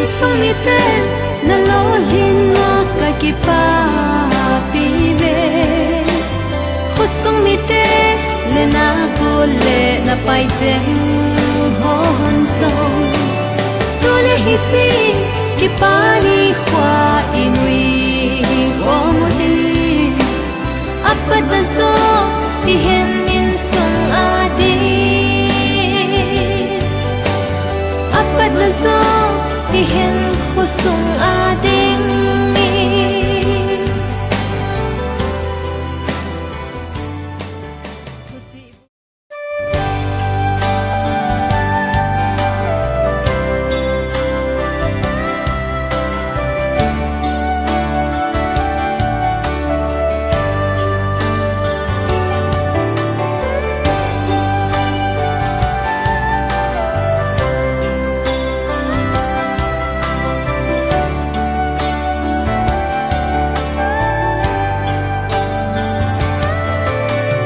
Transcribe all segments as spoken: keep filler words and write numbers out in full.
Insung mite, na lolhinna ka kipapi ve. Khosung mite, le na kol le na pai cheng ho hon song. Tule hiti, kipa nikho i nui khom u hi. Apat na jo, i hin insung a ding. Apat na jo, i hin khosung a ding.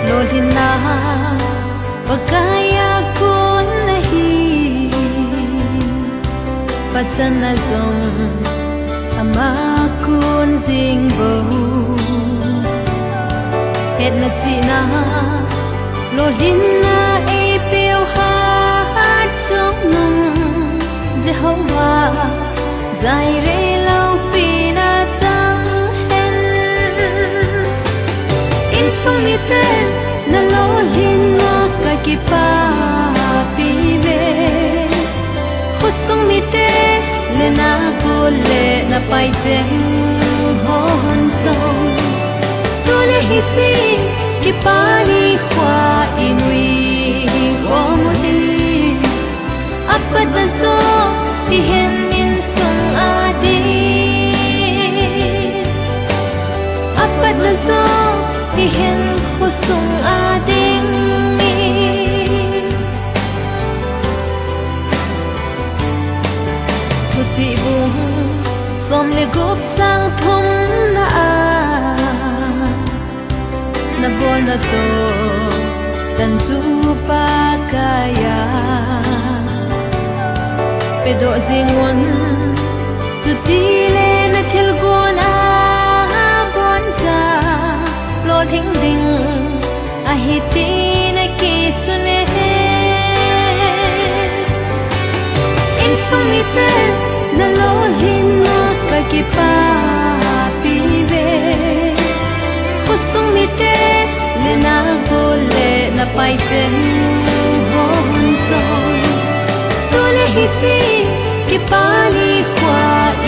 Lolhinna Pakai a kon ahi, pachatna jong ama kon jing bou. Hetna chihna, lolhinna eipeu hat chungnung Jehovah Jireh loupina chang hen. Insung mite, na lolhinna ka kipapi ve. Khosung mite, le na kol le na pai cheng ho hon song. Tule hiti, kipa nikho i nui khom u hi. Apat na jo, i hin insung a ding. Apat na jo, i hin khosung a ding. Thuchih bung som le gup chang thumna a, na bolna toh chan chu Pakai a pedoh jing un, chutile na thilgon a boncha lolhing ding ahi ti na kisun e. Insung mite, na lolhinna ka kipapi ve. Khosung mite, le na kol le na pai cheng ho hon song. Tule hiti, kipa nikho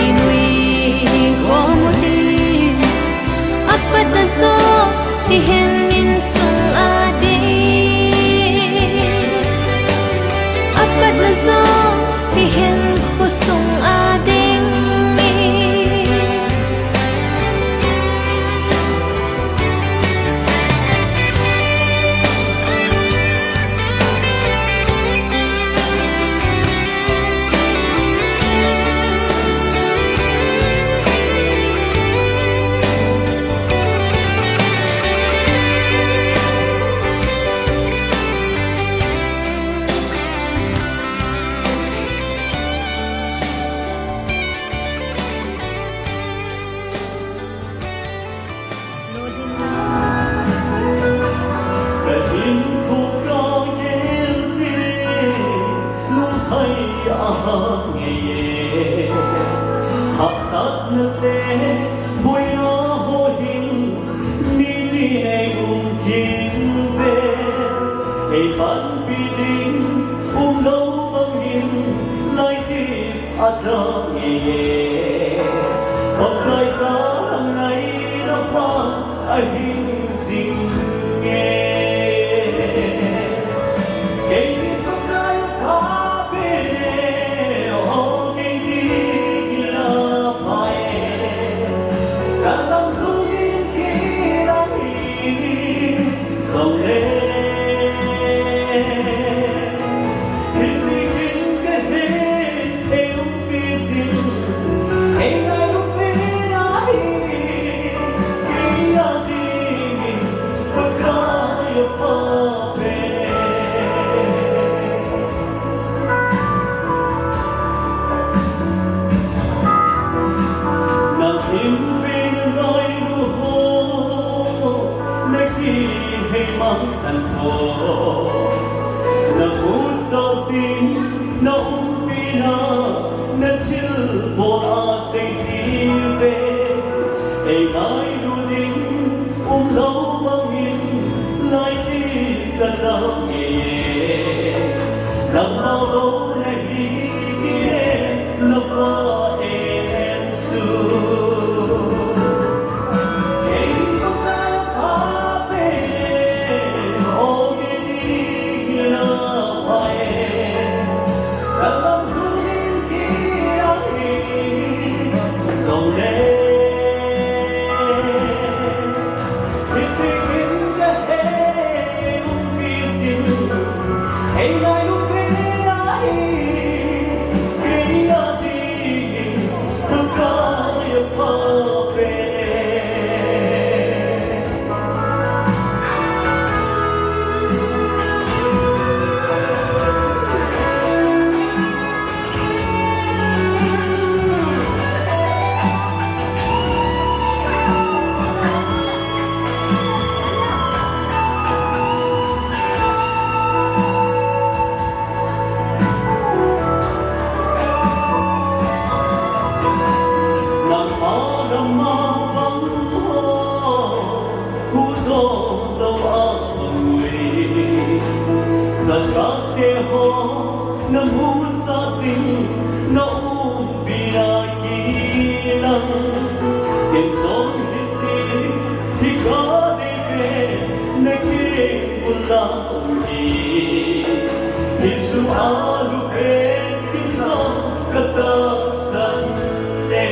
i nui khom u hi. Apat na jo, i hin insung a ding. Apat na jo, i hin khosung a ding. Ka hinkho ka gel te, lunglhai a hah ngei e. Hahsatna le boina ho hin, nitin ei um kit uve. Ei panpi ding umlou bangin, lai ti Atam e, Pakai ka ngaina vang ahin jing e. Kei hi Pakai ka pe e, o kei ti kila pai e. Ka lam tu in kila hi. Song le, hiche kin ka he, ei umpi sin, ei ngailut pen ahi, kei a ti Na husa sin, na umpina, na thilbol a seiji ve. Ei ngailu ding umlou bangin, lai ti ka tao nge. Nangma bou nahi kile, na fa em em su. Satrak te ho, na musa sin, na umpina kilang. Ken jong hiche, hi ka dei pen, na keng bula um hi. Hichu alu pen, ken jong ka tahsan le.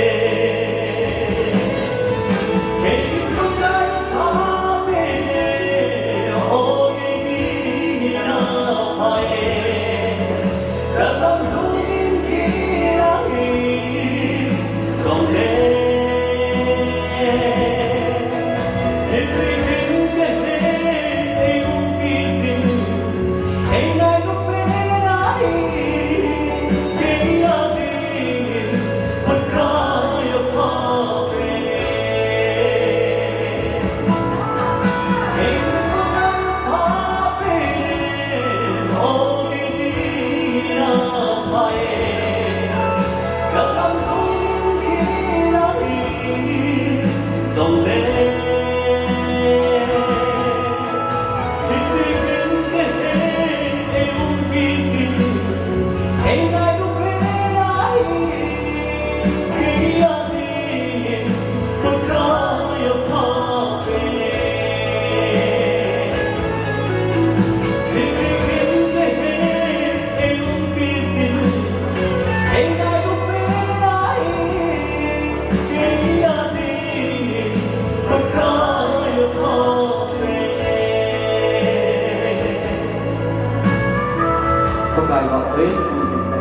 Pakai vahchoi, um jing te.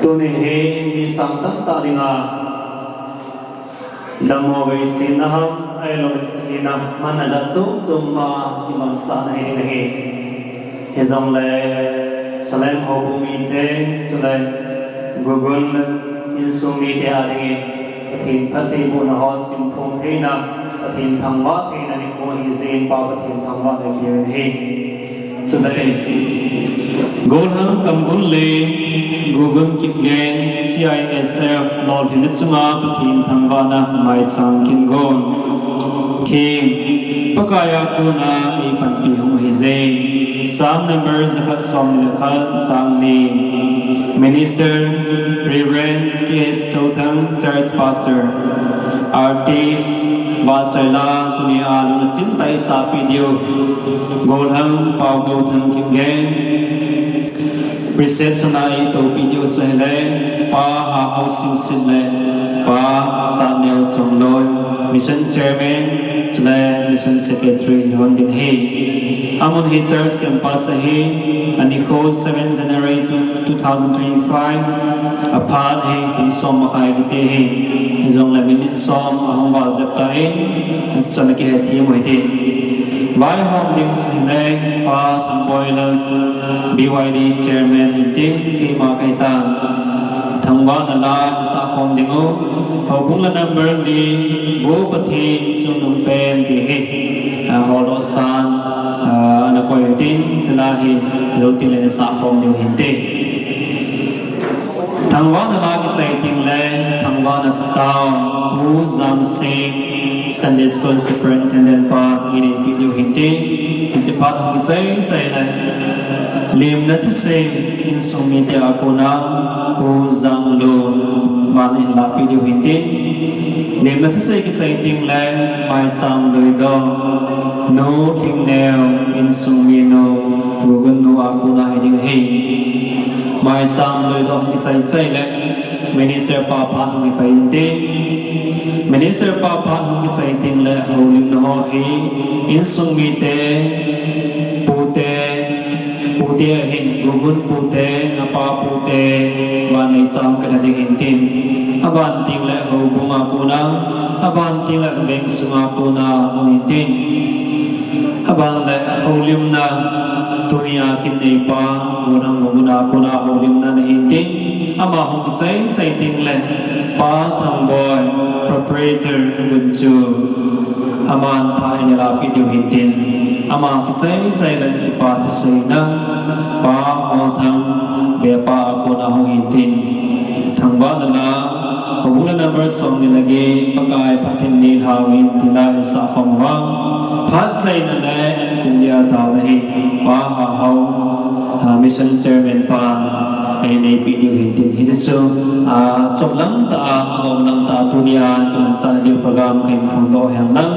Tuni hi mi sang tamtah dinga dammo veisetna ham, ahilou thina man ajat chom chom a kimangchahna hi ding ahi. Hijongle Salem houbung mite, chule Gugun insung mite a dingin Pathen phattheibohna ho simphong theina, Pathen thangvah theina nikho ahi jeh in Pa Pathen thangvahna i peuvin ahi. Chule, Golhang Kamgun le Gugun Kipgen, C I S F lolhinna chunga Pathen thangvahna maichang kin gon. Theme, Pakai a kona eipanpi hung ahi jeh. Psalm number jakhat somni le khat chang ni. Minister, Reverend T H Touthang, Church Pastor. Artist, Vahchoila, tunia lungna chimtah a eisahpi diu Golhang Paogouthang Kipgen. Reception a eitoupi diu chu ahile, Pa Hahao Singsit le Pa Sahneo Chongloi, Mission Chairman, chule Mission Secretary hon ding ahi. Amun hi church campus ahi, anikho seven January two, two thousand twenty-five, aphat hi pung som makhai kiti ahi, hijongle minute som ahung val jep tan, achana kihethem u hite. Vaihom ding chu hile, Pa Thangboi Lal, B Y D Chairman hin tin, keima kahitan. Thangvahna la nasah khom diu, houbung la number li, Vo Pathen Chungnungpen ti hi, a, hol osan, a, ana koi u tin, hiche la hi, jou teng le nasah khom diu hinte. Thangvahna la kichai teng le, thangvahna tao, Pu Jamsing, Sunday School Superintendent pa, ineipi diu hinte, hiche pa hung kichai chai le, limna thusei, insung mite a kona, Pu Janglun, aman eihin lahpi diu hinte, limna thusei kichai teng le, maicham luidoh, Nu Lhingneo, insung minu, Gugun nu a kona hiding ahi. Maicham luidoh kichai chai le, Minister pa phat hung hi pai inte. Minister pa phat hung kichai teng le, houlimna ho hi, insung mite, pute, pute ahin, Gugun pute, apa pute, vannoi cham kalha ding hintin. Aban teng le, houbung a kona, aban teng le, veng sung a kona, hung hintin. Aban le, houlimna, tunia kin neipa, Gugun Gugun a kona houlimna nahin tin, ama hung kichai chai teng le, Pa Thangboi, proprietor, Gunchu, aman phat eina lahpi diu hintin, ama kichai chai le kipa thuseina, Pa Holthang, bepa a kona hung hintin, thangvahna la, houbung la number som ni le get, Pakai phatthei neilhau hen ti la nasah khom uva. Phat chaina le, an kung dia taona hi, Pa Hahao, a, Mission Chairman pa, eineipi diu hintin. Hiche chu, a, chomlam tah a, agomlam tah a, tunia, kimanchah diu program kahin phongdoh hen lang.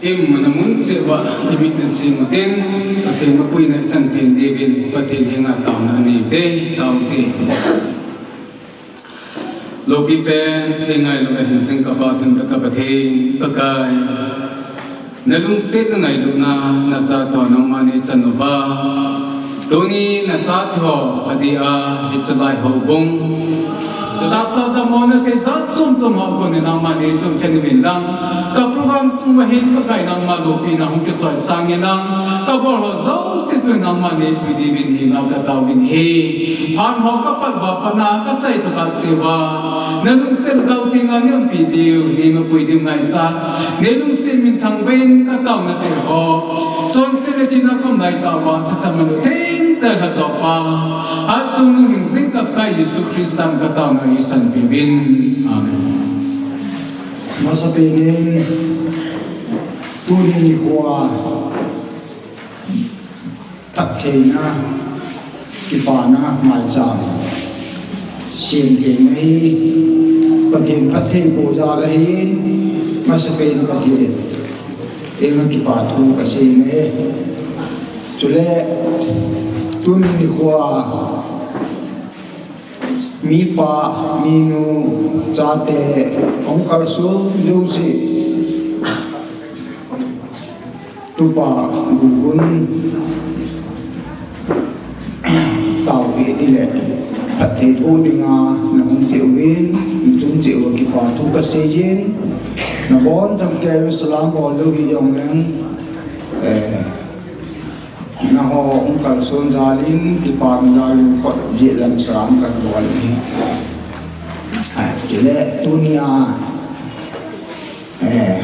Imun amun cheh uva, imit na sing utin, Pathen mapuina ichan thei diuvin, Pathen henga taona nei ute, tao ute. Loupi pen, eingailu ahin jing ka Pa, thangvah ka Pathen, Pakai. Na lungset na ngailutna, na chatho nangman neichan uva. Tuni na chatho, adia, hiche lai houbung. Chutah sah damlouna thei jat chom chom ho kon in nangman neichun khen uvin lang. Ka program sung uva hin Pakai nangma loupina hung kichoi sang in lang. Ka bol ho jouse chu nangman neipui diuvin hinga ka taovin ahi. Phat ho ka pat uva pat a ka chai tokah seh uva. Na lungset ka u thenga nei umpi diu, nei mapui diu ngaichat. Nei lungset minthang vin ka taona te ho. Chonset le thina kom lai tah uva, thusei manu thengte lhadoh pa. Hatchungnung hingjing ka Pakai Jesu Christan ka taona eisanpeh uvin. Amen. Masapen in, tuni nikho a, phattheina, kipana, maicham. Sem theina hi, Pathen phatthei boh jal ahin, masapen Pathen. Eima kipa thu kasei e. Chule, tuni nikho a, mipa, minu, chate, hung kalson jouse. Tupa Gugun, taopeh ding le phatthei boh dinga nahung jeh uvin, nachung cheh uva kipa thu kasei in, nabonchauva salam bol lou hijongleng, eh, nangho hung kalson jal in, kipana jal in, khut jeh lam salam kabol in. Ah, chule tunia, eh,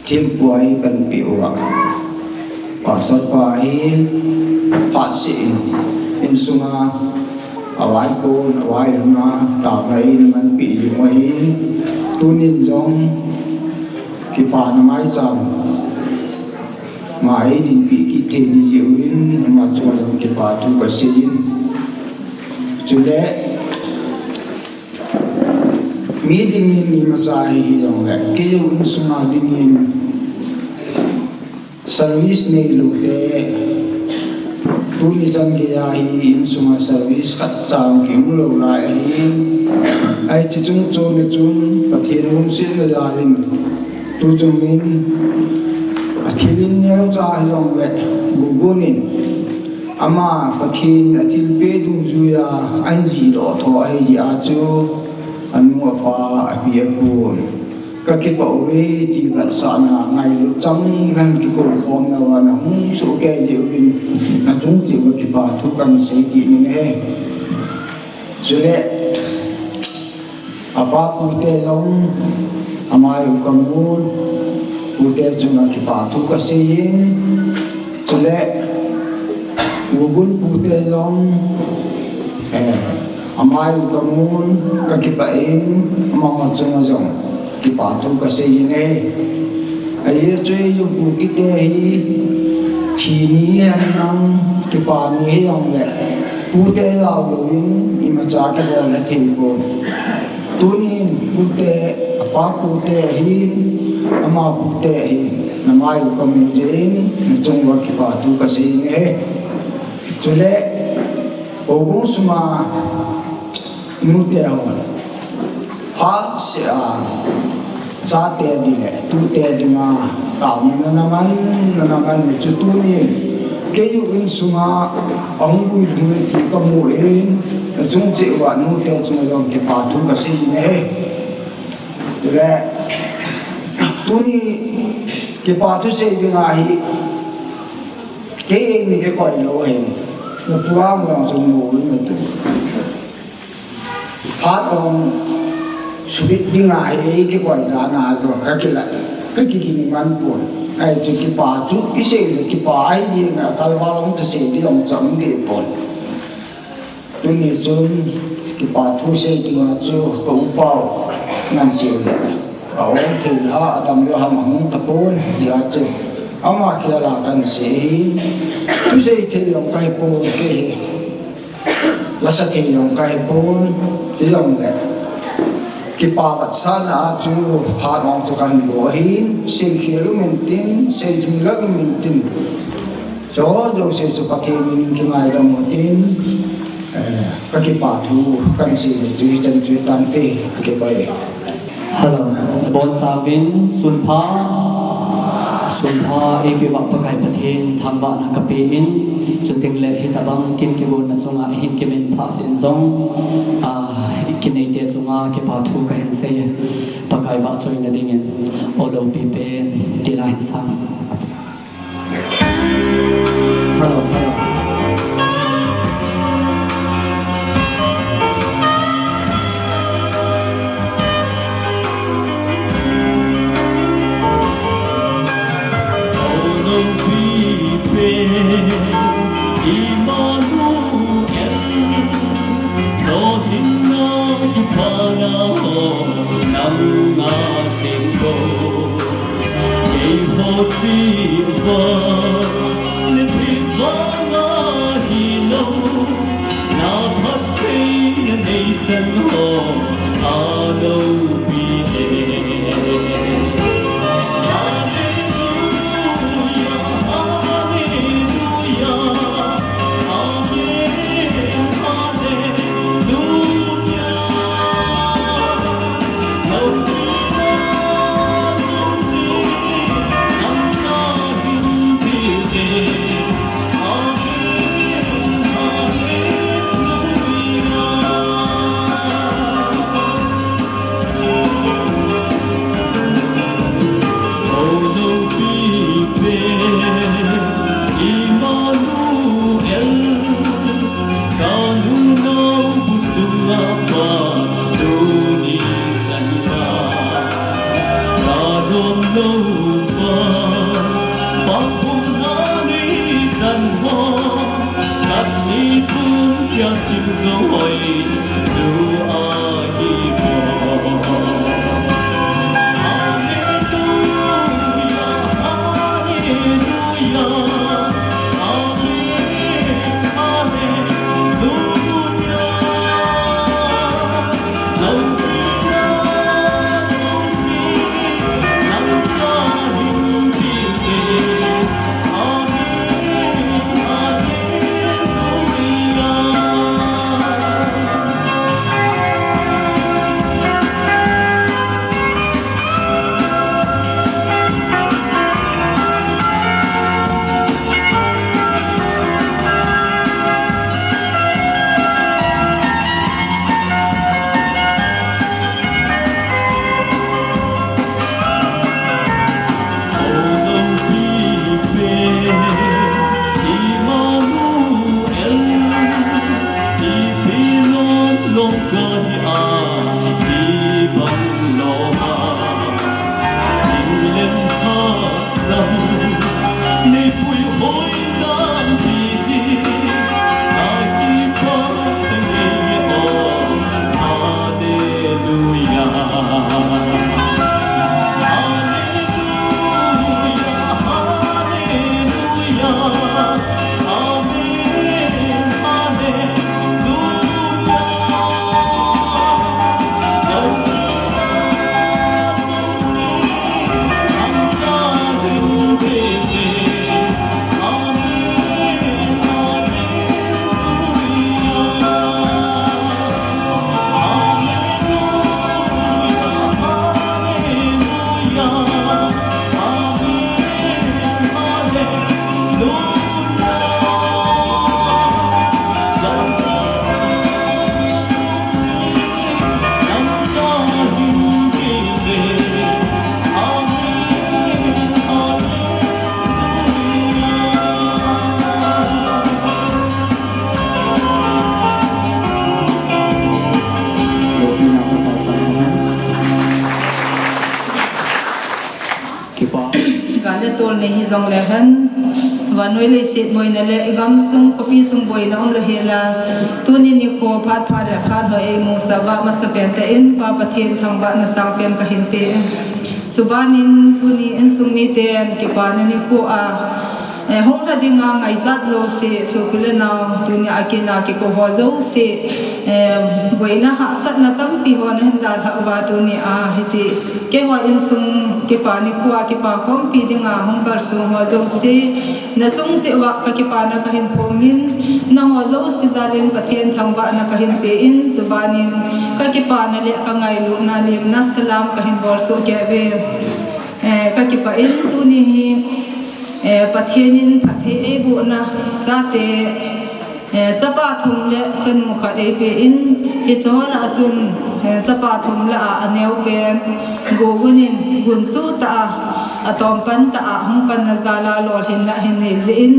Thempu a eipanpi uva, Pastor pa hin phatseh in, insunga avaikon, availhun a, taona in manpi jing u ahin, tunin jong kipana maicham ma eidinpi kit thei jeh uvin, ama chunga jong kipa thu kasei in. Chule, mi dingin imacha hi hijongle, kei jou insunga dingin, Service neilou te, tuni chan geiya hi insunga service khat cha kium lou lai ahin. Ahi, chuche chungchon a chun Pathen lungsetna jal in, tuchung in athil in neocha hijongle, Gugun in ama Pathen athilpeh dungjuiya ahin jih doh tho ahi jeh a chu, anu apa, api apu kakipah uve ti vetsahna ngailut chang in kikou khom nauva nahung sohkei jeh uvin, nachung cheh uva kipa thu kahin sei kit in ahi. Chule apa pute jong amai u kamun, pute chunga kipa thu kasei in, chule Gugun pute jong, eh, amai u kamun, kakipah in, amaho chunga jong kipa thu kasei in ahi. Ajeh chu eijong Kuki te hi thi ni hihen lang, kipa ni hijongle, pute jao louvin imacha kibol thei pon. Tunin pute, apa pute ahin, ama pute ahin, namai u kamu jeh in, nachung uva kipa thu kasei in ahi. Chule houbung sunga nute hon phatseh a chate dingle tute dinga taona naman, naman u chu tunin keiu insunga ahung vui lhung e ti kamu in, nachung cheh uva nute chunga jong kipa thu kasei in ahi. Le, tuni kipa thu sei dinga hi, kei eini kikoi lou ahin, nu pu a mu jong chu mu in ati. Phat ong subit dinga hi eikikoi dan a lou, kakila, kakiging man pon. Ahi chu kipa chu isei le kipa ahi jeng a, kalval ong chu sei ding ong chu um deh pon. Tuni chun kipa thu sei dinga chu ka upau Ngansei le, aum thei lou ham, adam lou ham ahung tapon, hijeh chun ama khel a kahin sei ahi. Thusei thei jong kahipon, kei hi lasa thei jong kahipon, hijongle kipa vetsahna a chu phat ong chu kahin bol ahin, seikhel um intin, seidinglel um intin, chu jouse chu Pathen min in kingaidam utin, eh, kakipa thu kahin sei le chu hichan chu hitante, kakipah e. Hello. Nabonchauvin sunpha, sunpha eipeh uva Pakai Pathen thangvahna kape in, chutengle hitobang kin kigonna chunga hin kiminphah jeh in jong, ah, kineite chunga kipa thu kahin sei e. Pakai vahchoina dingin, o loupi pen, ti la hin sang. Hello, hello. O loupi pen, Emmanuel, lolhinna kipana ho, nanga singko. Keiho chingvang le thingvang ahilou, na phattheina neichan ho, a loupi e. Hallelujah, hallelujah. O loupi pen, Emmanuel, ka nunau bu sunga pat tuni chan a, ka lom louva, pang bu na ni chan ho, khat ni thum kia sim jou hoi. Kipa. Gal le tol nei hijongle hen, vannoi leiset boina le i gamsung khopi sung boina umlou hela, tuni nikho phat pha le phat ho eimusah uva masapen tah in Pa Pathen thangvahna sangpen kahin pe. Chubanin tuni insung miten kipana nikho a, eh, hung lha dinga ngaichat jouse, sopi le nao, tuni a kin a kikou ho jouse, eh, boina hahsatna tampi ho nahin dalhah uva tuni a hiche keiho insung kipa nikho a kipa khompi dinga hung kalsong ho jouse, nachung cheh uva kakipana kahin phongin, nangho jouse jalin Pathen thangvahna kahin pe in, chubanin kakipana le kangailutna lemna salam kahin bolsoh kei uve. Eh, kakipah in tuni hi, eh, Pathen in phatthei eibohna chate, eh, chapa thum le chanu khat eipe in, hiche ho lah a chun, eh, chapa thum lah a aneopen Gogun in gunchu tah a, atompan tah a hung panna jal a lolhinna ahin nei jeh in,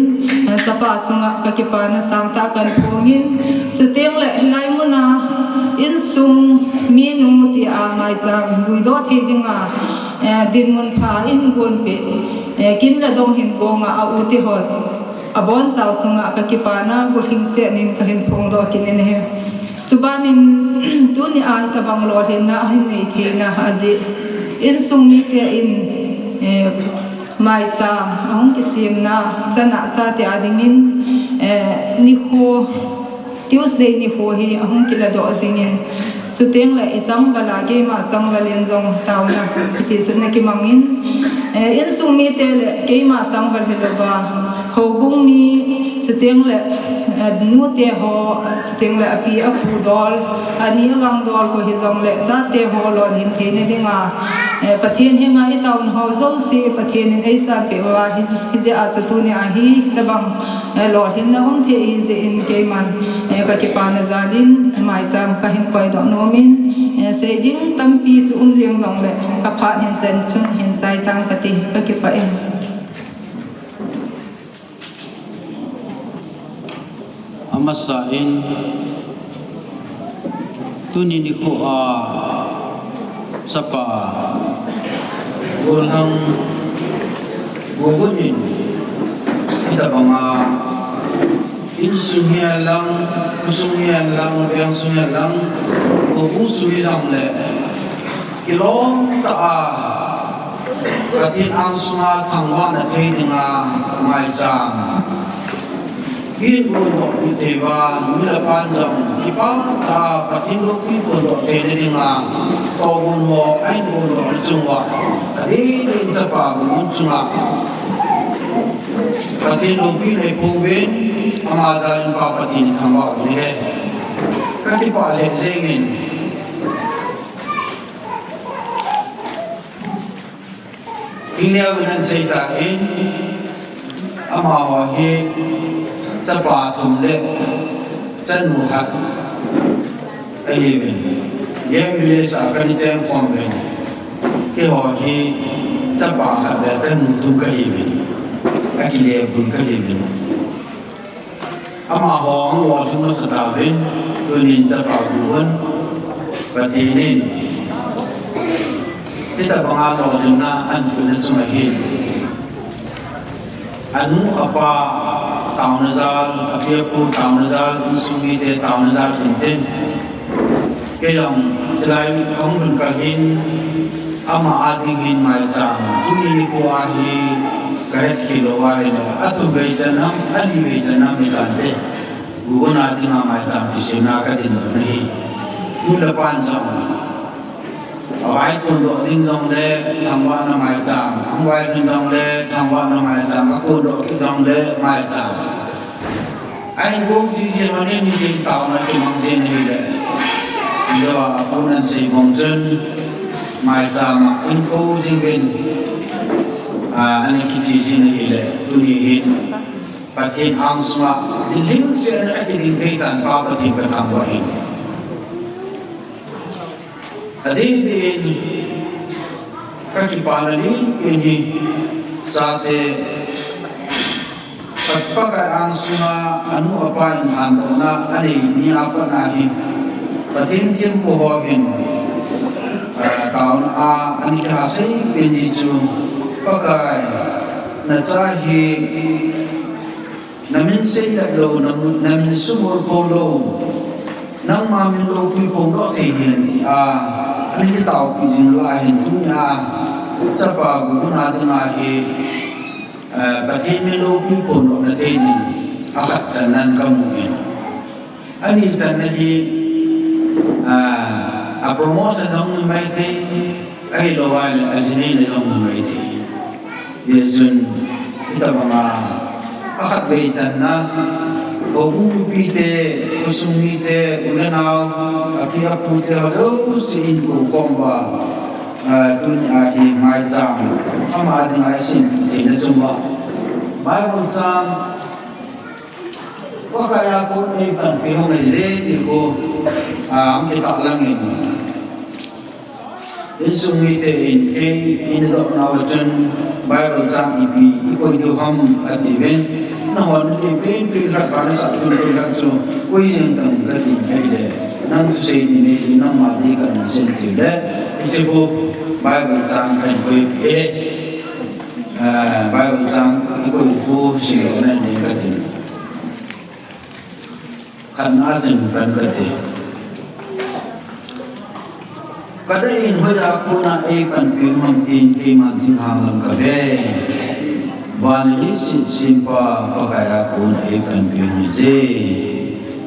eh, chapa chunga kakipana sangtah kahin phongin, chuteng le hilai muna insung minu tia maicham luidoh thei dinga, eh, dinmun pha eihin gonpeh, eh, kin le dong hin gonga a u te ho abonchau chunga kakipana bulhingset in kahin phongdoh kit in ahi. Chubanin tuni a hitobang lolhinna ahin nei theina ajeh insung mite in, eh, maicham ahung kisemna chana chate a dingin, eh, nikho Tuesday nikho hi ahung kiladoh jingin, chuteng le ichangval a keima changval in jong taona hiti chun nakimangin, eh, insung mite le keima changval hilouva, houbung mi, chuteng le, eh, nute ho, chuteng le api apu dol, ani agang dol ho hijongle chate ho lolhin theina dinga, eh, Pathen henga itaona ho jouse Pathen in eisanpeh uva, hi, hijeh a chu tuni a hi hitobang, eh, lolhinna um thei ahijeh in keiman, eh, kakipana jalin maicham kahin koidoh nomin, eh, sei ding tampi chu um jeng jongle kaphat hin chen chun hin chai tang kati, kakipah e. Amasa in, tuni nikho a chapa golhang Gogun in hitobanga insung hihen lang, khosung hihen lang, vengsung hihen lang, houbung sung hijongle kilom tah a Pathen angsunga thangvahna thei dinga maicham eihin gondoh peh thei uva, nu le pan jong kipah tah a Pathen loupi gondoh theina dinga tohgon ho ahin gondohna chunguva adeh deh in chapa Gogun chunga Pathen loupina eiphong uvin, ama jalin Pa Pathen in thangvah uvin ahi. Kakipah lheh jengin. Hingneo in ahin seitan, amaho hi chapa thum le chanu khat ahiuvin. Game village a kana chengkhom uvin. Keiho hi chapa khat le chanu thum kahiuvin. Akile bul kahiuvin. Amaho ahung lolhing masa tauvin, tunin chapa Gogun, Pathen in hitabanga lolhinna ahin peh na chunga hin, anu apa taona jal, api apu taona jal, insung mite taona jal hintin, kei jong chulai kahung lhun kal hin, ama a ding hin maicham tuni nikho a hi kahet khel lou ahile, athum vei chan ham, ali vei chan ham hitante. Gugun a dinga maicham kisemna kadindoh ahi. Nu le pan jong, avai kondoh ding jongle thangvahna maicham, ahung vai ding jongle thangvahna maicham, akondoh kit jongle maicham. Ahin kou jing jing, ahin ding taona kimang jing ahile, hiloa apu nan sei bang chun, maicham a ahin kou jing uvin, a, ana kiche jing ahile, tuni hin Pathen angsunga dinhing seh a kiding thei tan Pa Pathen kathangvah ahi. Adeh deh in kakipana ding pen hi, chate Pakai angsunga anu apa in handohna anei ni a pat a hi, Pathen thempu ho hin, ah, taona a ana kihasei pen hi chu, Pakai, nacha hi namin seilep lou, namin, namin sumol pou lou, nangma min loupui pon lou thei hen tia ana kitaopi jing lai hin, tunia chapa gugun a dinga hi, eh, Pathen min loupui pon lou na thei ding akhat channan kamu in. Ani channa hi, ah, a promotion ahung hi maithei, ahilouleh ajinei le ahung hi maithei. Hijeh chun, hitabanga, akhat vei channa, houbung mipite, khosung mite, u le nao, api apu te, ho jouse in kou khom uva, ah, tunia hi maicham ama dinga isim theina chunga Bible chang Pakai a kon eipanpi hung ahije ti khu, ah, hung kitahlang in. Insung mite in kei in doh nau chun Bible chang ipi ikoi diu ham ati uvin. Nahon nati penpen khat, kana sah penpen khat chu koi jeng tan kati ahile, nang thusei ni nei ti, nangma di kana sei ti le, hiche khu Bible chang kahin koipeh e. Ah, Bible chang ikoi khu simlou nahi ding katin. Khatna a chun pan kati. Kadei in hoiya kona eipanpi u ham tin keiman thinglhang lam kave. Van le leiset sempa Pakai a kona eipanpi u ahije.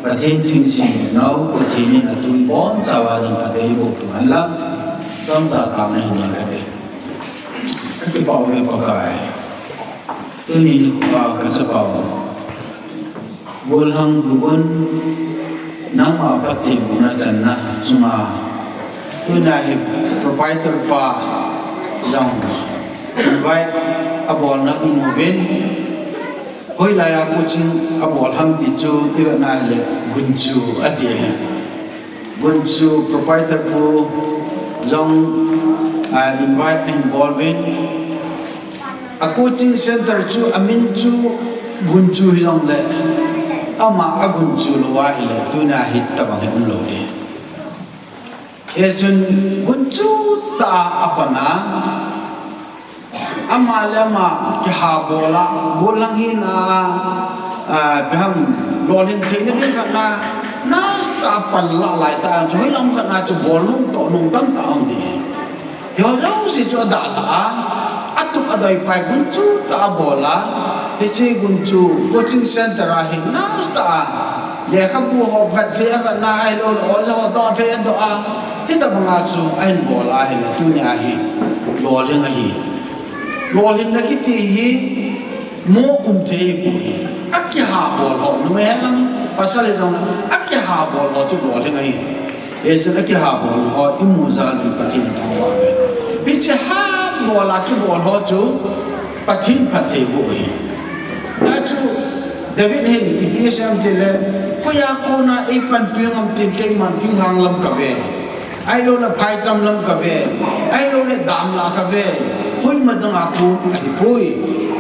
Pathen thingse nau, Pathen in atui boncha uva ding phatthei eiboh u hen lang, chomcha taona hin nei kati. Kakipah uve Pakai. Tuni nikho a kachapa u Golhang Gugun, nangma phattheibohna channa chunga, tunia hi proprietor pa jong invite abolna imu uvin, hoilai a coaching abol ham ti chu ivet na hile Gunchu ati. Gunchu proprietor pu jong, ah, invite ahin bol uvin. A coaching center chu, amin chu Gunchu hijongle, ama a Gunchu lou ahile, tunia hitabang hi umlou ding. Hichun Gunchu tah a apan a, ama le ama kihabol a, golhang hina, ah, ipi ham, lolhin theina ding khat na, nasatah a panlah lai tah a chu, hoilam khat na chu bol nom toh nom tamtah um ding. Hiho jouse chu adalha a, atup adoi pai Gunchu tah a abol a, hiche Gunchu coaching center a hin nasatah a lekhabu ho vet thei avetna, ahilouleh oja ho doh thei adoh a, hitabanga chu ahin bol a ahile, tunia hi lolhing ahi. Lolhinna kiti hi moh um thei ahipoi. Akihabol ho, numei hen lang, pasal hijongle, akihabol ho chu lolhing ahi. Hichun akihabol ho imu jal uvin Pathen ithangvah uve. Hiche habol a kibol ho chu Pathen phattheiboh ahi. Hijeh chun David hin ipi asei em tile, hoiya kona eipanpi u ham tin keiman thinglhang lam kave, ahilouleh phaicham lam kave, ahilouleh damlah kave, hoima danga kon ahipoi,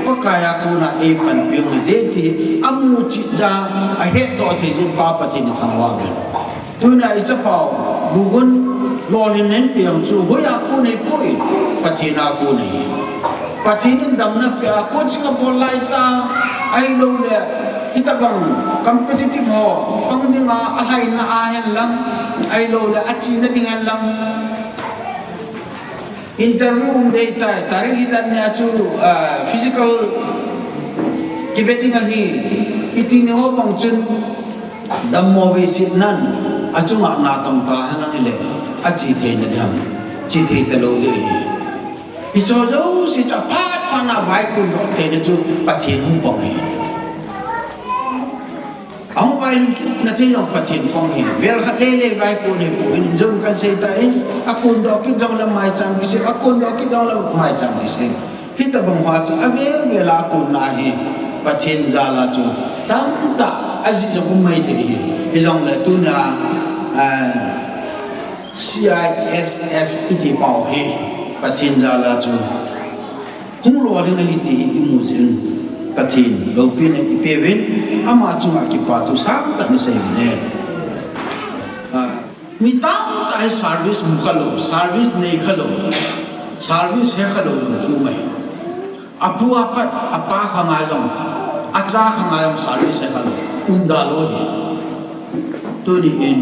Pakai a kona eipanpi u ahije ti amu cheh jeh a, ahetdoh thei jeh in Pa Pathen ithangvah uve. Tunia ichapau Gugun Lolhin in piang chu hoiya kon ahipoi, Pathen a kon ahi. Pathen in damna pia kon ching a bol lai ta, ahilouleh, hitabang competitive ho pang dinga alhaina a hen lang, ahilouleh achena ding hen lang. Interview um dei tai, tarik hijat nia chu, ah, physical kive ding ahi, iti ni ho bang chun, dammo veiset nan, achunga natong ta hen lang ile, ache theina ding ham, che thei talou ding ahi. Hiche jouse chu aphat phat na vaikon doh theina chu Pathen hung pang ahi. Ahung vailhun kit na thei jong Pathen pang ahi. Vel khat lele vaikon ahipoi, jong kan sei tan, akon doh kit jongle maicham kisem, akon doh kit jongle maicham kisem. Hitabang hoa chu avel vel a akonna hi Pathen jal a chu tamtah ajih jong um maithei ahi. Hijongle tunia, ah, C I S F iti pau hi Pathen jal a chu hung lolhing ahi ti hi imu jin, Pathen loupina ipeuvin, ama chunga kipa thu sangtah isei uvin ahi. Ah, mi tamtah hi service mu khalou, service nei khalou, service he khalou jong kium ahi. Apu apat, apa khanga jong, acha khanga jong service he khalou, um da lou ahi. Tuni in,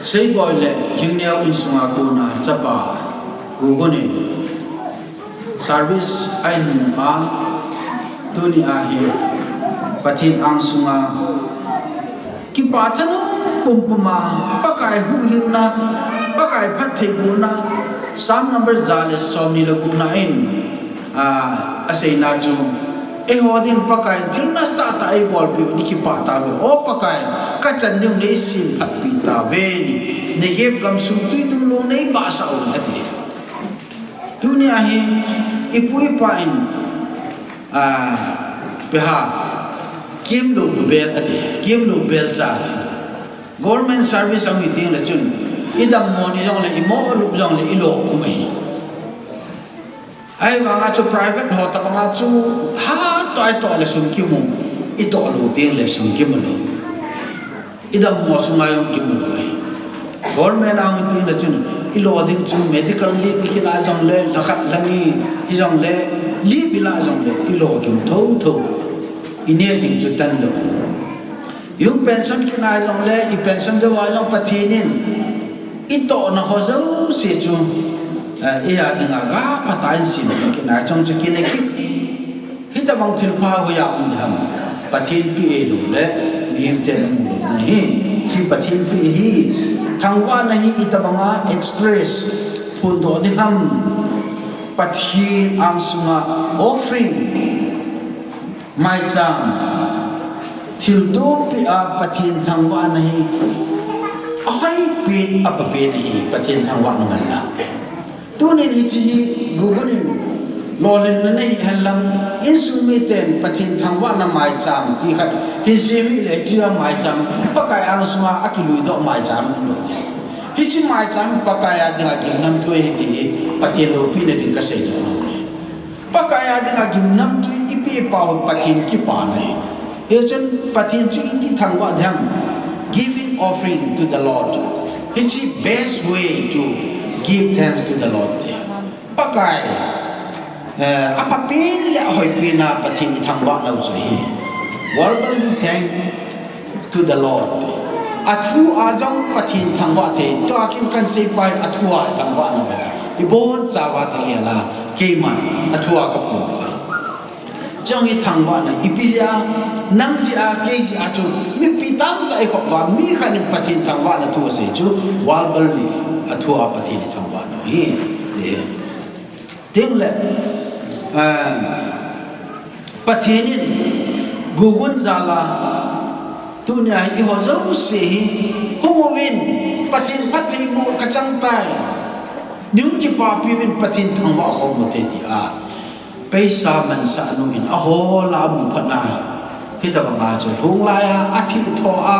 Seiboi le Lhingneo insunga kona chapa Gugun in service ahin mu a, tunia hi Pathen angsunga kipa thanom pumpum a, Pakai huhhingna, Pakai phattheibohna, Psalm number ja le somni le gupna in, ah, aseina chu, eiho din Pakai thil nasatah tah eibolpeh u ikipah tauve. O Pakai, kachan diu neisemphatpeh tauve, Negev gamsung tuidung lung neibahsah un ati. Tunia hi ipu ipa in, ah, peha, kemlou bel ati, kemlou belcha ati. Government service ahung hi tengle chun, idammo ni jongle, imo lup jongle, ilo um ahi. Ahivanga chu private ho tobanga chu, hatoh itoh le sum kimu, itoh lou tengle sum kimu lou. Idammo sunga jong kimu lou ahi. Government ahung hi tengle chun, ilo ding chu medical leave ikilah jongle, lha khat lha ni, hijongle, leave ilah jongle, ilo kimu thotho. Ineh ding chu tanlou. Ihung pension kinai jongle, ipension jouva jong Pathen in itohna ho jouse chu, eh, eia dinga gaphatah in sem kinai chong chu kinei kit. Hitobang thilpha hoiya um ding ham. Pathen peh ahiloule mihem ten amu lou ding ahi. Hiche Pathen peh hi, thangvahna hi itobanga express phondoh ding ham. Pathen angsunga offering, maicham, thilto peh a Pathen thangvahna hi ahoipen, apapen ahi, Pathen thangvahna manna. Tunin hiche hi Gugun in lolhinna nahi henlang, insung miten Pathen thangvahna maicham ti khat hin sem hih le, hichea maicham Pakai angsunga akiluidoh maicham umlou ding. Hiche maicham Pakai a dinga gimnamthu ahi ti hi Pathen loupina ding kaseidoh nom e. Pakai a dinga gimnamthu ipeh pau Pathen kipana ahi. Hichun Pathen chu iti thangvah ding ham, giving offering to the Lord. Hiche best way to give thanks to the Lord. Pakai, eh, apapen le ahoipen a Pathen ithangvah nau chu ahi. Verbally thank to the Lord. Athua jong Pathen thangvah thei. Tua kin kanseipa hi athua ithangvah nau ahi. Ibonchauva thei hela, keiman athua kaphong ahi. Chong hi thangvahna ipi jeh a, nang jeh a, kei jeh a chu, mipi tamtah ikhop uva, mi khat in Pathen thangvahna thu asei chu, verbally athua Pathen ithangvah nau ahi. Tengle, ah, Pathen in Gugun jal a, tunia hi eiho jouse hi, hung uvin, Pathen phattheiboh kachang tai. Neihung kipapi uvin, Pathen thangvah khom ute tia. Paisa mansah nu in ahol a amu phatna. Hitobanga chu lhung laiya, athih tho a,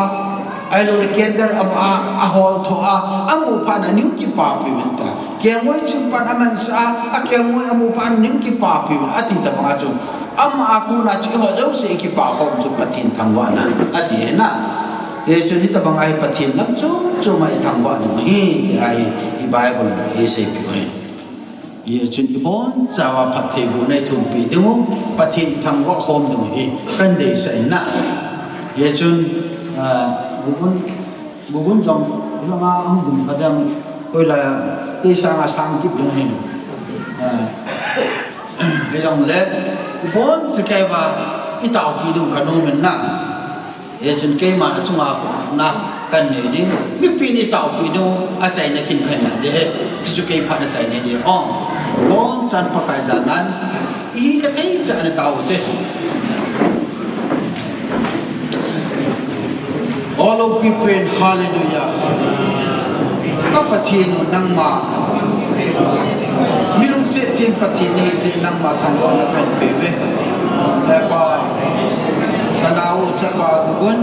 ahiloule candle avah a, ahol tho a, amu phatna neihung kipapi uvin ta. Kelngoi chingpan amansah a, akelngoi amu phatna neihung kipapi uvin, ati tobanga chu. Ama a kona chu eiho jouse ikipa khom chu Pathen thangvahna, ati hina. Hichun hitabang a hi Pathen lam chom chom a i thangvah ding ahi, ti ahi, i Bible in eiseipeh u ahi. Hichun ibonchauva phattheibohna i thumpi ding u, Pathen i thangvah khom ding u hi kadeisah in ahi. Hichun, ah, Gugun, Gugun jong, hilanga ahung ding kha ding, hoilai a, kei sanga sang kit ding ahi. Ah, hijongle, ibonchauva, i taopi ding u kanom in ahi. Hichun keiman achunga phatna kanei ding. Mipin i taopi ding u, achaina kit kha ding ahi. Hichu kei phatna chaina ding. O, bonchan Pakai janan, i kathei chan a tao u hite. O loupipin, hallelujah. Ka Pathen u nangma. Mi lungset them Pathen nahi jeh in nangma thangvahna kahin peuve. He Pa, ka nao u chapa Gugun.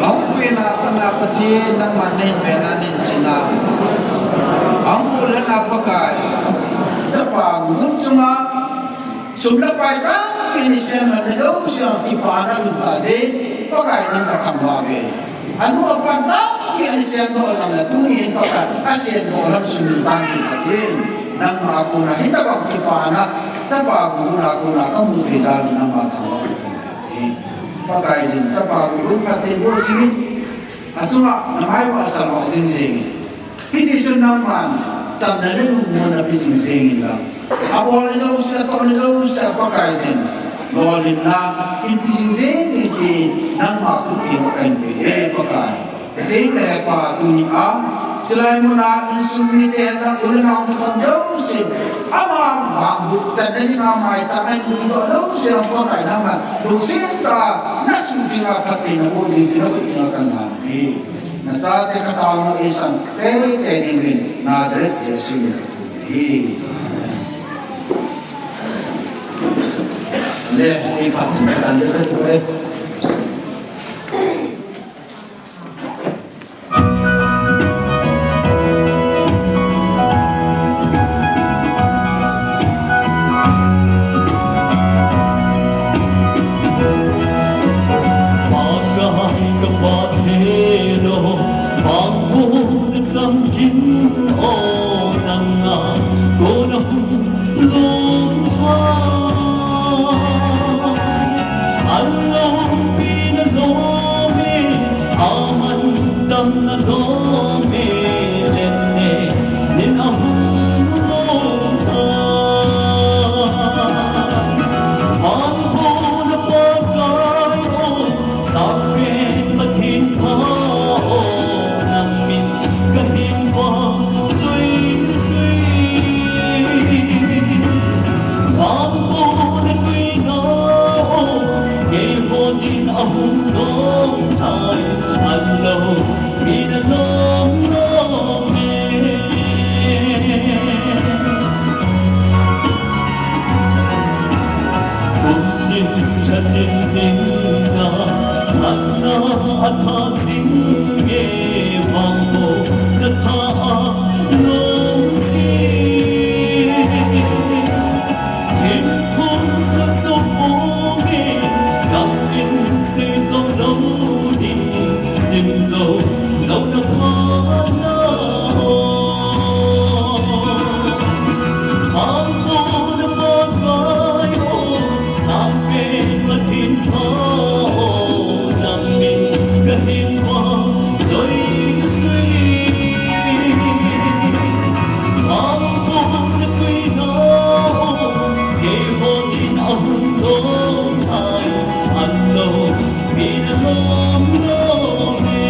Ahung pen a pat a Pathen nangman nahin ven a nahin chin a. Ahung bulhen a Pakai. Chapa Gugun chunga sum le pai tampi ana seng lhon le jouse a kipana lhun ta jeh in Pakai nang ka thangvah uve. Anu apa tampi ana seng doh lhon le tuni hin Pakai aseng doh lhon sumil tan ti Pathen. Nangma kona hitabang kipana chapa Gugun a kona kamu thei jal in nangma thangvah in kahin pe uve. Pakai jin chapa Gugun phatthei boh jing in. Achunga na mai u asal vah jing jing in. Hiti chun nangman chamna le lungmonna pe jing jing in lang. Abol le jouse, atoh le jouse Pakai jin. Lolhinna, hin pe jing jing in tin, nangma khut theng a kahin pe e Pakai. Teng le Pa tuni a, chulai mun a insung mite la u le nao kikhom jouse. Ama vangboh channa dinga maicham ahin doh jouse Pakai nangma lungset tah a, na suhtheng a phatthei naboh ding tin na khut theng a kahin lan e. Na chate ka taona eisan teitei ding uvin Nazareth Jesu min in ka thum e. Le, ei phat chun ka tan le ka thum e. Pakai ka Pathen o, vangbohna changkhat o, nanga kona hung lhung lha. Aloupina lom e, amantamna lom e, let's say, nin ahung lhung lha. Vangbohna Pakai o, Sangpen Pathen pha o, nang min kahin vah jui jui. Vangbohna tuina o, keiho din ahung dong tai, aloupina lom lom e. Kum tin lha tin nin na, phatna atha jing e, vangbohna tha a lungset. Thim thum sut sut bou nge, gam in sim jou lou ding, sim jou louna phatna o. Vangbohna Pakai o, Sangpen Pathen pha o, nang min kahin vah jui jui. Vangbohna tuina o, keiho din ahung dong tai, aloupina lom lom e.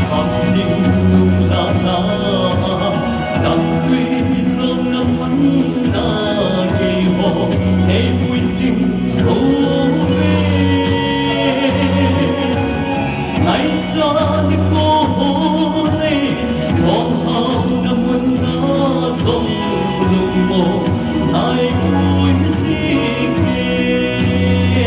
Gam ding tung lhah na, gam tui lomna mun na, keiho nei pui jing uve. Ngaicha nikho ho le, lhomhauna mun na jong lungmong nei pui jing e.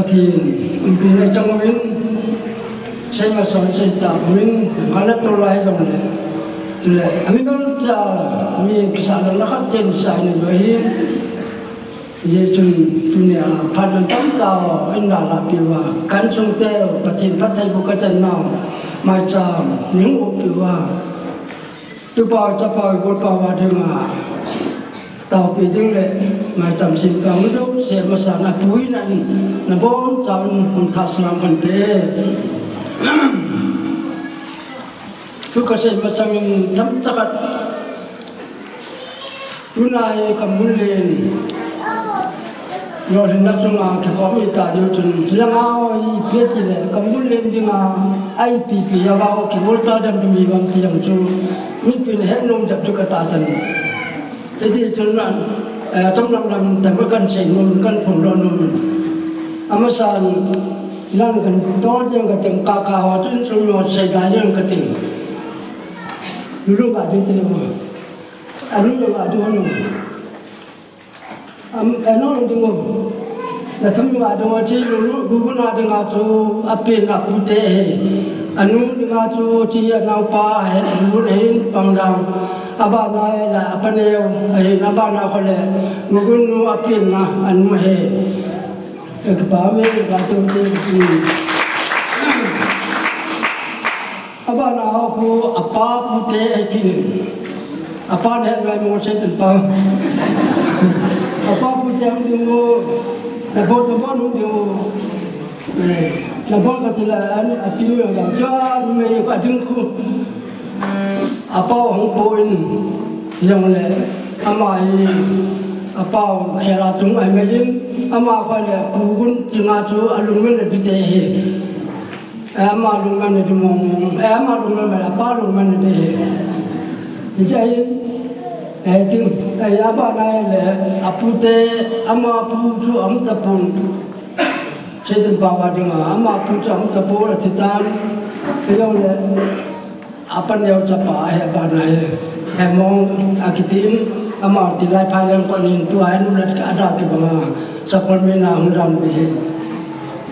Pathen umpi na chang uvin, sei masa sei ta uvin, ngala tolai jong le. Chule, ami bel cha, mi kisa la na khat chen sa ni lo hi. Ye chun, tunia, phan an tam ta, in la la pi va, kan sung te, Pathen phat thei bu ka chan nau, mai cha, ning u pi va. Tupa, chapa, golpa va dinga, taupi ding le, maicham sim ka mu deuh, se masa na pui na, na bon chan kum tha salam kan pe. Tu ka sei masangin tam chakat. Tunai ka mun len. Lolhinna chunga kikhom ita diu chun, langa o ipi ti le, ka mun len dinga, a ipi pi a va o kibol ta dem mi bang ti jong chu, mipi in het nom jep chu ka tahsan. Hiti chun, eh, tam lam lam tam kan sei nom, kan phong lo nom. Amasan, nan kan tol jeng ka teng ka ka ho chun sum yo sei da jeng ka teng. Lulu ka ding ti le ho. Anu yo ka ding ho nom. Am, anu ding o. Na thum a ding o chi lu lu, gu gu na ding a chu, a pen a pu te he. Anu ding a chu, chi a nau pa he, gu gu na hin pang dang. A ba na he la, a pa neo, a hin a ba na kho le, gu gu nu a pen na, anu he. E ka pa me, ka tu te, hmm. Abana ho khu, apa pute ai kini. Apa ne mai mo se tin pa. Apa pute am ding mo. Na bo, na bo nu ding mo. Eh, na bo ka tila an, a pin yo ga. Ja, ni me ka ding khu. Apa hong po in. Jong le. Ama hi. Apa khela tung ai me jin. Ama kho le. Kugun tinga chu alung men le bite he. Ama lungman ne mong mong, ama lungman ne, apa lungman ne. Ijai, eh, ting, eh, apa na le, apu te, ama pu chu am tapun. Setan pa wa dinga, ama pu chu am tapun, atitan. Kiyong le, Apan neo chapa he, abana he, he mong akitin, ama tilai phai leng konin tua he nulat ka ada kibanga, sapol me na hung ram bi he.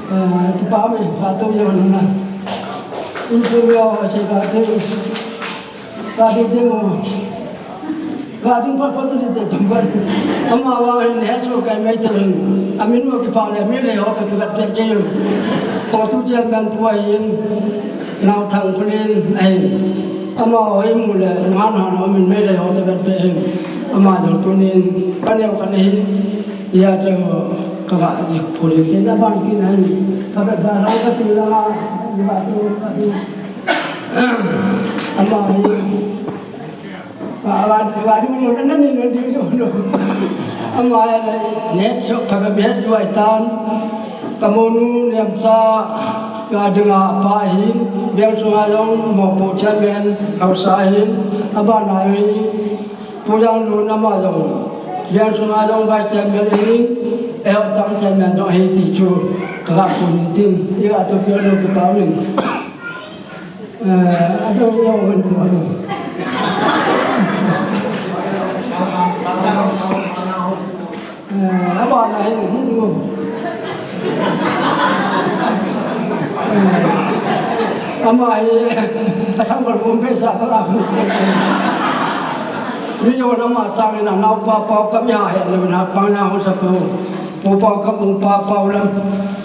Eh, kipa me, pa to yo na. Untu yo, se ka te, ka di de mo. Ka ding phat phat di de tam phat. Ama wa hin he so kai mai tel hin. Amin wa kipa le mi le ho ka kibat pet je. Ko tu chen ban pu a hin. Nau thang khulin a hin. Ama wa hin mu le ngan han amin mai le ho ta bat pe hin. Ama jong tunin. Paneo kan hin. Ya te ho ka ga ni khulin. Ke na ban kin hin. Ka bat ba rang ka tu la. Ni ba tu ka tu. Ama hin. Wa, wa, wa, di mo na ni na di mo no. Ama ya ne so ka ka me tu ai tan. Ka mo nu nem sa ka dinga pa hin, biang sunga jong mo po chairman, hausa hin, abana hi, pu jang lu na ma jong. Biang sunga jong vice chairman hin, e ho tam chairman jong hi ti chu, ka ka pu ni tin, i ka to pio lo ka pa min. Eh, ado yo wen ko ado. Eh, aba na hin hin mo. Eh, ama hi, asang ko pum pe sa pa la. Mi yo na ma sang na nau pa pa ka mi ha he na na pa na ho sa ko. Pu pa ka pu pa pa lam.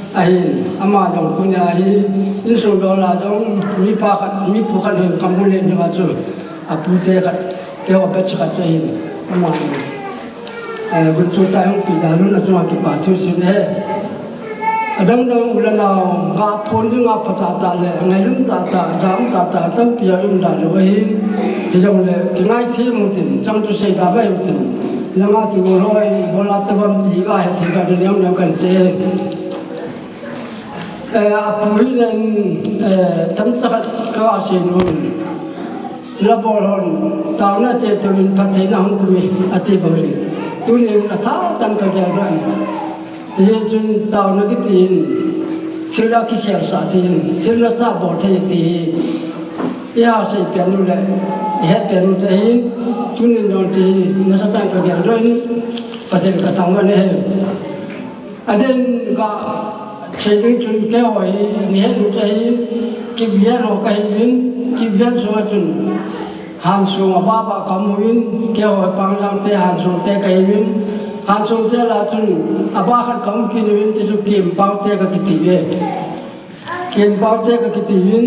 Ahin, ama jong tunia hi, insung dol a jong, mi pa khat, mi pu khat hin ka mu le ni ma chu, a pu te khat, keiho batch khat chu ahin, ama jong. Eh, gun chu tai hung pi da lun a chunga kipa thu sin e. Adang dang u le nao, ga phon ding a pa ta ta le, ngai lun ta ta, jam ta ta, tampi a um da lo ahin. Hi jong le, kingai thi mu tin, chang chu sei da mai u tin. Langa kibol hoi, bol a ta bam ti ga he thei ga ding yam yam kan se. Eh, a pu hi len, eh, chomcha khat ka sei nom. La bol hon, taona che tuin Pathen a hung kum e, ati bangin. Tunin a tha tan ka gel ran. Ye chun taona kiti in, thil a kikhel sa ti in, thil na ta bol thei ti. I ha sei pian u le, i het pian u te hin, tunin jong ti, na sa tan ka gel ran, Pathen ka tang man e. Aden ka Seiding chun keiho hi, nihet u chu ahi, Kipgen ho kahiuvin, Kipgen sunga chun Hansung ababa kaumuvin, keiho Pangjang te Hansung te kahiuvin, Hansung te lah chun aba khat kaum kit uvin, chuchu Kimpau te kakiti uve. Kimpau te kakiti uvin.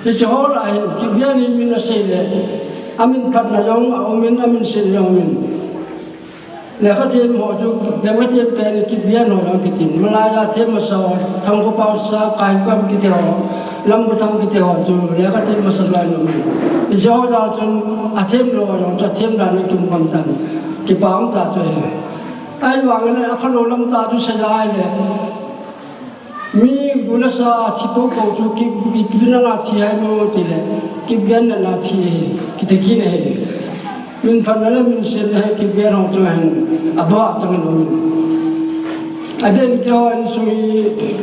Hiche ho lah hin, Kipgen hi min asei le, amin phatna jong aumin, amin setna jong aumin. Lekha them ho chu, lekha them pen Kipgen ho jong kitin. Malaya them masa ho, Thangkhopau Sap, Kaikam kiti ho, Lamguthang kiti ho chu, lekha them masa loi jong aumin. Hiche ho lah chun, athem lou jong chu, athem dan a kimu ngam tan. Kipa um tah chu ahi. Ahivangin aphalou lam tah chu seija ahile, mi gu le sa thi popo chu Kip, Kipgen natna thi ahi mo tile, Kipgen natna thi ahi, kiti kit ahi. Min phatna le min setna hi Kipgen ho chu ahin, abah chang lou. Aden keiho insung hi,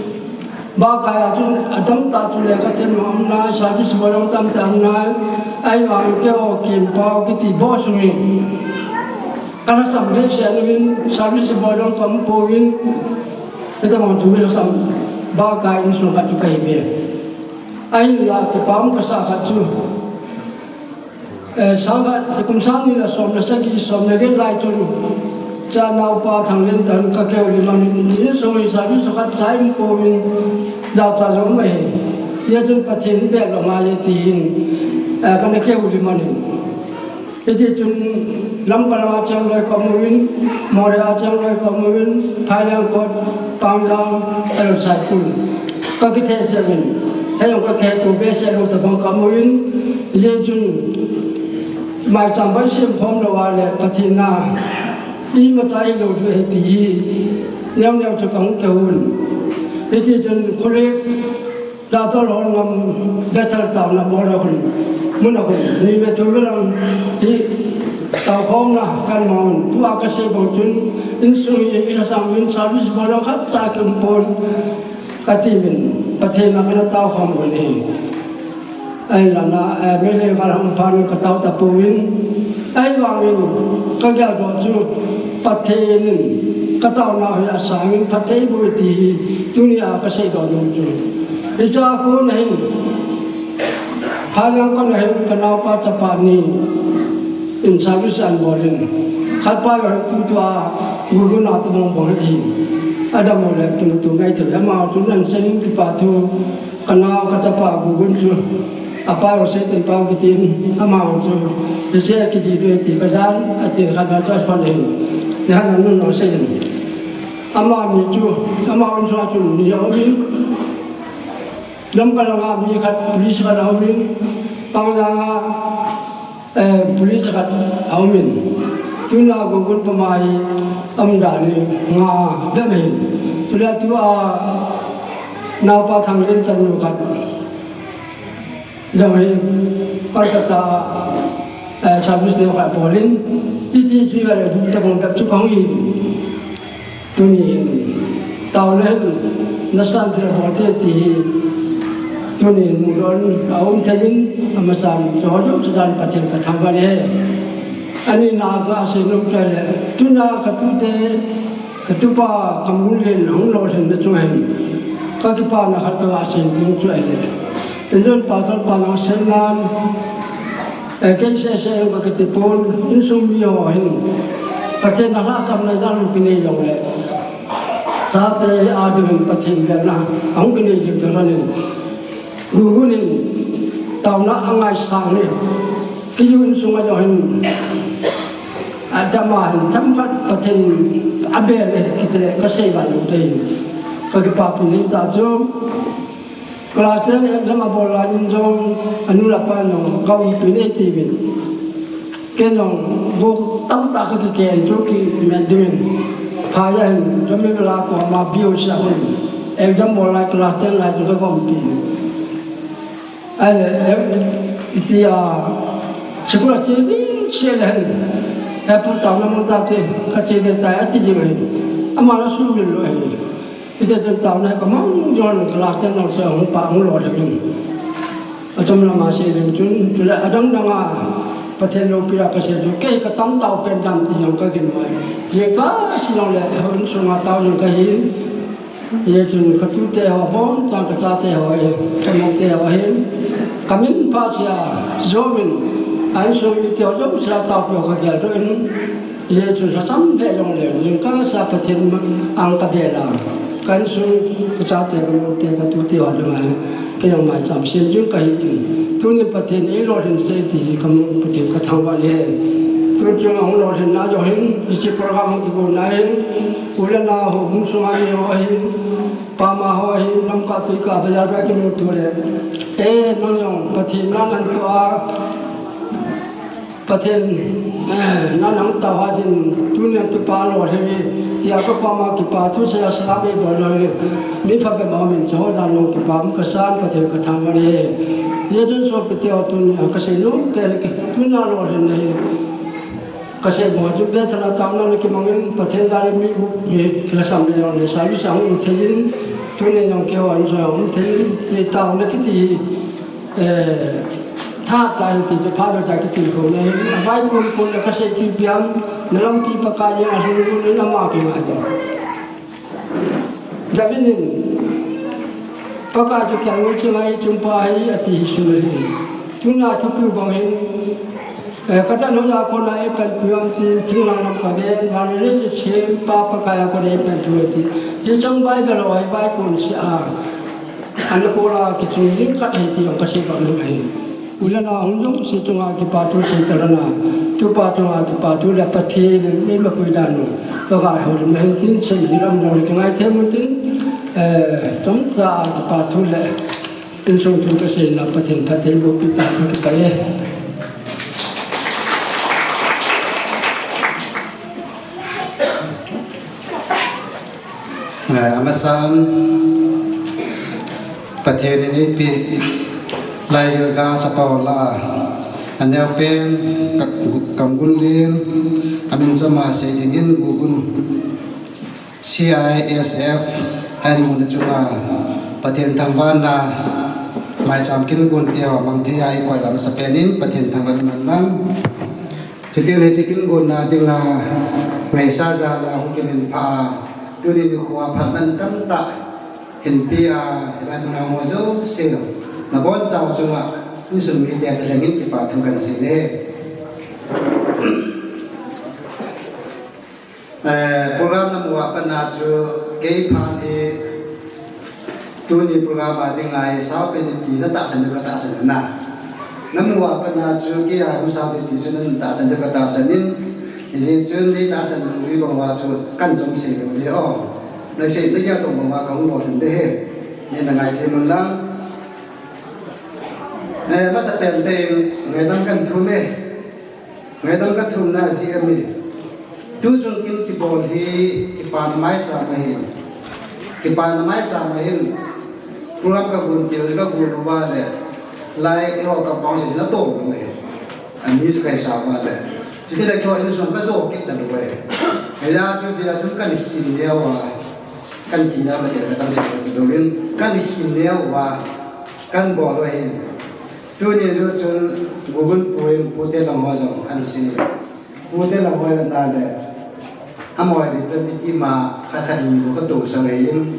Bahkai a chun, atam tah chu lekha them ho um nai, service bol jong tamtah um nai, ahivang keiho Kimpau kiti boss sung hi. Kalhasam behseh uvin, service bol jong kaum pouvin, hitabang chu mi lhasam, Bahkai insung khat chu kahiuve. Ahinla, kipa um kasah khat chu, eh, sang khat, kum sang ni le som le sagi, som le get lai chun, cha naopa Thanglentan kakihoulim in, insung hi service khat cha um pouvin, jacha jong um ahi. Hijeh chun Pathen bel lou ngai e tin, eh, kana kihoulim in. Hiti chun Lamka langa cheng loi kaumuvin, Moreh a cheng loi kaumuvin, Phailengkot, Pangjang, ahilou Saikul. Kakithe jeh uvin, hijong kakihetto behseh lou tabang kaumuvin, hijeh chun maicham vai sem khom lou a le Pathen a imacha hilou diu ahi ti hi, neo neo chu kahung kihou un. Hiti chun kholek Tatol hol ngam Bethel taona bol a khun, mun a khun, ni ve thum ve lang hi taokhomna kan mang un. Tua kasei bang chun, insung hi ilhasam uvin service bol a khat cha kium pon kati uvin, Pathen a kana taokhom uvin ahi. Ahinla, eh, Meitei gal hung phat in katao tapouvin, ahivangin kageldoh chu Pathen in kataona hi asangin phatthei boh e ti hi tunia kaseidoh nom chu. Hichea kon a hin, Phailengkot a hin kanaopa chapa ni in service ahin bol in, khatpa jong tutua Gurgaon a tabang bol ahi. Adammo le kimuto ngai thei, ama chun ahin seijin kipa thu Kanao kachapa Gurgaon chu, apa jong Seitinpau kitin, ama jong chu, hiche kijih diu ti kajan, atin khat na chu aphone in, nihan anun jong seijin. Ama mi chu, ama insung a chun mi aumin, Lamka langa mi khat, police khat aumin, Pangjang a, eh, police khat aumin. Tuna Gurgaon puma hi aum dan hi nga bep ahi. Chule tua naopa Thanglentan nu khat jong hi Kolkata, eh, service neo khat bol in, iti chu vale tabang bep chu kahung hi. Tunin, taona hin, nasan thil bol thei ti hi, tunin mudoh in aum thei in, amasan, chu ho jouse dan Pathen kathangvah e. Ani na kasei nom chu ahile, tuna katute, katupa Kamgunlen hung lolhinna chunga hin, kakipana khat kagasei nom chu ahile. Injong Pastor pan asei nan, Eh, kei sese jong kakiti pon, insung mi ho hin Pathen a lhahsamna jal kinei jongle, chate a dingin Pathen belna ahung kinei jing chu lhonin, Gurgaon in taona angaisang in, kiju insung a jong hin, achama hin themkhat Pathen abel e kiti le kasei val u te, kakipapi nei ta chu. Class ten exam abol lai in jong anu le apan jong kaumpi nei tiuvin. Ken jong buk tamtah kakikhen chu kimet diuvin. Phai a hin, jom mi la ko ma B O C a khun. Exam bol lai class ten lai chu kaumpi. Ahile, eh, itia, school a che ding seh le hin. He pu taona mun ta che, kache ding tai ati jing ahi. Ama la sumil lou ahi. Hiti chun taona kamang jong class ten jong se hung pa hung lolhing in. Achom lama sei ding chun, chule adang dang a, Pathen loupina kasei chu, kei katam tau pen dan ti jong kaginmo e. Jingkah seh jongle, houin sunga tao jong kahin. Hijeh chun katute ho, abonchauva kachate ho, kamoute ho ahin. Kamin pha seh a, jomin, a insung mite ho jouse a taopeh u kageldoh in. Hijeh chun lhasam lheh jongle, jingkah seh a Pathen ang kabel a, ka insung, kachate, kamoute, katute ho langa, kei jong maicham sem jing kahi in. Tunin Pathen eilolhin seh ti hi kamu Pathen kathangvah e. Tun chung ahung lolhinna jong hin, hiche program hung kigonna hin, u le nao ho, hung sunga mi ho ahin, pama ho ahin, lamkah tuikah, bazar a kimuto le, e, nang jong Pathen na natoh a, Pathen, eh, na natoh a din, tunia tupa lolhin e, tia kakoma kipa thusei a salam eibol lou e. Mi phabep a um in, chuho dan jong kipa um kasan, Pathen kathangvah e. Hijeh chun sopite ho, tunia kasei nom pen, tuna lolhinna hi kasei bang chun Bethel a taona le kimangin, Pathen jal a mi gup hi kilhasam le jongle, service ahung um thei in, tunin jong keiho insung a um thei in, ti taona kiti hi, eh, tha tai ti, pha lo tai kiti ko ne, avai kun kun le kasei chu ipi ham, na lampi Pakai jeng a lhung lhung in ama kingai jong. David in, Pakai chu kiang u chunga hi chungpa hi ati hi sun hi. Tuna thupiu bang hin, eh, kadan hoiya kona eipanpiu ham ti, thinglhang lam kaven, van le lei sempa Pakai a kona eipanpiu ti. Hiche Bible ho hi vaikon seh a, ana kol a kichung ding khat ahi ti jong kasei bang ahi. U le nao hung jouse chunga kipa thu sei talou na, tupa chunga kipa thu le Pathen in eimapui dan u, kaga houlim na hin tin, sei hi lam jong le kingai thei mu tin, eh, chomcha kipa thu le insung thu kaseina Pathen phatthei boh pi ta, kakipah e. Eh, amasan, Pathen in eipeh laigil ga chapa ho lah a, aneo pen, Ka-, Kamgunlen, amin chama sei dingin Gugun, C I S F, ahin muna chunga Pathen thangvahna, maicham kin gon teho mang thei a eikoi uva amasapen in Pathen thangvah in umhen lang. Chuteng le hiche kin gonna dinga ngaisah jal a hung kiminphah a, tuni nikho a phatman tamtah hinpeh a, hilai mun a um ho jouse, nabonchauva chunga insung mite a thalheng in kipa thu kahin sei e. Eh, program namu a pat na chu kei phat hi tuni program a dinga hi sao pen in ti natahsan diu katahsan in na. Namu a pat na chu kei a hung sao pen ti chu natahsan diu katahsan in. Hijeh chun neitahsan diu bang uva chu kahin jom sei lou ding o. Nasei nagel bang uva kahung lolhin ding ahi. Nei nangai thei un lang. Eh, masapen in ngaidam kahin thum e. Ngaidam kathumna jeh ahi. Tuchung kin kibol hi kipana maicham ahin. Kipana maicham ahin. Program kagon til kagon uva le, lai eiho compound seh seh in adol lou ahi. Ani chu kaisa uva le, chutile keiho insung kajo kit talou ahi. Hijeh chun via chun kahin khin neo uva, kahin khin neo uva, kachang seh lou in kahin khin neo uva, kahin bol u ahin. Tuni joh chun Gugun pu in pute lang ho jong ahin sei. Pute lang ho hi na le, amaho hi representative ma khat khat ni ko katousah ahin.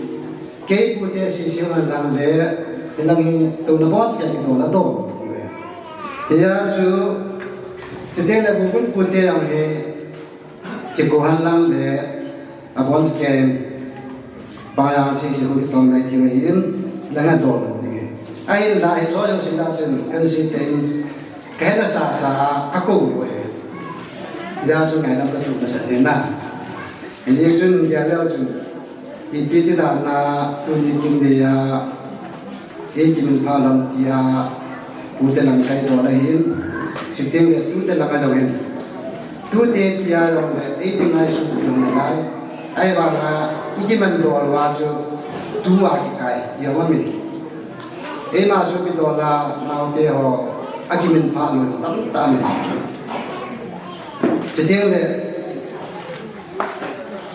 Kei pute sese uhen lang le, hilang hi touna boncha kidol a dol ti uve. Hijeh chun, chuteng le Gugun pute jong hi kikou hen lang le, aboncha kei in, pa jong sese hung kitom ngai thei u ahin, lang a dol lou ding ahi. Ahinla hiche jouse lah chun kahin sei tei in, kahet asasa a kakou lou ahi. Hijeh chun ngaidam kathum masat in na. Hijeh chun gel leu chun, ipi ti dan a tuni kin geiya eikiminphah lou ham tia, pute lang kahin dol ahin, chuteng le tute lang a jong hin. Tute tia jong le, eiti ngaisuh jong le nalai. Ahivanga, ikiman dol uva chu, tua kikai, ti jong aum in. Eima sopi dol a, naote ho, akiminphah lou tamtah aum in. Chuteng le,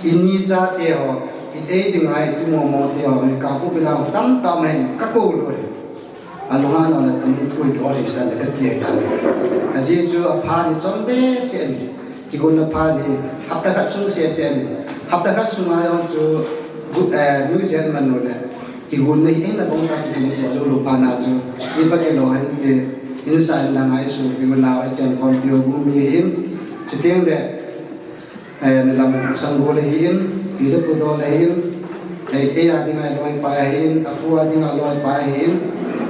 ini chate ho, itei dinga itu momo te ho, Kangpokpi lang ho tamtah aum in, kakou lou ahi. Alunga no le kamu pui ko si sa le kati ai ta. Ajeh chu apha ni chom behseh in. Kigon na pha ni hapta khat sung seh seh in. Hapta khat sunga jong chu gu-, eh, New Zealand man no le. Kigon na hi na bong ka kigon to jo lo pha na chu. Ni pa ke lo hen te. In sa in na ngai su pi na ai chen khom pi o gu mi hin. Chuteng le. Eh, nilam sanggol ahin, pi le pu dol ahin, eh, kei a dinga loipai ahin, apu a dinga loipai ahin,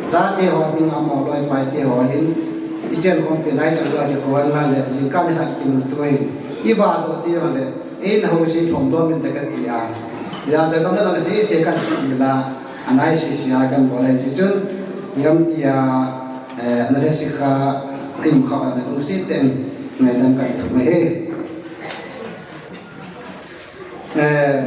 chate ho a dinga amaho loipai te ho ahin, i chen khom pi nai chan loi le ko an la le, jingkah ni khat kimuto ahin, i va doh ti ho le, eh, na ho si thom dom in te kati a. Ya ja kam na la si se kan su mi la, anai si si a kan bol ahi chun, yam ti a, eh, analysis kha, im kha, ana lungset tah in, ngaidam kan thum ahi. Eh,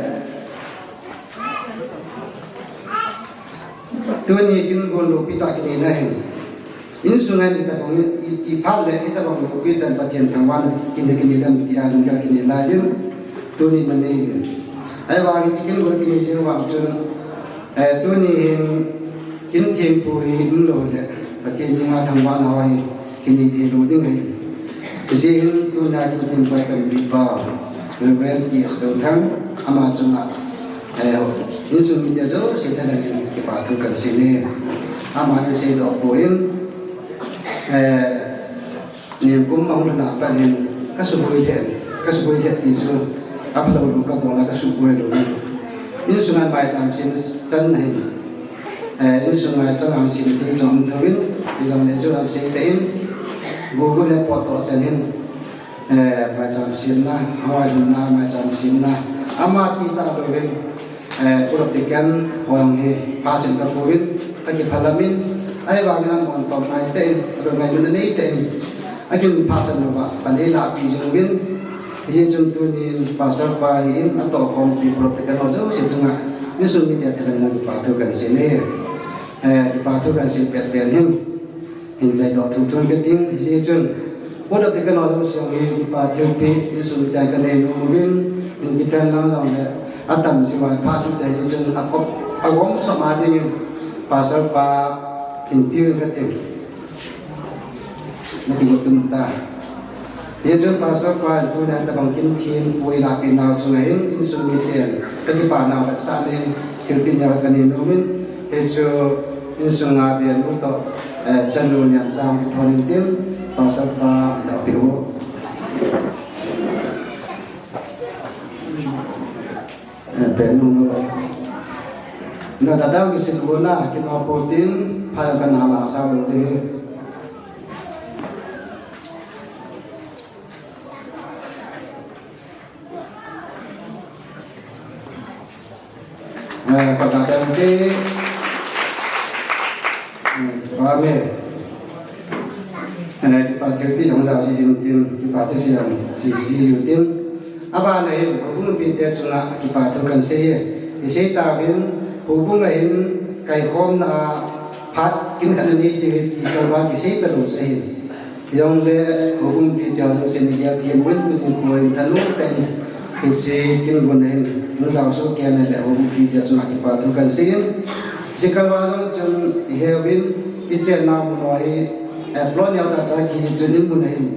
tuni kin gon loupi tah kinei na hin. Insunga ni tabang i, i phat le i tabang loupi tah Pathen thangvahna kin kinei dam ti a lungkhat kinei lai jin. Tuni na nei hin. Ahivang hi kin gon kinei jing vang chun, eh, tuni hin kin thempu hi um lou le. Pathen dinga thangvahna ho hi. Kinei thei lou ding ahi. Hijeh hin tuna kin thempu a kan bipa Reverend T S Louthang ama chunga, eh, insung mite jouse thalheng in kipa thu kan sei e. Ama in seidoh poi, eh, nikum ahung lhun a pat hin ka suboi lheh, ka suboi lheh ti chu aphalou lou ka bol a ka suboi lou. Insunga maicham sem chan ahin. Eh, insunga chang ang sem thei chom thou in, ijongle chu an sei tah in, Google le pot toh chan hin, eh, maicham semna, hawai lhunna, maicham semna, ama ti tah lou in, eh, political hong hi, pha sem ka pu in, ka kiphalam in, ahivang in amon tom ngai tah in, alou ngailutna nei tah in, akin pha chan lou va, pan ei lahpi jing uvin, hijeh chun tunin Pastor pa hin, atoh khompi political ho jouse chunga, insung mite thalheng in kipa thu kan sei e. Eh, kipa thu kan sei pet pet hin, hin seidoh thu thum ka ting, hijeh chun, political ho jouse hin kipa thilpeh, insung mite ka nei nom uvin, hin kiphen lang lang le, atam jing uva phat thum te hijeh chun, akop, agom sop a dingin, Pastor pa, hin piu in ka ting. Na kigo tum ta. Hijeh chun Pastor pa in tuna tabang kin thempu i lahpi nau sunga hin insung miten ka kipa nau khat sah in thilpeh neo ka nei nom in. Hichu insunga benu toh, eh, chanu Niamsang kithon in tin Pastor pa in da peh u. Eh, pen nung lo. Na dadang kisin u na, kino po tin, phai kan hala sa lo te. Eh, kota dan te. Eh, amen. Eh, kipa thilpeh jong jao si jing tin, kipa thu sei jong si, si jing tin. Abana hin, houbung mipite chunga kipa thu kan sei e. I sei tauvin, houbung a hin, kaikhomna a phat, kin khat na nei ti, ti kalval kisei talou chu ahin. Jongle, houbung mipite ho jong sei ni dia ti, mun tu jing kho in thanop tah in, hiche kin gon a hin, hung jao soh kei na le, houbung mipite chunga kipa thu kan sei in. Hiche kalval jong chun, i he uvin, i chenna mun ho hi, eh, plot neo cha cha kihi chun in mun a hin.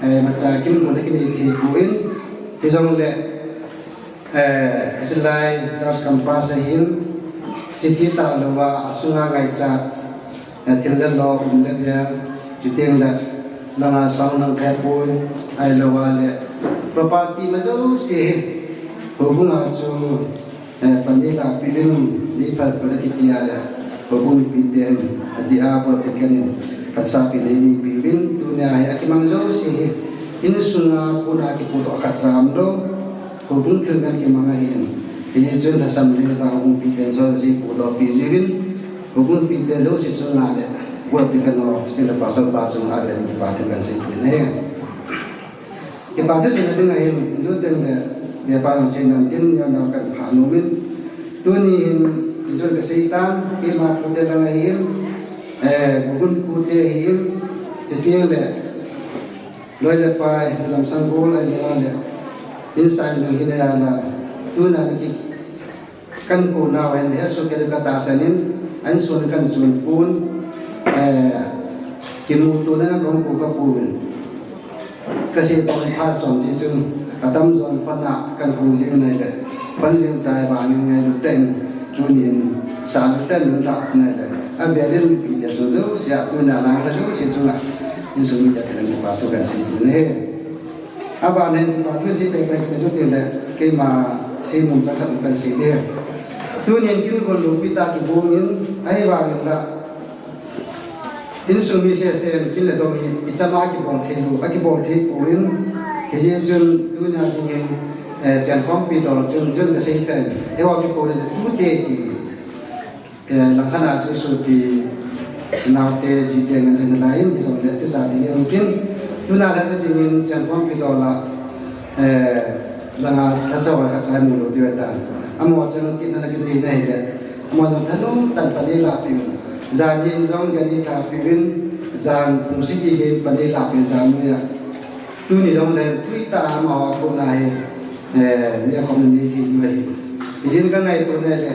Eh, macha kin mun a kinei thei poi, hijongle, eh, hiche lai church campus a hin, chiti talou a, asunga ngaichat, eh, thil le lo, um le bel, chuteng le, langa sang nang khe poi, ahilou a le, property ma jouse hi, houbung a chu, Eh, pan nei lahpeh uvin, nei phalpul a kiti a le, houbung mipite in, ati a, political in, phatsahpi nei neipi uvin, tunia hi, akimang jouse hi, insunga kona kipudoh khat jam lou, houbung thil ngen kimang ahin, hijeh chun lhasam nei la houbung mipite in jouse pudohpi jiuvin, houbung mipite jouse chunga le, political ho, chuteng le pastor pa chunga le, kipa thu kan sei kit in ahi. Kipa thu seina dinga hin, injo teng le, Biapa jong seina tin, neo neo kan phah nom in. Tuni hin, injo ka sei tan, keima pute lang ahin, eh, Gugun pute ahin, chuteng le, loi le pai, lam sanggol ahile, insung jong hin ahi la, tuna ni ki, Kan kou nau hen, he su ke ka tahsan in, an sun kan sun pun. Kimuto na kong ko ka pu vin. Ka se tong pha chom ti chun, atam jon fan a kan ko ji nai le. Fan jing sai ba ning ngai lu ten, tunin sa lu ten nun la nai le. A ve len pi te so jo sia tu na lang ka jo si chu la. Insung mi te te kipa thu kan si tu ne. Aban hin kipa thu si pe pe te jo tin le. Keima si mun sa khat kan si de. Tunin kin gon lu pi ta ki bu min, ai ba ning la. Insung mi sesen kin le dong hi, ichama kibol thei lou, akibol thei pon, hijeh chun tuna dingin, eh, Chenkhompi dol chun, chun kasei ten, eiho kiko le tute ti, eh, langkhat a chu sopi, naote, jite ngen chen lai in, ijong le tucha ti le tin, tuna le chu dingin Chenkhompi dol a, eh, langa thasa wa khat sai mu lou ti wa ta. Amo chang ti na na kin ni na hi le. Amo chang thanom tan pani la pi. Jan yin jong gani tha pi win, jan pung si ki hin pani la pi jan mu ya. Tuni jong le tui ta amo ko na hi. Eh, ni khom ni ti du hi. Yin ka ngai to ne le.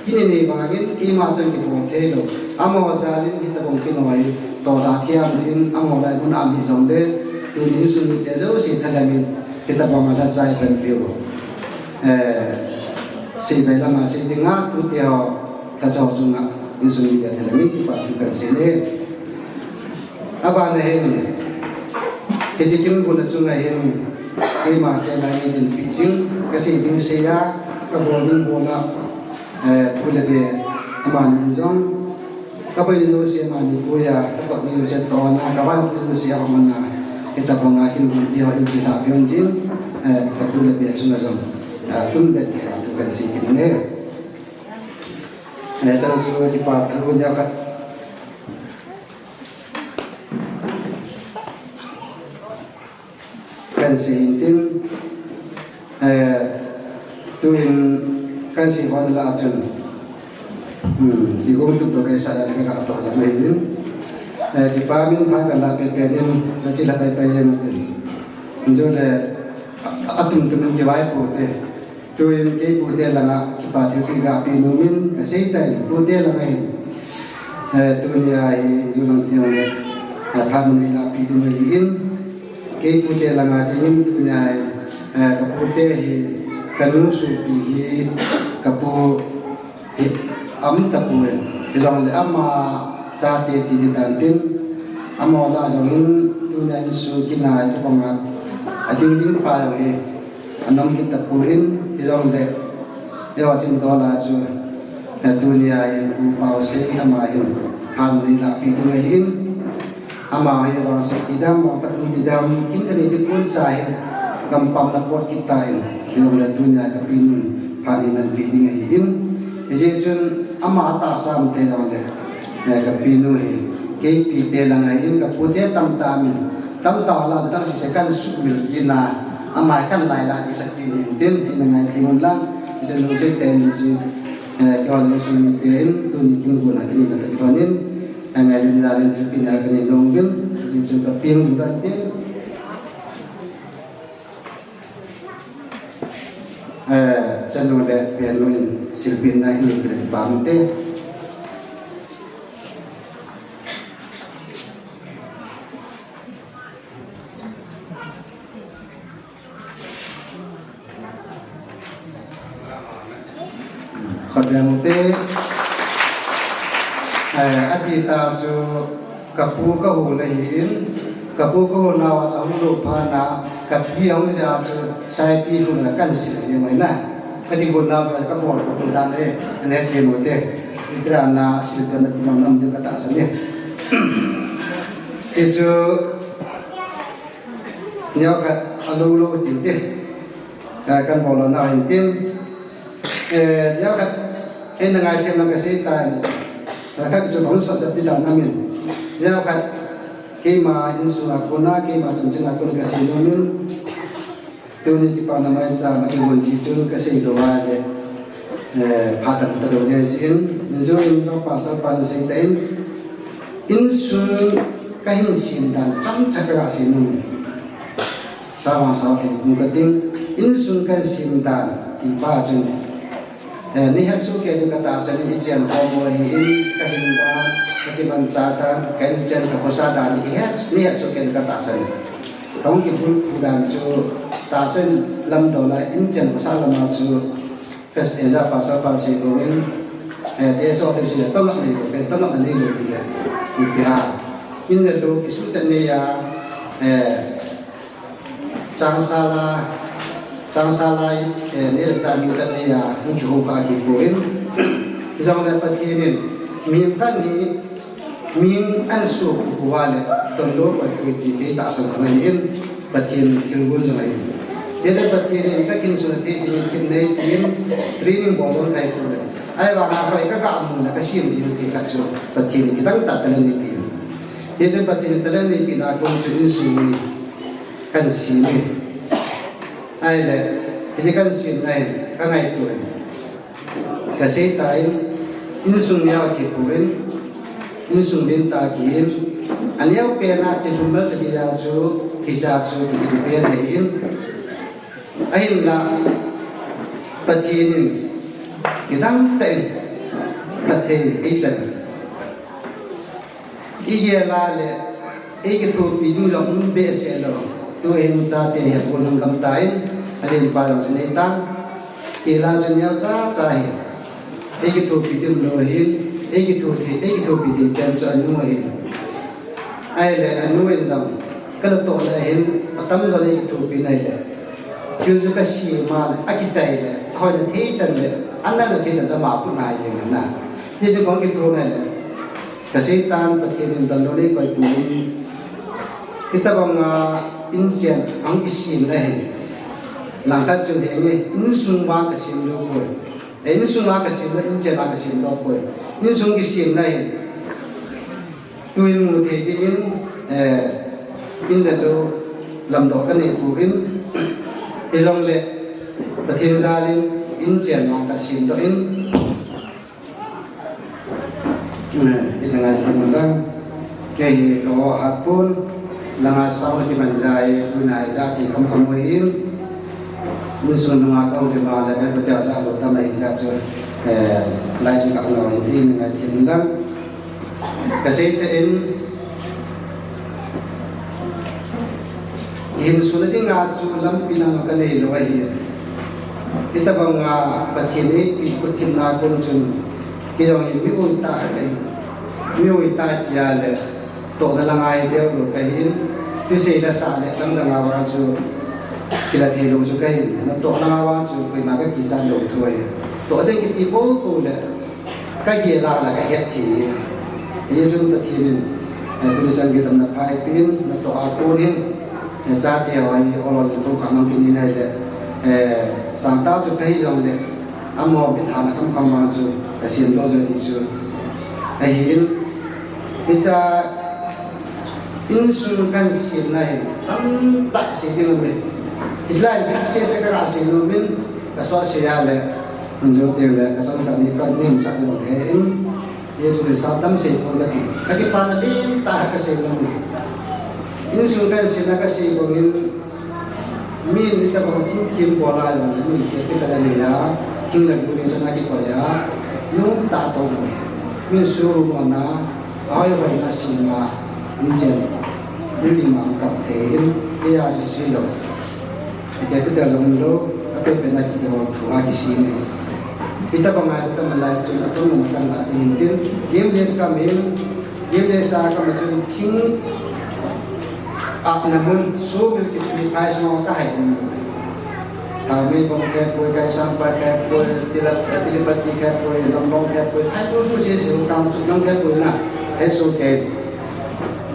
Kini ni vangin keima chun kibol thei lou. Amaho jalin hitabang kinoi, tola thiam jin, amaho lai mun a mi jong le, tuni insung mite jouse thalhengin, hitabang a lhachai panpiu. Eh, sei bai lama sei dinga, tute ho, lhachau chunga, insung mite thalhengin, kipa thu kan sei e. Abana hin, hiche kin gun a chunga hin, keima khel a ni dinpi jing, kasei ding sei a, kabol ding bol a, eh, thu le be, amani jong, kabol ni jouse amani puia, kato ni jouse tona, kavai ni jouse amana, hitabang a kin gun ti ho in chi la pion jing, eh, ka thu le be chunga jong, eh, tun be ti pa thu kan sei kin ne. Eh, chan su ti pa thu nia khat. Kan sei hin tin, eh, tuin kan sei hon la chun, hmm, ti gong tu ka sa la ka to sa mai hin, eh, ti pa min pa kan la pe pe nin, na chi la pe pe yen tin. Jo le, a, a tum tum ki vai po te. Tuin kei pute langa kipa thilpeh gape nom in kasei tan, pute langa hin, eh, tunia hi julang tiang le, eh, phat mun la pi ding ahi in. Kei pute langa dingin tunia hi, eh, ka pute hi, ka nu sopi hi, ka pu hi, um tapon, hilou le ama chate ti di tan tin, amaho la jong hin, tunia insung kinai tabang a, ading ding pa jong hi, anom kit tapon, hilou le, eiho ching dol a chu, eh, tunia hi Pu Pausei ama hin, phat mun la pi ding ahi in, ama hi vangset ti dam, vangphat um ti dam, kin kani ti pon sa hin, gam pam na pot kit tan, hilou le tunia ka pinu hin, phat mun pe ding ahi in, hijeh chun ama tahsa um te jong le, eh, ka pinu hi, kei pute langa hin, ka pute tam tam in, tam ta la jong si se kan sumil kit na, ama kan lai la ti sa pi ni tin, ina ngai thei mun lang, ijeh nung se te ni ji, eh, ka wan sum ni te in, tuni kin gun a kin na ta pi in, eh, ngai lun la len thilpeh na kin nong vin, ijeh chun ka ping ding ra tin. Eh, chanu le penu in silpin na in le pam te. Khatvei te, eh, ati ta chu, ka pu ka hu le hi in, ka pu ka hu nau a sa hu lo pha na, ka pi hung ja chu, sai pi hu na kan si le mai na. Ka di gu nau ka bol ko tu dan e, ne thi mo te. Itra na si ta na ti nam nam de ka ta sa ne. Ti chu, Neo khat a lo lo ti te. Ka kan bol na hin tin. Eh, neo khat en na ngai them na ka sei tan. Ka khat chu bang sa sa ti dan amin. Neo khat keima insung a kona, keima chun chun a kon ka sei nom in. Tuni ti pa na mai sa ma ki gon ji chun ka sei lo wa le. Eh, pha dam ta lo le ji in. Injo in lo pastor pa na sei ta in. Insung ka hin sim dan chomcha ka ga sei nom e. Sa vang sa thei kum ka ting, insung kan sim dan ti pa chun. Eh, ni ha su ke du ka ta sa ni sian ko mo hi in ka hin dan, Ka kimancha dan, ka inchen ka khosa dan, i het, ni het chu ken ka tahsan. Ka hung kibulphu dan chu, tahsan lam dola, inchen khosa lama chu, first elder pastor pa sei ko in, eh, te so te sei, tong lak nei ko, pen tong lak nei ko ti le, ipi ham. In le lo, kisuhchat nei a, eh, Changsala, changsala, eh, nel sa ni chan ni a, hung kiho kha kipon. Hijongle Pathen in, mihem khat hi, mihem ahin suhkhum uva le, donlou koi koi ti kei tahsan ka nei in, Pathen thilgon jong ahi. Hijeh chun Pathen in ka kin sun thei ding in thil nei pin, training bol jong kai pon. Ahivanga koi ka ka mun a ka sem ding thil khat chu, Pathen in kidang tah talent nei pin. Hijeh chun Pathen in talent nei pin a kon chu insung hi, Kahin sem e. Ahile, hiche kahin semna in, ka ngaito in. Ka sei tan, insung neo kipon, insung din tah kihin, aneo pen a chi lhum bel sa kija chu, kija chu, ki ki pen ahin. Ahinla, Pathen in, kidang tah in, Pathen in, ei chan. I gel a le, ei kithopi ding jong um behseh lou. Tuhin chate hi abon hung gam tan, alen pa jong chu nei tan. Ti la chu neo cha cha hi. Ei kithopi ding lou hin, ei kithopi, ei kithopi ding pen chu anu ahin. Ahile, anu in jong, ka natoh le hin, atam jo le ei kithopi nai le. Thil chu ka sem a le, akichai le, ahoina thei chan le, anal na thei chan chu ama khut nai le na. Hichu kong kitho nai le. Ka sei tan Pathen in donlou nei koi pon. Hitabang a inchen ahung kisemna hin. Langkhat chun henge, insung vang ka sem jou poi. Eh, insung a ka sem lou, inchen a ka sem lou poi. Insung kisemna hin. Tuin mu thei ding in, eh, in le lou lamdoh ka nei pon. Hijongle, Pathen jal in, inchen a ka sem doh in. Eh, i la ngaithim un lang. Kei hi ka ho hat pon, langa sang le kiman jai, tuna ijat hi kham kham u hin. Insung nunga ka u le ma le ka ka tia ja lou tam ahi jeh chun, eh, lai chu ka ngau hin ti ngaithim un lang. Ka sei tan, Hinsun a dinga chu lampi nang ka nei lou ahi. Hitabang a Pathen in eipe khut themna kon chun, kei jong hi mi oi tah khat kahi. Mi oi tah tia le, tohna la ngai deu lou kahin, thusei la sa le, dang dang a vang chu, kila thei lou chu kahin, natoh dang a vang chu, koima ka kichat lou thou ahi. Toh ding kiti popo le, Ka gel a la ka het thei. Hijeh chun Pathen in, eh, tuni chan kidemna pha eipeh in, natoh a kon hin, eh, chate ho hi, ol ol in khoukhah nang kinin ahile, eh, sangtah chu kahi jongle, amaho mithana khamkham vang chu, ka semdoh joi ti chu. Ahin, hiche, Insung kahin semna hin, tamtah sei ding aum in. Hilai in khat sese ka ga sei nom in, ka sot sei a le, hung jou teng le, ka changseh ni ka nim sah ding ahi in. Jesu Christa tam sei pon kati. Ka kipana lim tah a ka sei nom in. Insung kahin semna ka sei bang in, Min hitabang thingthim bol a jong le, min capital anei a, thing le gu in sana kikoi a, nom tah a tou mo. Min showroom a na, ahoi hoi na sima, inchen, building ma kap thei in, kei a sisi lou. Capital jong lou, ape pe na kikihol thu a kisem e. Hitabang a ka man lai chun, achom na kan la ding in tin, game list ka min, Gimle sa ka ma chun thing a na mun sumil kiti phai sung ka hai mun. Tha mi bom khe poi, kai sang pa khe poi, tila, tilipati khe poi, lom bom khe poi, phai tu su si si kam su nong khe poi na, khe su khe.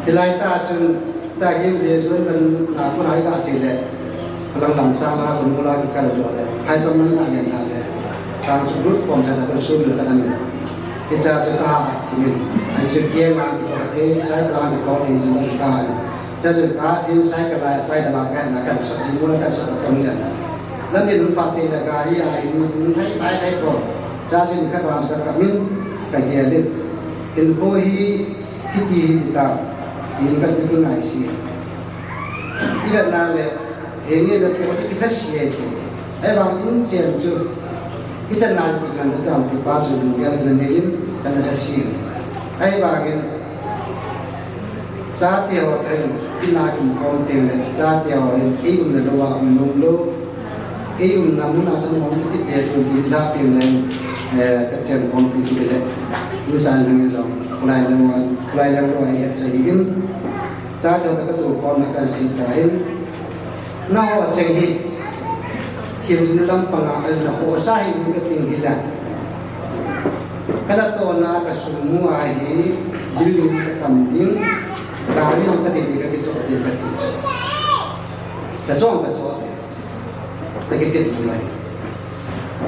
Tilai ta chun ta gimle sun kan na kun hai ka chi le. Lang lang sa la kun mula ki kal do le. Phai chom nang ka ngen tha le. Kang su lut kom sa da kun sumil ka na mi. Hiche chu ka ha thimin, ahi chu kiang a, ka thei, cycle a, ka to thei chu ka ha. Hiche chu ka ha chin cycle a, pai da la ka na kan sot, jing mula kan sot ka tong le. Lam in hung pat teng le gari a, mi tum thei pai thei to. Hiche chu ni khat vang chu ka kap in, ka gel in. Hinkho hi, hiti, hiti ta, tin ka, ka ngai si. I vet na le, Henge na pu ki tha si ai ko. Ai bang in chen chu. I chan na ki kan da tam ti pa chu lunggel na nei in kan da si. Ahivangin, chate ho toh hin, ina kimukhom teng le, chate ho hin, eiumna lou a um nom lou. Eiumna mun a chun hung kiti te tun tin la teng le, eh, ka chenkhompi kiti le. Insan lang jong, khulai lang, khulai lang lou a ihet sa hi in. Chate ho toh ka tukhomna kan sei ta in. Naho cheng hi, themjin lampang a, ana khohsa hi in kati hi la. Ka natohna ka sum mu a hi, building a ka kam ding, gari jong ka ti ti ka kichoh ti ka ti so. Ka choh ka choh ti. Ka kiti na mai.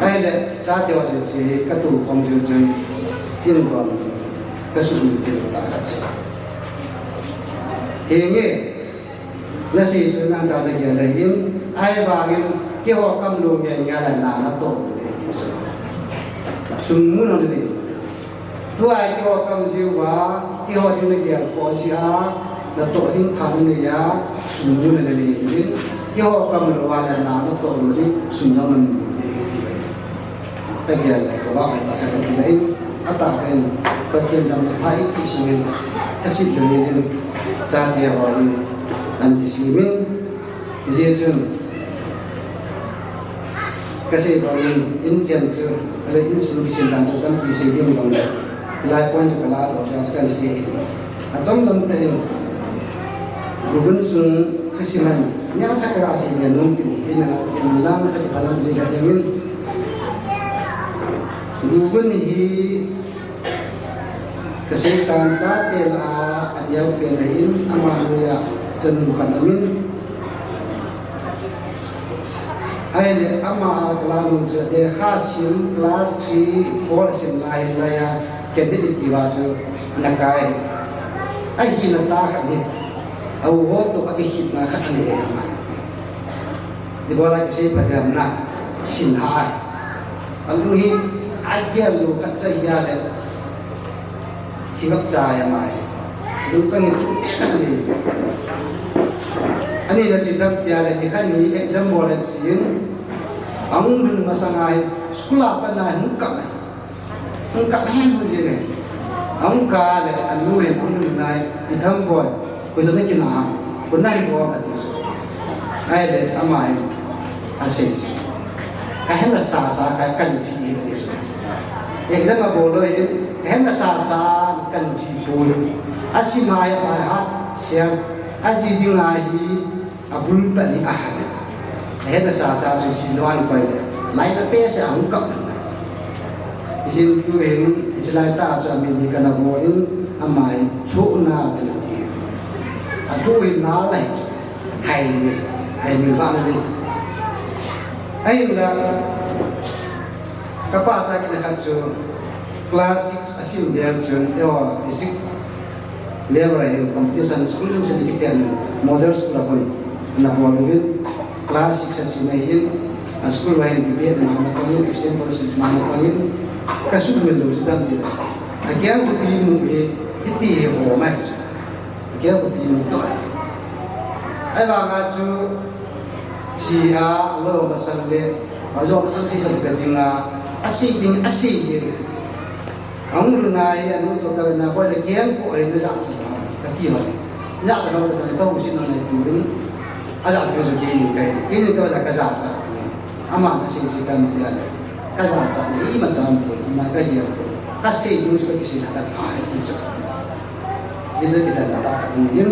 Ahile, chate ho sese, ka tukhom jiu chun, in don, ka sum ti lo ta ka se. Henge, Na sei chu nang ta na gel le hin, ahivangin keiho kam lou nge nge le na, natoh lou ding ti chu. Sum mu na nei lou ding. Tua keiho kam jiu a, keiho ding na gel kho ji a, natoh ding pha na nei a, sum mu na nei hin. Keiho kam lou a le na, natoh lou ding, sum na mu lou ding ti ve. Ka gel le, ka vah le, ka kile in, atah in, Pathen damna pha ipi sungin, ka sih lou in, chate ho hi, an kisim in, hijeh chun, ka sei bangin, in chen chu, ale in sung kisim dan chu, tampi sei ding jong le, lai point chu ka la doh, cha chu kan sei in. Achom lam tah in, Google sung thusim in, niam cha ka la sei ve nom kit in, in lang ka ti phalam ji ka ding in, Google hi ka seitan chate lah a, a neo pen ahin, ama noiya chanu khat amin. Ahile ama a ka la nom chu, lekha sim class three, four a sim lai, lai a, candidate ti va chu, ana kai. Ahina tah khat hi, a u ho toh a kikhetna khat ani e mai. Ibola kisei pha diam na, sin ha ai. A lung hi, a gel lou khat cha hi a le, thingap cha ya mai. Lungsang hi chu e khat ani. Ani na chi dam tia le, ni khat ni exam bol le chin. Ahung lhun masang a hi, school a pat na hung kap mai. Hung kap hen hung jing e. Hung kap le, anu hin hung lhun nai, i tham boi, koi toh na kinah ham, koi na hi boi ati so. Ahile, ama hin, asei so. Ka hena sasa, ka kan ji ati so. Exam a bol lou hin, ka hena sasa, kan ji boi. Asim a hi, a hat siam, aji ding a hi, A bul pat ni a hai. A hena sasa chu ji lou an koi le. Lai na pe se a hung kap. Ijin tu hin, ijin lai ta chu a min hi kana vo in, ama hi, thu na kana ti. A thu hin na lai chu. Hai min, hai min va na ni. Ahin la, ka pa cha kina khat chu, class six a sim vel chun, eiho, district level a hin competition school jong seni kiten model school a kon ana bol uvin class six a sim a hin a school a hin debate ma ana pangin extempore speech ma ana pangin ka sumil lou chu dam ti a keng khopi mu hi hiti hi ho mai chu a keng khopi mu to ai vanga chu chi a lo masang le a lo masang chi sa ka dinga a si ding a si ding Ahung lhun a hi, anu toh ka vetna, boi le keng ko hi na jahcha ham, ka ti ho le. Jahcha ham ka ti ho le, ka husit na nai puin. A jahcha chu keini ka hi. Keini ka vetna ka jahcha poi. Ama na sei sei ka mi ti a le. Ka jahcha na imacha um poi, ima ka gel poi. Ka sei ding chu ka kisei na ka pha hi ti chu. Hi chu kidan na ta ka ding in,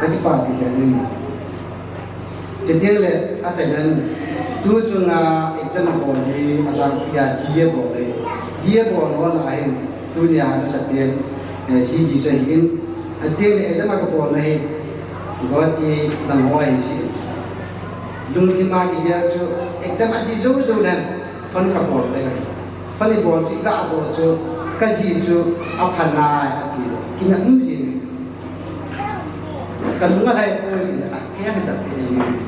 ka kipapi ka ding. Chuteng le, achainan, tu chunga exam a bol hi, ajangpi a D A bol hi. D A bol ho lah a hin, tunia masapen, eh, G D chu ahin. Ateng le exam a ka bolna hi, Guwahati lang ho ahi jin. Lungthim a kigel chu, exam a ji jou jou le, phone ka bol le. Phone i bol chu, i ga doh chu, ka ji chu, apha nai, ati le. Kina um jin. Ka lung alhai poi ti le, a fel hi ta pe e.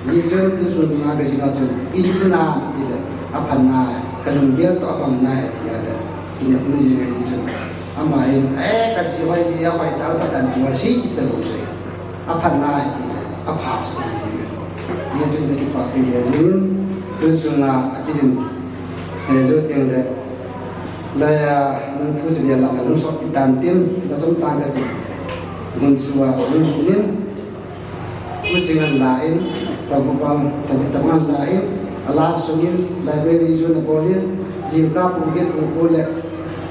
Hichun tu chun ma ka jina chun, i tu na mi ti le, apha nai, ka lunggel toh abang nai ti a le, i na pun jing a hichun. Ama hin, eh, ka ji hoi ji a hoi ta pa tan tu a si ti ta lo se. Apha nai ti le, apha si ti le. Hichun ka kipapi le jin, tu chun a, ati jin, eh, jo teng le, Laiya, nung thu chi vel a nung sot i tan tin, la chom tan ka ti. Gun sua nung gun in, Pu Chingan la in, tabu bang, tabu taman la in, ala sung in, library zun a bol in, jingkah pung get pung ko le,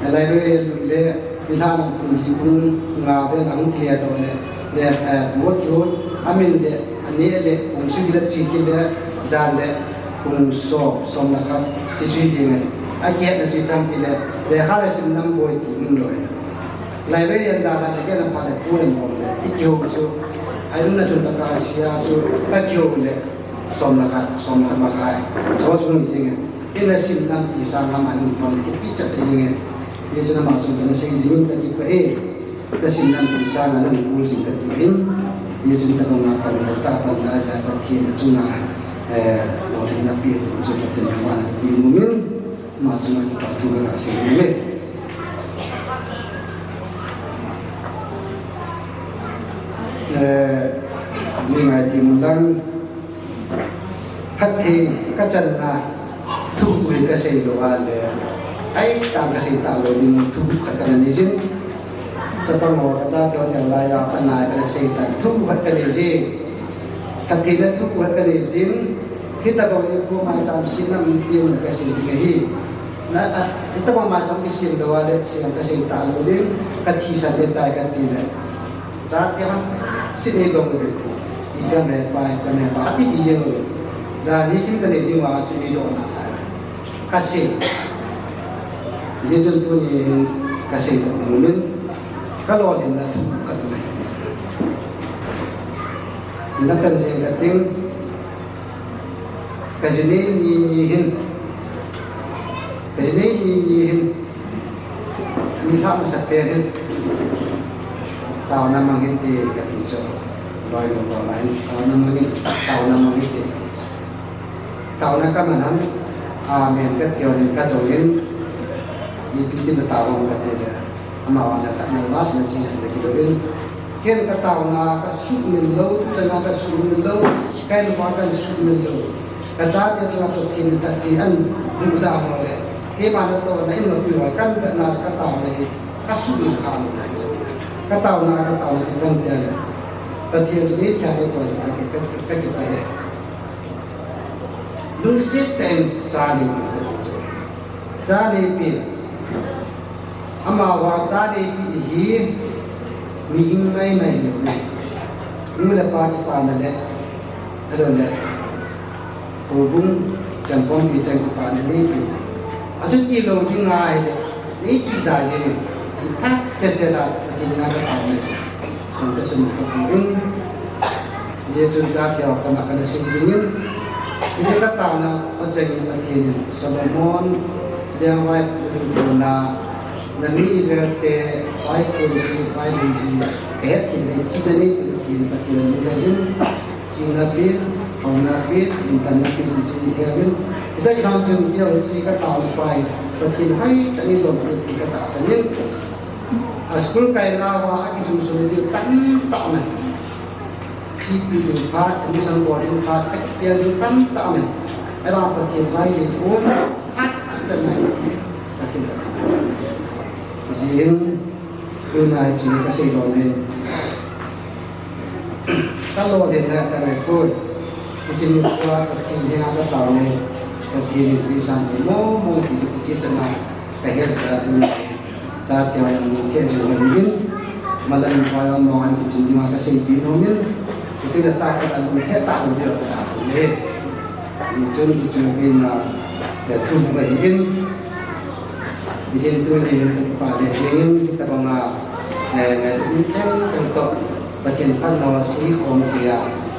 library lu le, nilhah lang pung li pung nga vel a hung clear to le, le, eh, mot ki hon, amin le, ane le, pung sagi le, chi ki le, jan le, pung som, som le khat, chi sui jing e. Akihetna sui tam ti le, lekha le sim nam boi ti um lou e. Librarian dan a le, kei na pha le, pu le mong le, i kihou chu, a in na chun ta ka sia chu, ka kihou le, som le khat, som le khat makhai. So sung jing e. Ina sim nam ti sang a man in phone le, kiti cha cha jing e. Ye chu na ma sung ka na sei jing in ka kipah e. Ka sim nam ti sang a nang kul jing ka ti in. Ye chu tabang a tong le ta pan da ja Pathen a chunga, eh, lolhinna pe ti chu Pathen thangvahna ka pe nom in. Ama chunga kipathu kaga sei nom e. Eh, mi ngai thim lang, phatthei ka channa thu hi ka sei lou a le, ai, tang ka sei ta lou ding thu khat ka na nei jin. Chapang ho ka chate ho neo lai a, panai ka na sei ta thu khat ka nei jin. Phattheina thu khat ka nei jin. Hitabang nikho maicham sim nam ti un ka sei ding ahi. Na, a, hitabang maicham kisim lou a le, sim ka sei ta lou ding, ka thisan le tai ka ti le. Chate hon phat sim nei dong uvin. Ipi ham hepa, ipi ham hepa, ati ti jeng uvin. Jani kin ka nei ding vang chu i dohna lai. Ka sei. Hijeh chun tuni hin ka sei doh nom in, ka lolhinna thu khat mai. Na kan jeng ka ting, ka ji nei ni ni hin, ka ji nei ni ni hin, ani lha masa pen hin, taona mang hite ka ti chu. Loi lou ko ma hin, taona mang hin, taona mang hite ka ti chu. Taona ka man ham, amen ka ti in ka dong in, ipi tin na taona ka ti le, ama vang jat khat na va si na chi jat na ki dong in, ken ka taona ka sumil lou, tu chana ka sumil lou, ka in va ka sumil lou, ka chate chunga Pathen in Pathen an bu da mo le, keima na taona in ma pi hoi kan ka na ka taona hi, ka sumil kha lou ka ti chu. Ka taona, ka taona chi kan te le, Pathen chu ni thia ni ko ka ki, ka ki, ka ki pa e. Lungset tah in cha neipe ka ti chu. Cha neipe. Amavang cha neipe hi mihing maimai lou. Nu le pa kipana le, ahilou le, houbung changkhompi chang kipana neipe. Achuti lou ding ahile, neipe da jeng in. Iphat tah sela, Pathen na ka taona chu. Sun ka sun ka pu in. Hijeh chun chate ho koma ka na sei jing in, hijeh ka taona a chang in Pathen in Solomon lengvaipo ding kona, na mi Israel te vaikon ji, vailhun ji, ka hetthei in, chihna neipe Pathen, Pathen in lungdei jin, chihna pen, haona pen, lungtanna pen ti chu i he uvin. Hita kham chun keiho hiche ka taona pa hi Pathen hoitah in eidon ding ti ka tahsan in. A school kaina uva akijumso ding tamtah aum e. Fee pe ding phat, admission bol ding phat, ka kipel ding tamtah aum e. Ahivang Pathen vai le pon, phat chan chan nai. Pathen ka thangvah. Hijeh in, tunai chu ka sei lou e. Ka lolhinna ka ngai poi. Hiche nikho a Pathen henga ka taona e. Pathen in eisan peh mong mong ti chu hiche chan a ka het jeh a tunai. Chate ho jong lungthim jing u ahin, malam pa jong mong an kichim dinga ka seipeh nom in, hiti le tah khat a lungthim tah lou diu ka tahsan e. Hichun, hichun keima, eh, thu bou ahin, hijeh in tuni hin ka kipah le jeng in, hitabang a, eh, ngailutna chang chang toh, Pathen phatna a sei khom thei a,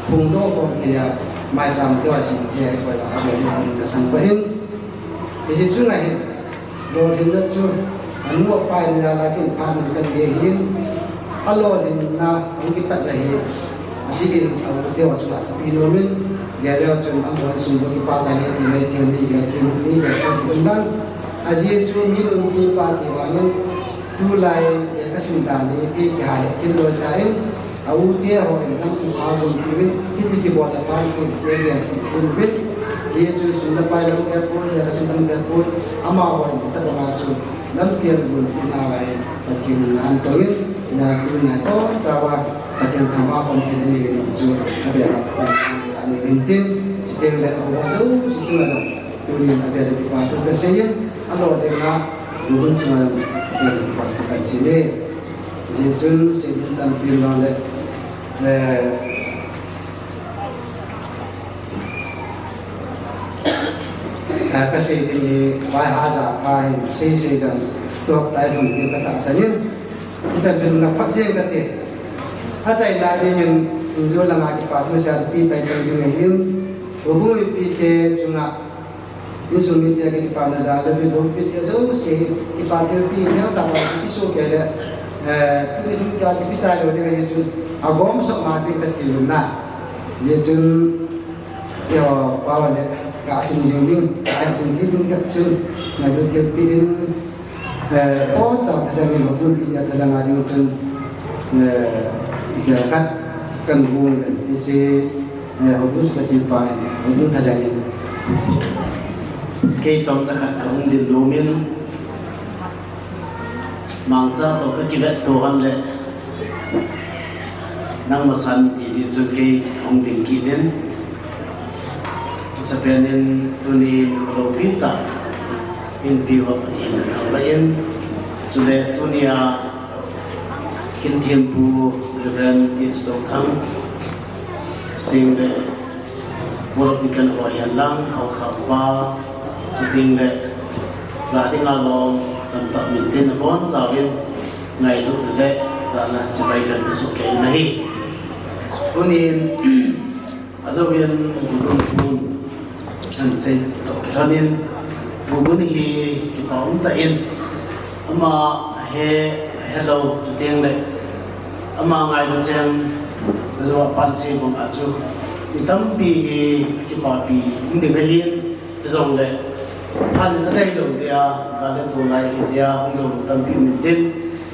phongdoh khom thei a, maicham te a sei thei a, koi a, a, ka thangvah in, hijeh chun ahin, Lolhinna chu, anu apa in jal a kin phat man kan dei ahin, alolhinna hung kipat na hi, adih in, a u te ho chunga kapi nom in, gel leu chun amaho in sum bou kipa cha nei ti mai ti ni, gel ti ni, gel ti ni um dan. Ajeh chu mi nunpi pa ti vangin, tulai lekha sim dan hi, ti kihai thil loi ta in, A u te ho in lam u a gon piuvin, hiti kibol a pan kin, ti a gen pi thin uvin. Hichun sum le pai lam te poi, lekha sim lam te poi, amaho in hitabang a chu, Lampi a bul ina vai Pathen in na an tongin, ina tu nai pon chawa Pathen thangvah khom kit ani ti chu, a bia la Pathen thangvah ani in tin, chuteng le a ho jo si chu a jong, tunin a bia la kipa thu ka sei in, a lo le na, bu hun chunga a bia la kipa thu ka sei le. Ji chun sei in tam pin la le, eh, Ka, ka sei ding hi, vai ha ja pha hin, sei sei dan, tuak tai lhun ding ka tahsan in. Hichan chun na phot jeng ka ti. A chaina dingin, injo langa kipa thu sia pi pai pai ding ahin. Ubu mi pi te chunga, insung mite kipana jal le, ubu pi te jouse, kipa thilpi, neo cha cha, kipi su ke le, eh, tuni lhun ka kipi chai lo ding ahi chun, a gom sok ma ding ka ti lum na. Ye chun, Keiho pao le, ka chin jing ding, ka chin thei ding ka chun, na du thil pi in, eh, po cha thalang in, hopun pi tia thalang a ding chun, eh, pi khat kan gung in, hiche, eh, hopun su ka chil pa in, hopun thalang in, hiche. Kei chomcha khat ka hung ding lum in, Mangcha toh ka kivet to hon le, nang masan ti ji chun kei hung ding kit in. Sapen in tuni ka lopi tah in pi va Pathen ka thangvah in. Chule tuni a kin thiampu Reverend T H Tothang. Chuteng le Board of Deacon ho hihen lang, haosa upa, chuteng le, ja dinga lom, tamtah min tin abon chauvin, ngailutna le, jana chibai kan pe soh kei in ahi. Tunin, ajouvin, Gugun pun, ahin sei toh kilhon in, Gugun hi kipa um tah in, ama ahe, ahelou, chuteng le, Ama ngailu cheng, ajoa panse bang a chu, mi tampi hi akipapi um ding ahin, hijongle, phat in adei lou jeh a, gal le tol lai ahi jeh a, hung jou tampi um intin,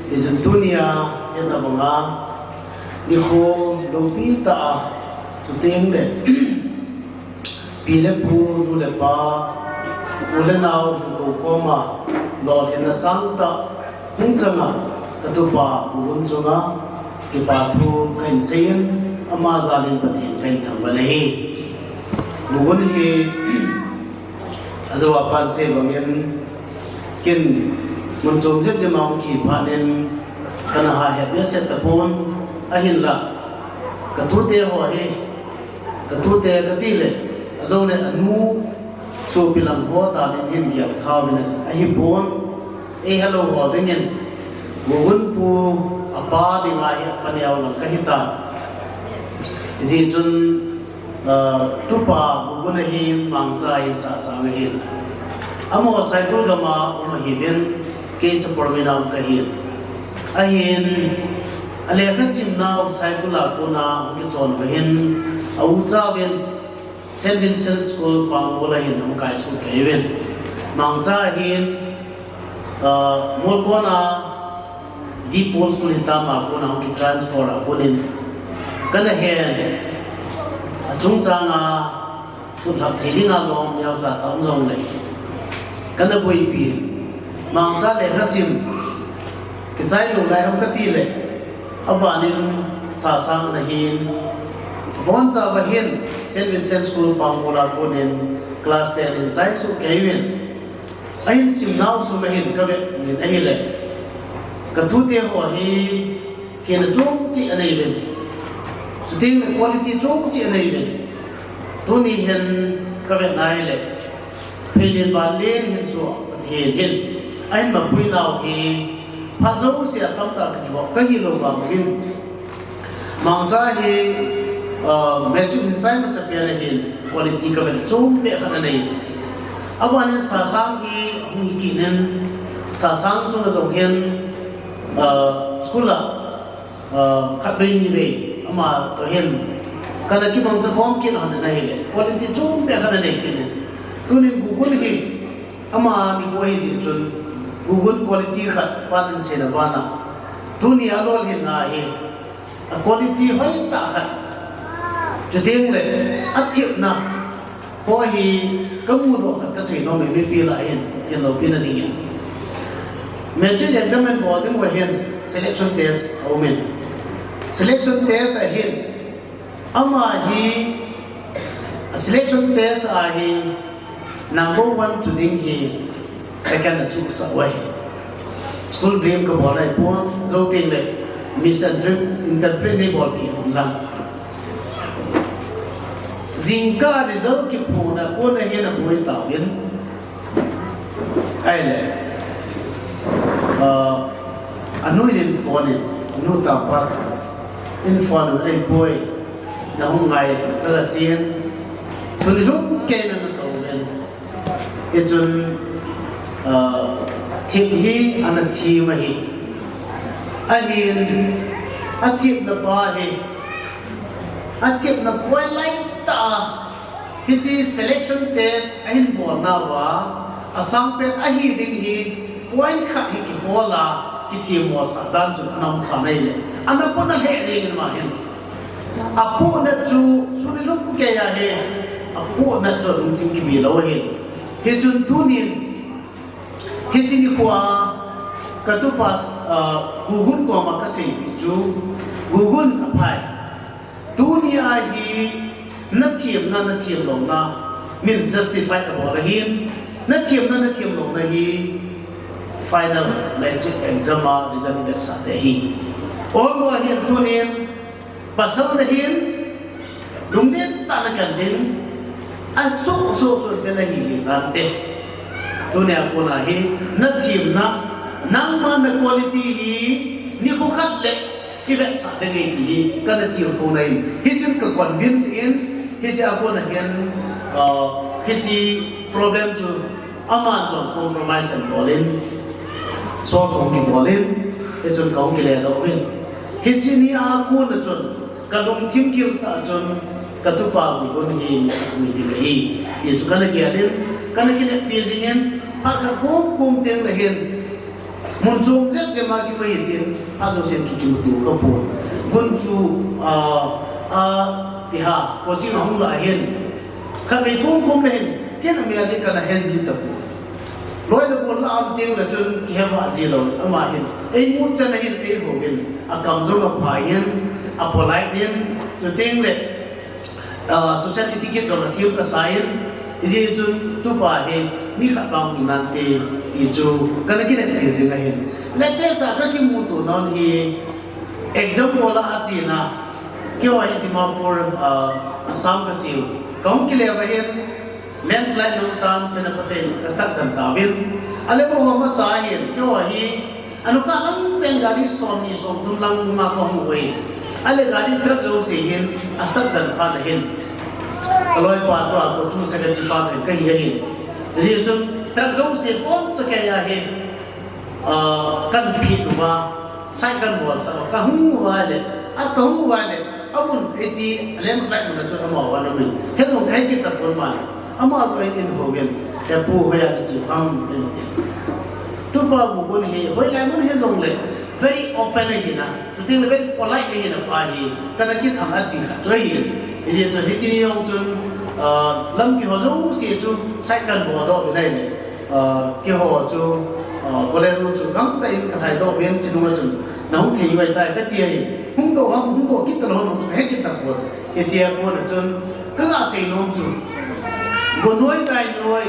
hichun tunia, hitabang a, nikho loupi tah a, chuteng le, Pi le pu, nu le pa, u le nao, hinkho khoma, lolhinna sangtah, hung changa, ka tupa, Gugun chunga, kipa thu kahin seiyin, ama jalin Pathen kahin thangvah in ahi. Gugun hi, ajoa panse bangin, kin, mun chom jep jep a hung kihi phat in, kana ha het behseh tapon, ahinla, ka tute ho hi, Ka tute kati le, ajou le anu, sopi lang ho, danin hin gel kha uvin ahipon, eihelou ho dingin, Gugun pu, apa dinga hi, paneo lang kahitan. Hijeh chun, ah, tupa Gugun ahin, Mangcha ahin, Sahsang ahin. Amaho Saikul gam a um ahiuvin, kei Sapormeina um kahin. Ahin, alekha simnau Saikul a kona hung kichon uva hin, a ucha uvin Saint Vincent School Pangbola hin hung kaisoh kei uvin. Mangcha ahin, ah, Molkon a D Paul School hitam a kona hung kitransfer a konin. Kana hen, achungchang a Phut lhap thei dinga lom neocha cha um jongle. Kana boipi. Mangcha lekha sim. Kichai lou lai ham kati le. Abanin Sahsang ana hin. Abonchauva hin Saint Vincent School Pangbola konin class ten in chaisoh kei uvin. Ahin simnau sung ahin kavet nin ahile. Ka tute ho hi Hina chom cheh anei uvin. Chuteng le quality chom cheh anei uvin. Tuni hin kavet na hile. Pheilen vanlen hin soh Pathen hin. Ahin mapui nau hi. Phat jouse a tamtah kakivop kahi lou vang uvin. Mangcha hi, ah, matric hin chai masapen ahin. Quality kavet chom peh khat anei. Abanin Sahsang hi hung hi kit in. Sahsang chunga jong hin. Ah, school a, ah, khatvei nivei, ama toh hin, kana kimangcha khom kit lhon in ahile, quality chom peh khat anei kit in. Tunin Gugun hi, ama nikho ahi jeh chun, Gugun quality khat, pan in seina bana. Tuni a lolhinna hi, a quality hoitah khat. Chuteng le, athepna, Ho hi kamu doh khat kasei nom e mipi lah a hin, Pathen loupina dingin. Matric exam in bol ding uva hin selection test a um in. Selection test a hin ama hi selection test a hi number one chu ding hi second a chu sa uva hi. School blame ka bol nai pon, jou teng le misinterpret ni bol pi hon lang. Jingkah result kiphona kona hin a boi tauvin. Ahile, ah, anu in phone in, anu tapa in phone in, "Ei boi, na hung ngai," ti ka la chen. Suni lum kei na na to ven. Hichun, ah, thip hi ana thim ahi. Ahin, athipna pa hi, athipna point lai ta a, hiche selection test ahin bolna uva, asang pen ahi ding hi, point khat hi kibol a, kithemmo sah dan chun ana um kha nai le. Ana pona lheh ding in ma hin. Apohna chu, suni lum kei ahi, apohna chu lungthim kibi lou ahin. Hichun tunin, hiche nikho a, ka tupa, ah, Gugun koma ka seipi chu, Gugun aphai. Tuni a hi, na themna, na themlouna, min justify a bol ahin, na themna, na themlouna hi, final matric exam a result vetsah te hi. Olmo ahin tunin, pasal na hin, lunglen tah na kan ding, asuh, suh, suh te na hi hi nante. Tuni a kona hi, na themna, nangma na quality hi, nikho khat le, i vetsah ding ahi ti hi, kana tilkhouna in. Hichun ka convince in, hiche a kona hin, ah, hiche problem chu, ama chun compromise ahin bol in, solve hung kibol in, hichun ka hung kile doh uvin. Hiche ni a kona chun, ka lungthim gil tah chun, ka tupa Gugun hi mi ding ahi, ti chu kana gel in, kana kineppi jing in, phat khat kom kom teng le hin, mun chom jep jep a kimu hi jin, phat jousen ki kimuto ka pon. Gun chu, ah, ah, iha, coaching a hung lah hin, khatvei kom kom le hin, ken a mel hi kana he ji tapon. Loi le gol la um teng le chun kihe vah ji lou, ama hin. Eimu chan a hin, eiho hin, akam jong apha in, apolite in, chuteng le, ah, social etiquette jong athem kasa in, hijeh chun tupa hi mi khat bang hi nante, ti chu kana kineppi jing ahin. Latest a ka kimuto nom hi, exam bol a achen a, keiho hi Dimapur, ah, Assam ka cheu. Ka hung kile uva hin, landslide nung tan Senapati in ka start den tauvin. Ale mo ho masa hin, keiho hi, anukha lam pen gari somni somthum lang nunga ka hung uvin. Ale gari truck jouse hin, a start den phat na hin, ka loipa toh, a ko tu secretary pa toh ka hi ahin. Hijeh chun, truck jouse pon cha kei ahi. Ah, kan phi uva, side kan bol sah uva, ka hung uva le, a ka hung uva le, amun, hiche landslide mun a chun ama uva na min. Hejong kahe kit tapon ma le, ama jong in ho vin, "He pu, hoiya nache ham," in ti. Tupa Gugun hi, hoilai mun hijong le, very open ahi na, chuteng le very polite ahi na pa hi, kana kithang at pi khat chu ahi. Hijeh chun hiche ni jong chun, ah, lampi ho jouse chu, side kan bol doh uvin ahile. Ah, keiho chu, ah, Bolero chu gangtah in ka lhai doh uvin, chunung a chun, "Na hung thei uva tai," ka ti ahi. Hung doh ham, hung doh kit talou ham chu he kit tapon. Hiche a kona chun, ka ga sei nom chu, go noi kai noi,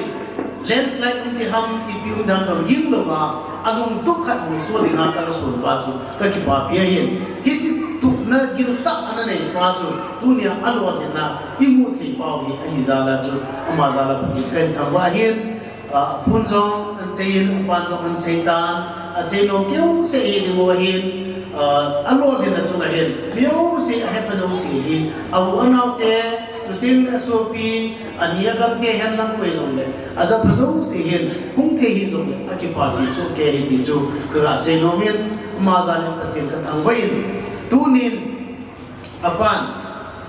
landslide um ti ham, ipi um ti ham jong ging louva, alungtup khat bou so dinga ka la son pa chu, ka kipapi ahin. Hiche tupna gil tah ana nei pa chu, tunia alolhinna, imu thei pau hi, ahi jal a chu, ama jal a Pathen kahin thangvah ahin. Ah, apun jong ahin seiyin, apan jong ahin seitan, asei nom keu seh hi ding u ahin, ah, alolhinna chunga hin, mi jouse, ahepha jouse hi, a u anao te, chuteng le asopi, ani agam te hen lang koi jong le, ajapha jouse hin, hung thei hi jong le, akipapi soh kei ahi ti chu, ka ga sei nom in, ama jal in Pathen ka thangvah in, tunin, Apan,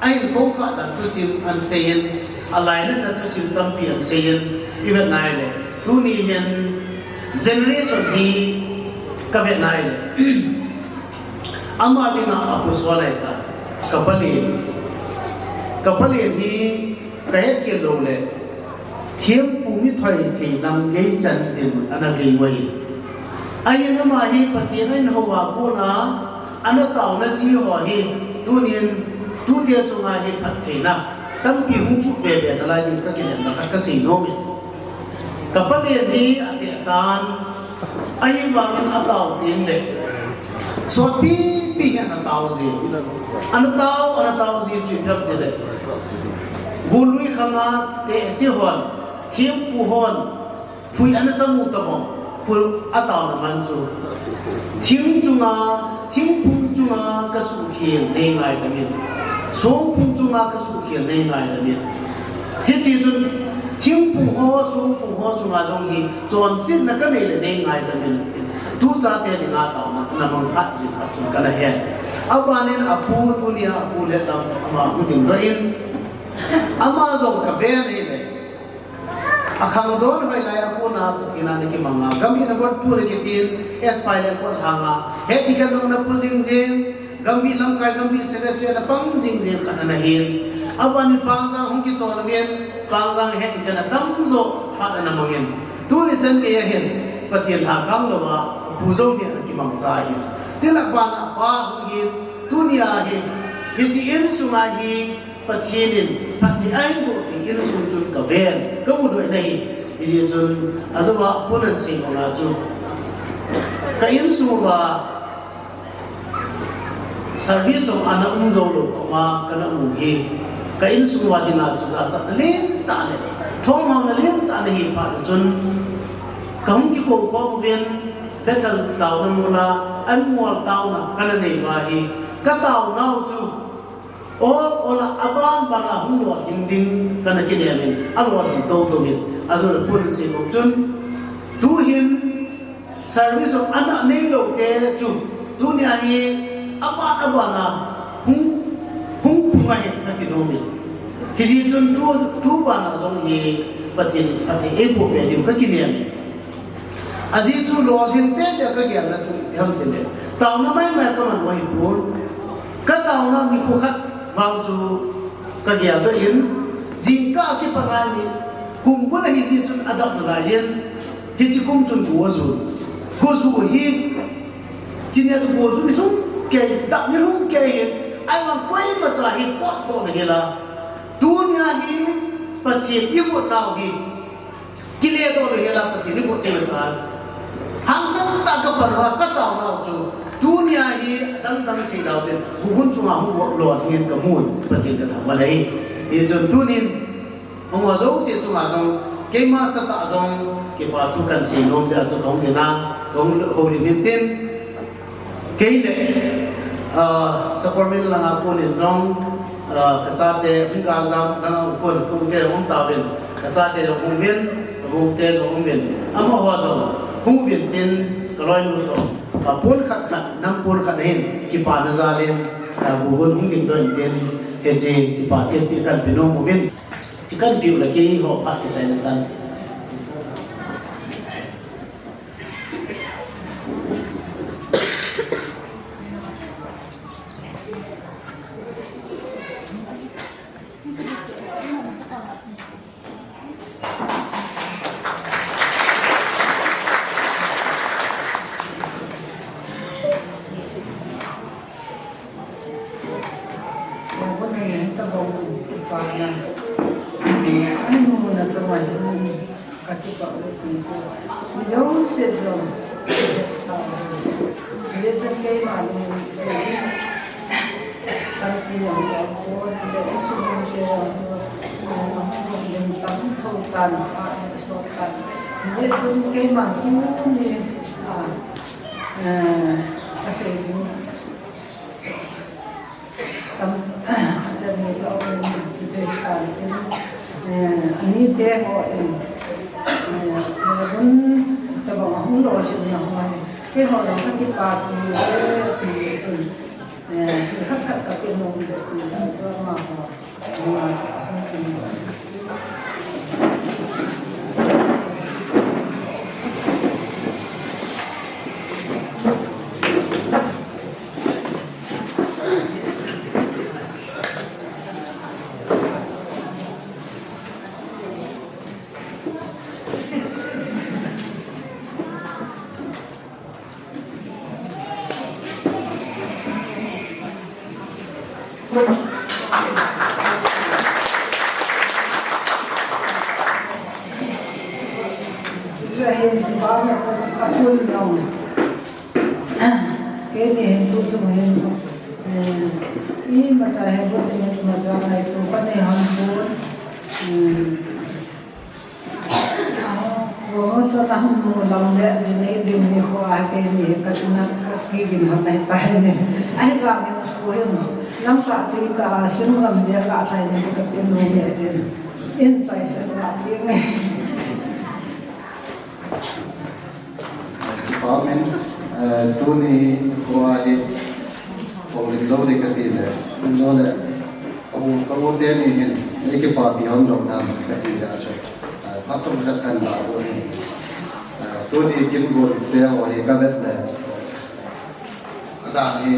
ahin khoukhah dan thusim ahin seiyin, alainatna thusim tampi ahin seiyin, i vet nai le, tuni hin generation hi ka vet nai le, ama dinga apuson ahi ta, ka palen, ka palen hi ka hetkhel lou le, thempu mithoi thei lam gei chan dinmun ana gei u ahi. Ahin ama hi Pathen ahin hou a kona, ana taona ji ho hi, tunin, tute chunga hi phattheina tampi hung chuh bebe nalai ding kakinemna khat kasei nom in. Ka palen hi ateh tan, ahivangin atao teng le, sotpipi hi ana tao ji. Ana tao, ana tao ji chu ipi ham itile, golui khanga tehse hon, thempu hon, phui ana samu tabang, phui ataona man chu. Thing chunga, thingphung chunga kasuhkhel nei ngaidam in. Songphung chunga kasuhkhel nei ngaidam in. Hiti chun, thingphung ho, songphung ho chunga jong hi, chonsetna kanei le nei ngaidam in. Tuchate dinga taona, ana mang khat jing khat chun kana hen. Abanin apu tunia apu letlam ama hung dingdoh in. Ama jong kaven ahile. Akhangdon hoilai a kona Pathen a ana kimanga. Gambih na got pu ana kitin, S. Paileng kot hanga. Head deacon jong ana pu jingjing. Gambih lamkai, gambih secretary ana pang jingjing khat ana hin. Abanin Pangjang hung kichon uvin, Pangjang head deacon atamjo phat ana mangin. Tuni chan geiya hin, Pathen lhakang louva, apu jong hi ana kimangcha ahin. Tin abana apa hung hin, tunia hi, hiche insunga hi, Pathen in phatthei ahin boh thei insung chun kaven, kamudoh in ahi. Hijeh chun, ajouva apun ahin sei banga chu, ka insung uva service jong ana um joulou koma kana um u hi, ka insung uva dinga chu jachatna lentah le thomhaona lentah ana hi phat chun, kahung kikou khom uvin, Bethel taona mola, Anmol taona kana nei uva hi, kataonau chu, Ol, ola, aban bana hung lolhing ding kana kinem in, alolhing toutou in, ajou le pun sei bou chun. Tuhin, service of ana neilou te chu, tunia hi, aban, abana, hung, hung phung ahi, kati nom in. Hijeh chun tu, tu bana jong hi, Pathen, Pathen eiboh ve diu kakinem in. Ajeh chu lolhing teitei a kagelna chu ipi ham itile, taona maimai kaman u ahipon. Kataona nikho khat vang chu kageldoh in, jingkah a kipat a ni, kum bul ahi jeh chun adap nalai jin, hiche kum chun go ajun. Go ju hi, chuni a chu go ju nilhum kei, dap nilhum kei hi, ahivang koimacha hi potdoh nahil a. Tunia hi Pathen igot nau hi. Kiledoh lou hela Pathen igot ding ahitai. Hangsan tah a kapan uva kataonau chu. Tunia hi adangdang sei dau ten. Gugun chunga hung lolhing in kamun. Pathen kathangvah in ahi. Hichun tunin. Hung ho jouse chunga jong. Keima sangtah jong. Kipa thu kahin sei nom jeh a chu kahung ding a. Kahung houlim in tin. Kei le, ah, Sapormeila langa konin jong, ah, kachate hung galjam langa hung kon, kute hung tauvin, kachate jong hung uvin, kabute jong hung uvin, amaho jong hung uvin tin, kaloinu toh, ah, pon khat khat, nam pon khat hin, kipana jal in, ah, gugun hung dingdoh in tin, hiche kipa thilpeh kahin pe nom uvin, hiche kahin peh u le keiho phat kichai na tan. Kona tabang kipana. Ai, muna chunga hi, kati pa uti chu. Mi jouse jong, sa. Hijeh chun keima lungset. Tampi jong jong ko, chule insung mite jong chu. Lim tam tho tan, a, sot tan. Hijeh chun keima tuni, a, eh, asei ding. Tam, khat le ni cha um chu chu tan tin, eh, anite ho in, eh, eh, hun tabang a hung lolhin na ho hi. Keiho jong kakipa ti, eh, ti chun, eh, ti khat khat kape nom le tu la chu amaho. Chuchu ahin, chupa ma chu a pun jong. Keini hin tu chung hin, eh, imacha he bu tin imacha ngaito kanei hon pon. Hmm. Promotion a hung mu lam le, ji nei ding ni kho a, keini ka tina ka kigin hon ahi tai ni. Ahivangin apu hin, lamkah tui kah a, sun gam le kah lhai ni ka pin nu nge tin. In choice ka pi nge. Amen. Eh, tuni kho a hi, houlim lou ding kati le, min lo le, Ka u, ka u teni hin, nei kipapi hon lou dam, kati jeh a chu. Ah, phat chomkhat kan dah u hi. Ah, tuni kin gon te ho hi ka vet le. Adan hi,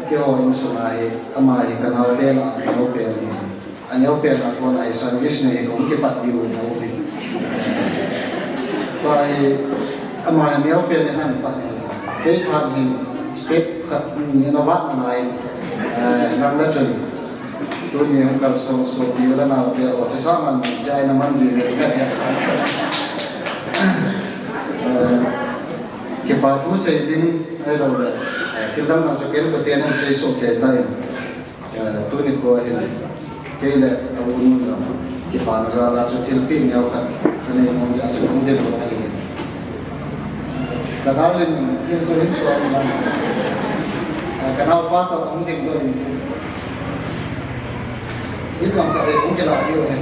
keiho insung a hi, ama hi ka naote lah a neo pen hi. A neo pen a kon a hi service nei hi kong kipat diu neo hi. Tua hi, ama hi neo pen hi han pat hi. Kei phat hi, step khat ni na vat na lai. Eh, nang na chun. Tuni hung kalson sopi u le naote ho, chesa man, chai na man ding, ka dia sang sa. Eh, kipa thu sei ding, ahilou le, eh, thil dang dang chu ken kote nan sei soh thei tai. Eh, tuni kho hin, kei le a u nu jong, kipana jal a chu thilpeh neo khat, ka nei mong jeh a chu hung ding lou ahi. Ka darling, thil chu hin chuan lang. Ah, ka naopa toh hung ding doh in. Thil lam khat hi hung kila diu ahi.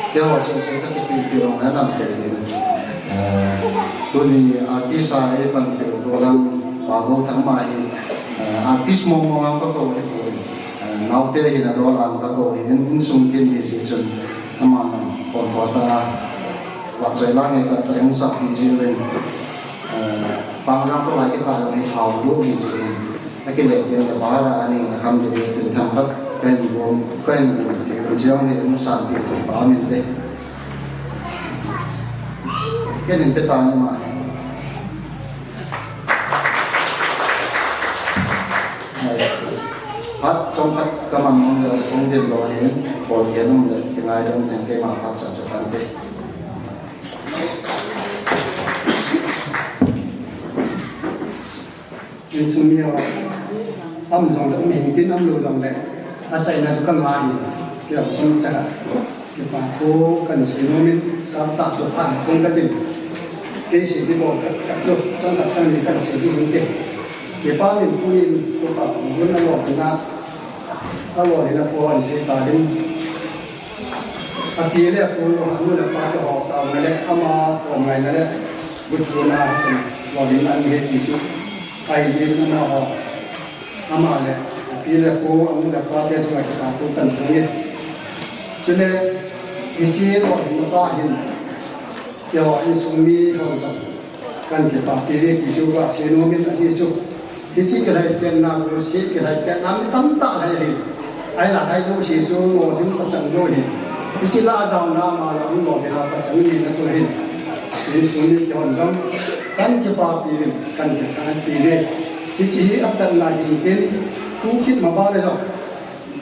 Keiho sese ka kipehpeh jong le nam thei in. Eh, tuni artist a eipanpi u Dolang Pa Gouthang ama hi, eh, artist mong mong a ka kou hi poi. Eh, naote hin a Dolang ka kou hi in, insung tin hi jeh chun ama nam pon tho ta a. Vahchoi la ngai tah tah hung sahpi jeh uvin. Eh, Pangjang kholai kitah jong hi hao lou hi jeh in. Akile tin le bara ani na kham ding tin themkhat kahin bom, kahin bom, pi kan chiang hi hung sahpi pa min te. Kahin pe ta ni ma. Phat chomkhat ka man mong jeh a chu kong ding lou ahin, bol kei nom le, kingaidam teng keima phat cha cha tante. Insung mi ho, um jong le um hing tin, um lou jong le, achaina chu ka ngai, kei jong chomcha. Kipa thu kan sei nom in, saptah chu phat kong ka tin. Kei sei ding bol khat khat chu, chang khat chang ni kan sei ding hinte. Kipa min pu in, kipa hun a lolhinna, a lolhinna thu an sei ta ding. A pi le a pu, a nu le pa te ho taona le, ama taona le, gut chuna, lolhinna an he ti chu. Ahi jeh in amaho. Ama le, a pi le pu, a nu le pa te chunga kipa thu kan thum e. Chule, hiche lolhinna pa hin, keiho insung mi ho jong, kan kipapi uve ti chu ka sei nom in ahi chu. Hiche kilhai tenna, gollhang kilhai tenna mi tamtah lhai ahi. Ahinla lhai jouse chu lolhing pachang lou ahi. Hiche la a jaona ama jong lolhing a pachang nina chu ahi. Insung mi keiho jong, kan kipapi uvin, kan kithanpi uve. Hiche hi apatna hin tin, tu kit ma ba le jong.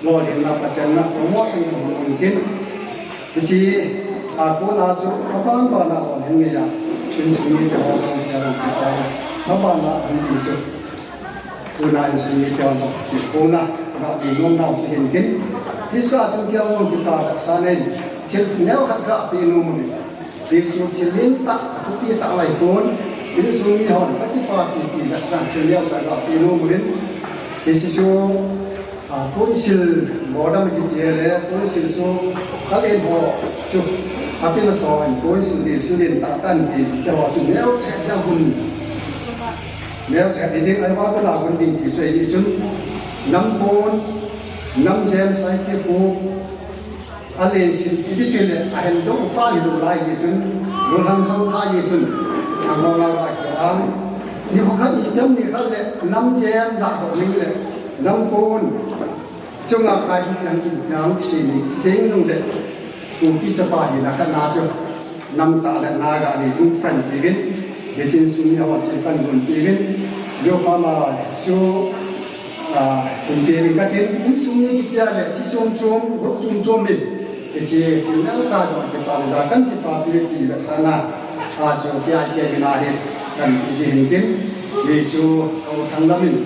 Lolhinna pachanna promotion hung um tin. Hiche a kona chu aban bana lolhing ngei a, insung mite ho jong sia jong kipana, abana hung um chu. Tuna insung mite ho jong kipana, ba ti nom nau chu hin tin. Hiche a chun kei jong kipa vetsahna in thil neo khat ga pe nom uvin. Hichu thil lentah, athupi tah lai pon, insung mi hon akipapi ti vetsahna thil neocha ga pe nom uvin. Hiche chu, a, Council, Bodam kiti le, Council chu, kalen ho chu, api masa in Council ti chu lentah tan ti, keiho chu neocha dia hun. Neocha ti ding, ahivang kona hun ding ti chu, hichun, nam pon, nam jem sai ti pu, Alen sin, iti chun le, ahin dong pa hilou lai hi chun, lolhang khang kha hi chun, angong a va kio ang. Nikho khat, ni pem ni khat le, nam jem da dong ning le, nam pon. Chunga kai hi chang in, nam si ni, ding nung le, Kuki chapa hi na khat na chu, nam ta le na ga ni dung pan ti vin, Bichin sum ni ho chi pan gun ti vin, yo pa ma chu, A, hung kei in katin, insung mi kiti a le, chi chom chom, group chom chom in, hiche, thil neocha jong kipa le ja kan kipapi ti vetsahna, a, chu kei a kei in ahi, kan ti ding hin tin, hichu, ka u thang lam in,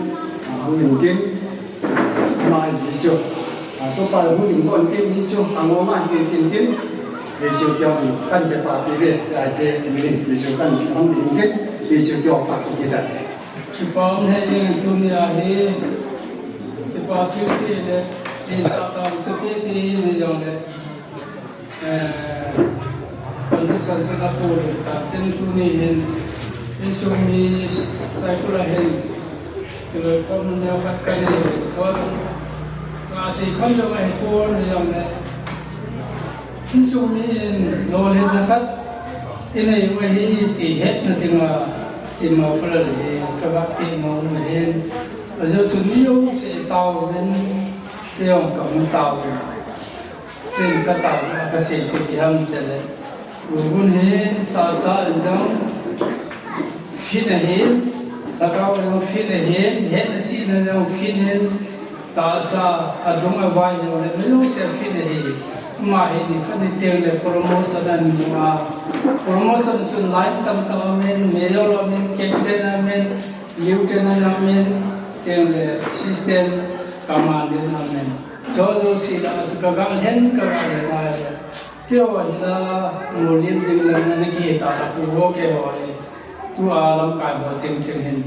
a, hung in tin, a, ma in hichu, a, to pa hung in kon tin, hichu, a, ngol ma in tin tin, hichu, kei a kan kipapi ve, kei a kei in, hichu, kan kipapi tin, hichu, kei a pa chu kei ta. Kipa um hei jeng tuni a hi, kipa thilpeh le, in tah tah chu peh thei hi ni jong le, eh, condition chu na pui ta, tin tuni hin, insung mi Saikul a hin, kiloikhomna neo khat ka nei, thua chu, nga sei khom jong ahi pon ni jong le, Insung mi in lolhinna khat inei u ahi ti hetna dinga, Sima Fral hi ka ga ti nom u ahin. Ajeh chu mi jouse i tao uvin, kei jong ka hung tao uvin. Sin ka tao a ka sei chu ipi ham tile, Lubun hi tahsa in jong fit ahin, lhagao in jong fit ahin, hetna chihna in jong fit ahin, Tahsa adung avai jong le, mi jouse a fit ahi. Ama hi nikhat ni teng le promotion ahin mu a. Promotion chun line tamtah aumin, major aumin, captain aumin, lieutenant aumin, teng le assistant commandant aumin. Chu jouse lah a chu ka ga lhen, ka ga lhen ahile. Keiho hi la, molim ding le na kihet a la pu ho keiho hi. Tua lamkai ho chengcheng hin.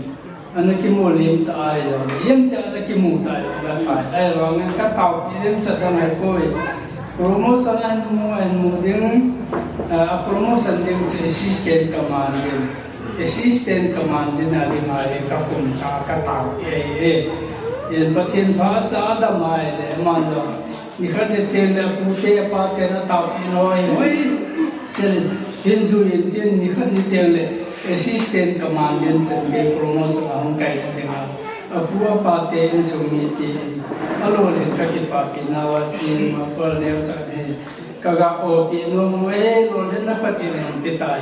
Ana kimu lim ta ahi jong le. Iem tia ana kimu ta ahi jong le pai. Ahivangin ka taopi lim cha dang ahi poi. Promotion ahin mu, ahin mu ding, ah, promotion ding chu assistant commandant. Assistant commandant a ding ahi ka kum ta ka taopi ahi e. Yen Pathen pha sa adam ahi le man jong. Nikhat ni teng le apute apate na taopeh noi, hoi, sel, hin jui in tin nikhat ni teng le assistant commandant chan gei promotion ahung kai na dinga. Apu apate insung mi tin alolhin ka kipapi nauva Sima Fral neocha hi ka ga opi nom uve, lolhinna Pathen in pe tai.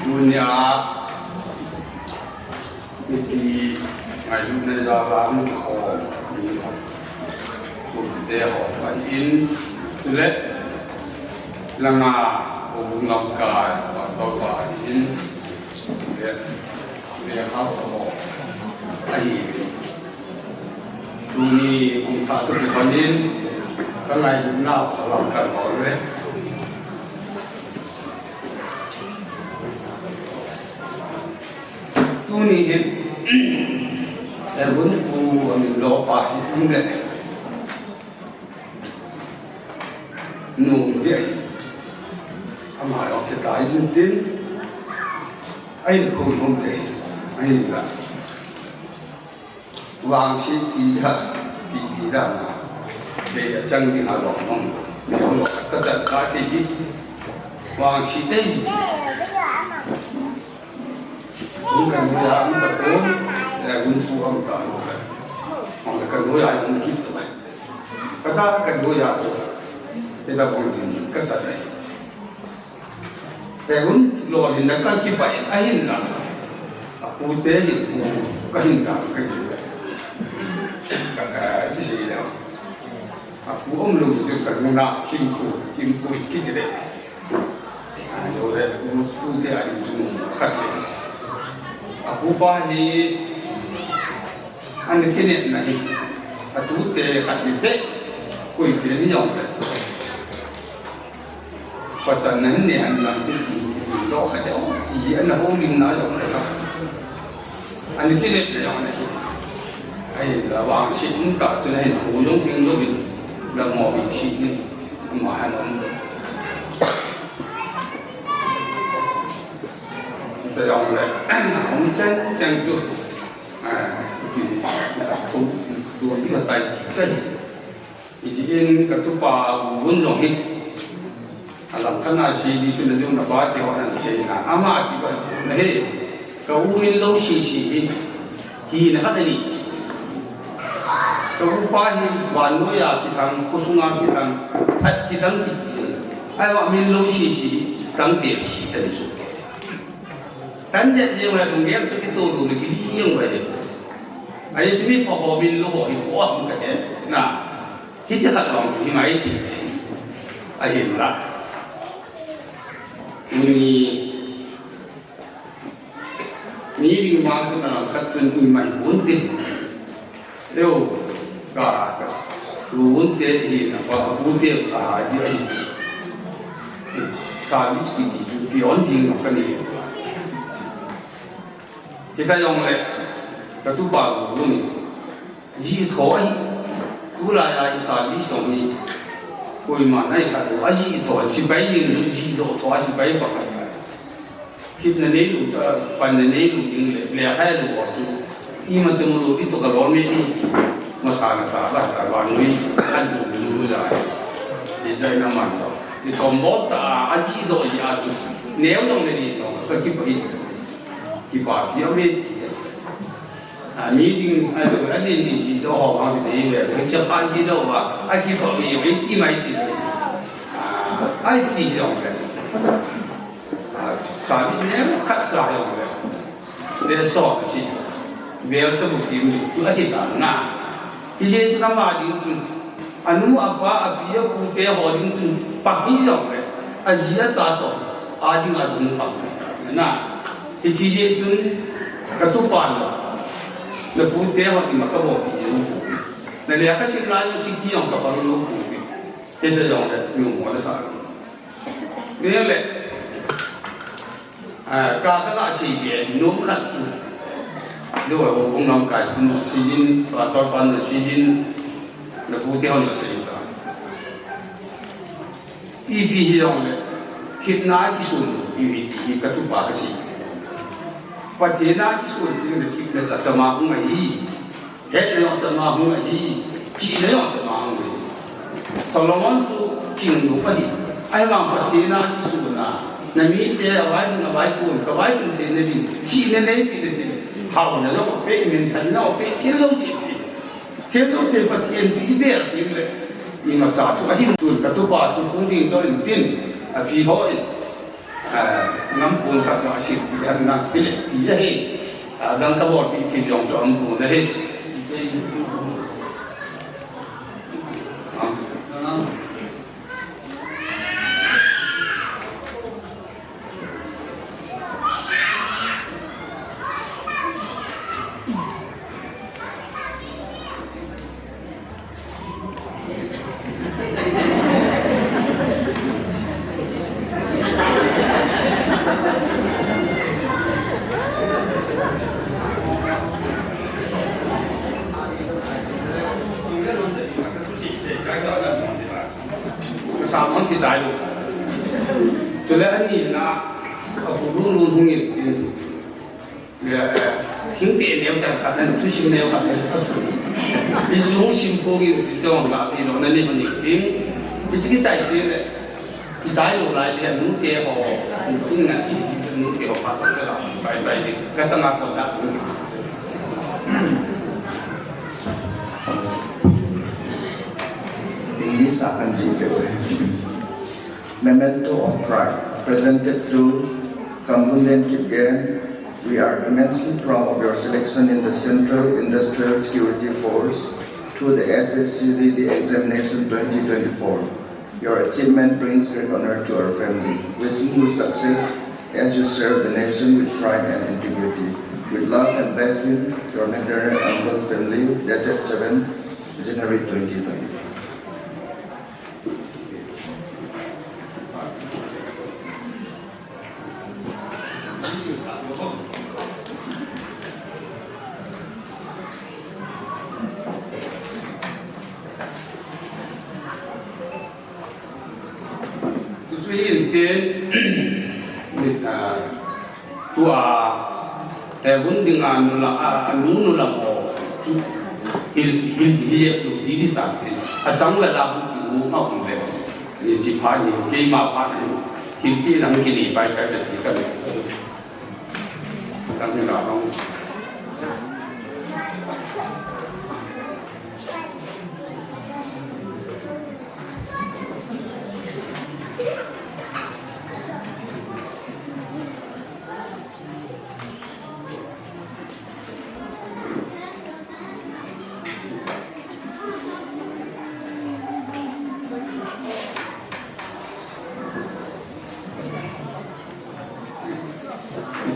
Tunia, mipi ngailutna jal a hung kikhom, mi ho, tupite ho, ahin, chule, langa, houbung lamkai, pastor pa ahin, le, le, ha, ho, ahi. Tuni kum thah toh kipan in ka ngailutnau salam kan bol uve. Tuni hin, Reverend Pu Amin Lopa hi um le. Nu um ding ahi. Ama jong kitai jin tin. Ahin khom um ding ahi. Ahinla. Vangset ti da, pi ti da ma. Kei a chang ding a lom mong. Kei hong lom ka chan kha thei hi. Vangset ei. Chung kan noi a um ta pon, eh, um pu um ta lo ka. Hong le kan noi a um kit ta bai. Ka ta kan noi a chu. Kei ta bong din ka chan ai. Kei hun lolhinna ka kipah in ahinla. Apute hin pu ka hin ta ka hin. Ka, ka, chi si le. A pu um lou chu ka na chim pu, chim pu ki chi le. A, yo le, u tu te a ri chu mu khat le. A pu pa hi, an ki ne na hi. A tu te khat ni pe. Koi pe ni yong le. Pachan na hin ne an lang pin ti, ti, ti, lo kha te, o, ti, an ho ling na lo ka kha. An ki ne na lo na hi. Ai, la wang si in ta tu na hin ho yong ting lo bin. La mo bi si ni. Ma han om tu. Ta yong le. Om chan, chan tu. A, ki, ki sa ko, tu ti ba tai ti chan. Hichi in ka tupa Gu Bun jong hi. A lam khat na si di chun a jong na pa ti ho nan si na. Ama ki ba na he. Ka u min lo si si hi. Hi na khat na ni. Ka u pa hi van noi a ki thang, kho sunga ki thang, phat ki thang ki ti. Ai wa min lo si si hi. Tang te si ta ni su ke. Tan jet je wa bung gel tu ki to lu ki di yeng wa. Ai tu mi pa ho min lo ho hi ko am ka he. Na. Hichi khat long hi mai chi. A hin la. Ni, ni ding ma tu na lang khat tu ni mai kun ti. Leo, ka, ka. Kun te hi na pa kun te ka ha di ai. Service ki ti tu pi on ding ma ka ni. Hita yong le, ka tupa Gu Bun ni. Ji tho ahi, tulai a i service jong hi, koima nai khat lo, a ji tho, sipai jing lo, ji do tho, a sipai pa kai kai. Thip na nei lo, cha, pan na nei lo ding le, le khai lo wa chu. I ma chang lo, i to ka lo me ni. Ma sa na ta, ba ta, ba nui, khan tu ding lo ja. I jai na man to. I tom bo ta, a ji do ji a chu. Neo dong le ni no, ka ki pa i. Ki pa ki a me ki. A, meeting, a, lo, a, din, din, ji, do, ho, bang, ji, be, be, be, cha, pa, ji, do, ba, a, ki, pa, be, be, ti, mai, ti, be. A, ai, ti, jong, be. A, sa, bi, ne, khat, cha, jong, be. Be, so, si. Be, cha, bu, ki, mu, tu, a, ki, ta, na. Hi, je, tu, na, ma, ding, tu. Anu, apa, api, apu, te, ho, ding, tu. Pa, ki, jong, be. A, ji, a, cha, to. A, ding, a, tu, pa, ki, ta, na. Hichi jeh chun ka tupa na, na pute ho ima ka bol pi lou. Na lekha sim lai si ki jong ka pang lou pi. Hiche jong le nu mo le sa. Ni le, ah, ka ka la si pi nu khat chu. Lou ho kong lam kai kun si jin, pa tor pan si jin, na pute ho na si ta. Ipi hijongle, thina kisun lou diu ahi ti hi ka tupa kasei. Pathen a kisun teng le thina cha chama hung ahi. Hetna jong chama hung ahi. Chihna jong chama hung ahi. Solomon chu ching lou ahi. Ahivang Pathen a kisun a, na mite avai ding, avai kon, kavai kon theina ding, chihna neipi na ding, haona jong ape, minthanna jong ape, thil jong ape. Themlou te Pathen chu i bel ding le, imacha chu ahin tun ka tupa chu hung ding doh in tin, api ho in, ah, ngam pon khat a sim pi han na, pi le pi ahi, ah, dang ka bol pi thil jong chu aum pon ahi. Ah. Sermon kichai lou. Chule ani na, apu Lunlun hung in tin. Eh, thingpeh neo chan khat nan, thusim neo khat nan, asu. Hichu hung sim pon in tin chong la pi lou na ni hung in tin. Hichu kichai tin le. Kichai lou lai le nute ho. Tin na si tin nute ho pa ta la. Bye bye tin. Ka changa kon da. English a kan ji pe we. Memento of Pride, presented to Kamgunlen Kipgen, We are immensely proud of your selection in the Central Industrial Security Force through the S S C G D Examination twenty twenty-four. Your achievement brings great honor to our family. Wishing you success as you serve the nation with pride and integrity. With love and blessing, your maternal uncle's family, dated seven January twenty twenty-four. Chuchu hin tin, mit, ah, tua, te hun dinga nula, ah, anu nula mo, chu, hil, hil, hil, hil, ti di ta tin. A chang la la hu ki hu ma hu le. Ni chi pha ni, keima pha ni. Thil pi lam ki ni pai pai ti ka ni. Tang ni la long.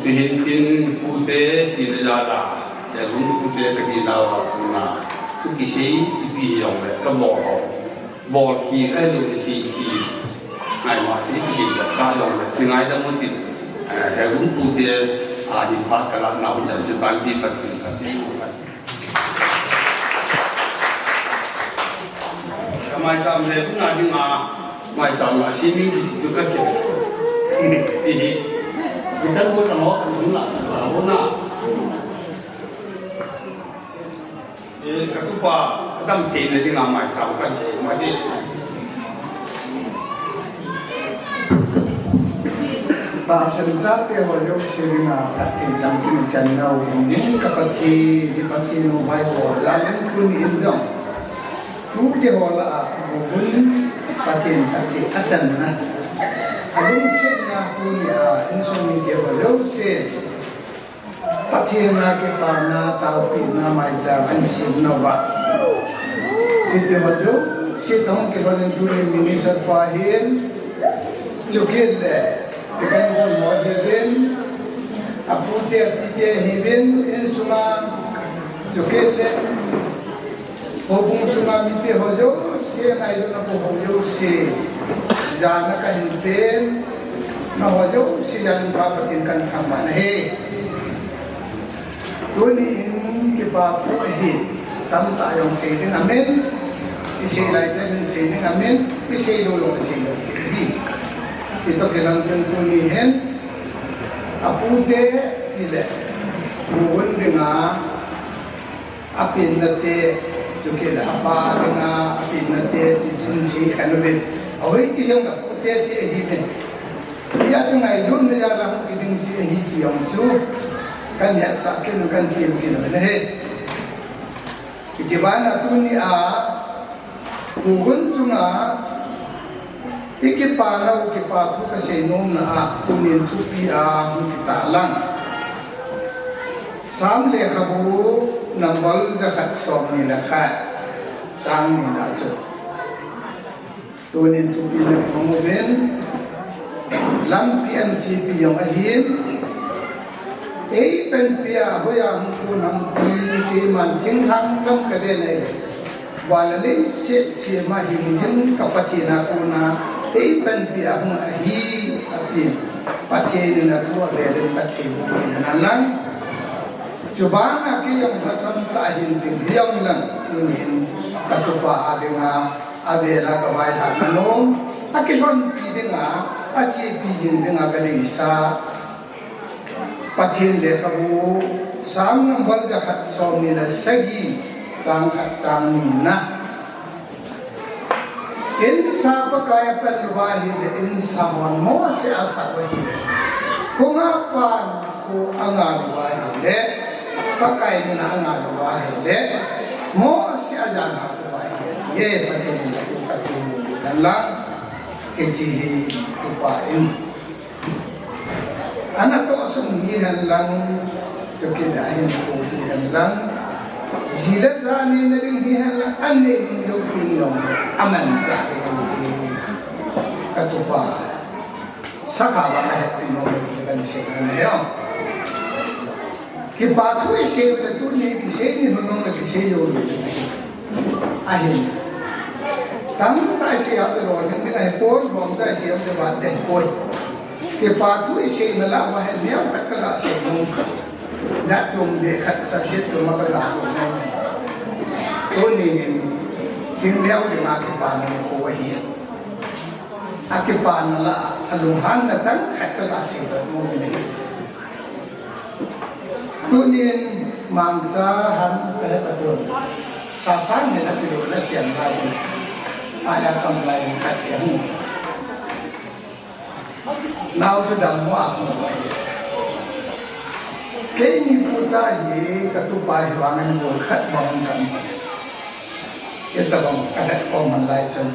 Chuhin tin pute si le ja la, ya gun pute ta ki la wa na, tu ki sei ipi yong le ka bol ho. Bol khi ai lo ni sei khi. Ngai ma chi ki sei ka yong le, ti ngai da mo tin. Eh, ya gun pute a hi pha ka la na u chan chu tan ki pa ki ka chi. Ka maicham le, puna dinga, maicham la, sining kiti chu ka ke. Chi hi. Itan ko tamo, nula, nula. E, ka tupa, ka dam theina dinga maicham kan si, ma hi. Tahsan chate ho jouse dinga phatthei chang kin chan nau hin jing ka Pathen, i Pathen u vai ko la len kun in jong. Tute ho lah a, bu bun Pathen phatthei a channa. A lungsetna tuni a, insung mite ho jouse. Pathen a kipana, taopina, maicham ahin sem nauva. Hiti ho jouse toh kilhon in tuni minister pa hin, chukit le, deacon ho hiuvin, apute, apite hiuvin, insunga, chukit le, houbung sunga mite ho jouse, ngailutna pou ho jouse, jana kahin pen, na ho jouse, jana pa Pathen kahin thangvah na ahi. Tuni in kipa thu ahi, tamtah jong sei ding amin, i sei lai chan in sei ding amin, i sei lou jong sei lou ding ahi. Itoh kilhon chun tuni hin, apute tile, bu bun dinga, apenna te, chukit le apa dinga, apenna te, ti chun sei kha nauvin. Ahoi chi jong apute chi ahi uvin. Hia chu ngailutna jal a hung kiding chi ahi ti jong chu, kahin hetsah kit u, kahin tem kit u ahi. Hiche bana tuni a, bu bun chunga, i kipa nau, kipa thu kasei nomna a, tunin thupi a, hung kit ta lang. Sam lekhabu, number jakhat somni le khat, chang ni na chu. Tunin thupina i mong uvin, lampi ahin chepi jong ahin, eipanpi a hoiya hung kon ham tin, keiman thinglhang gam kave nai le, van le leiset sema hingjing ka Pathen a kona, eipanpi a hung ahi, atin, Pathen in athu avel in phatthei boh in anan lang. Chubana kei jong lhasam tah hin ding hijongleng, tunin ka tupa a dinga, avel a kavailhahna nom, akilhonpi dinga, achepi jing dinga kadeisah. Pathen lekhabu, Sam number jakhat somni le sagi, chang khat chang ni na. Insa Pakai apan uva ahile, insa hon mohseh asah uva ahile. Khonga pan kho angal uva ahile, Pakai mina angal uva ahile, mohseh ajanha uva ahile. Ye Pathen in Pakai in lang, hiche hi tupa in. Ana toh sun hihen lang, kei kila hin ko hihen lang, ji le cha neina ding hihen lang, anei nung deuh ding jong, aman cha ding chi. Katupa, sakha ba kahet pi nom le ti kan sei nom le o. Kipa thu isei le tuni kisei ni hun nom le kisei lou le. Ahin. Tamtah isei a te lou hin ni ahi pon, lom cha isei a te ba te poi. Kipa thu isei na la va hen neo khat ka la sei nung. Jat chom be khat subject chom ka la ko nung. Tuni hin, hin neo ding a kipana ko ahi. A kipana la, a lunghanna chang khat ka la sei nung ni. Tunin mangcha ham ka het a pon. Sasang hin a tilou na siam lai. Aya kam lai khat ya hu. Nau chu dammo a hung pai. Keini pu cha hi katupa hi vang ani bol khat bang dam. Kei tabang ka het khom man lai chun.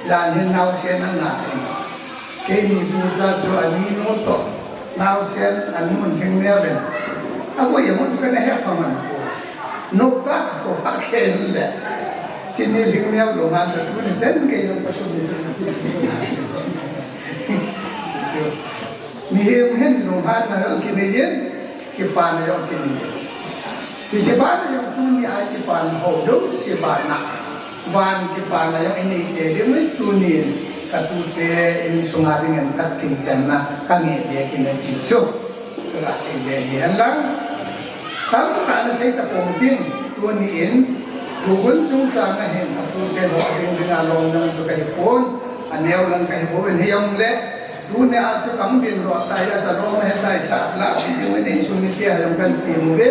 Jan hin naosen ana in. Keini pu cha chu ani nu toh. Naosen anu lhingneo in. Aboi amu chu kana he pha man pu. Nokta ka kho pha khen le. Chini lhingneo lou ngan chu tuni chen kei jong pasum ni chu. Chu. Mihem hin lunghanna jong kinei in, kipana jong kinei in. Hiche bana jong tuni a kipana ho jouse bana. Van kipana jong inei te ding uvin tunin katute insunga dingin kati channa kanei be kinei ti chu. Ka sei be hi hen lang. Tamtah na sei ta pong tin, tuni in, Google chungchang a hin, apute ho ding ding a lom lang chu kahi pon, aneo lang kahi pon, hijongle, Tuni a chu kang bin lo ta ya cha lo me ta sa la si jung in sum mite a jong kan ti mu ve.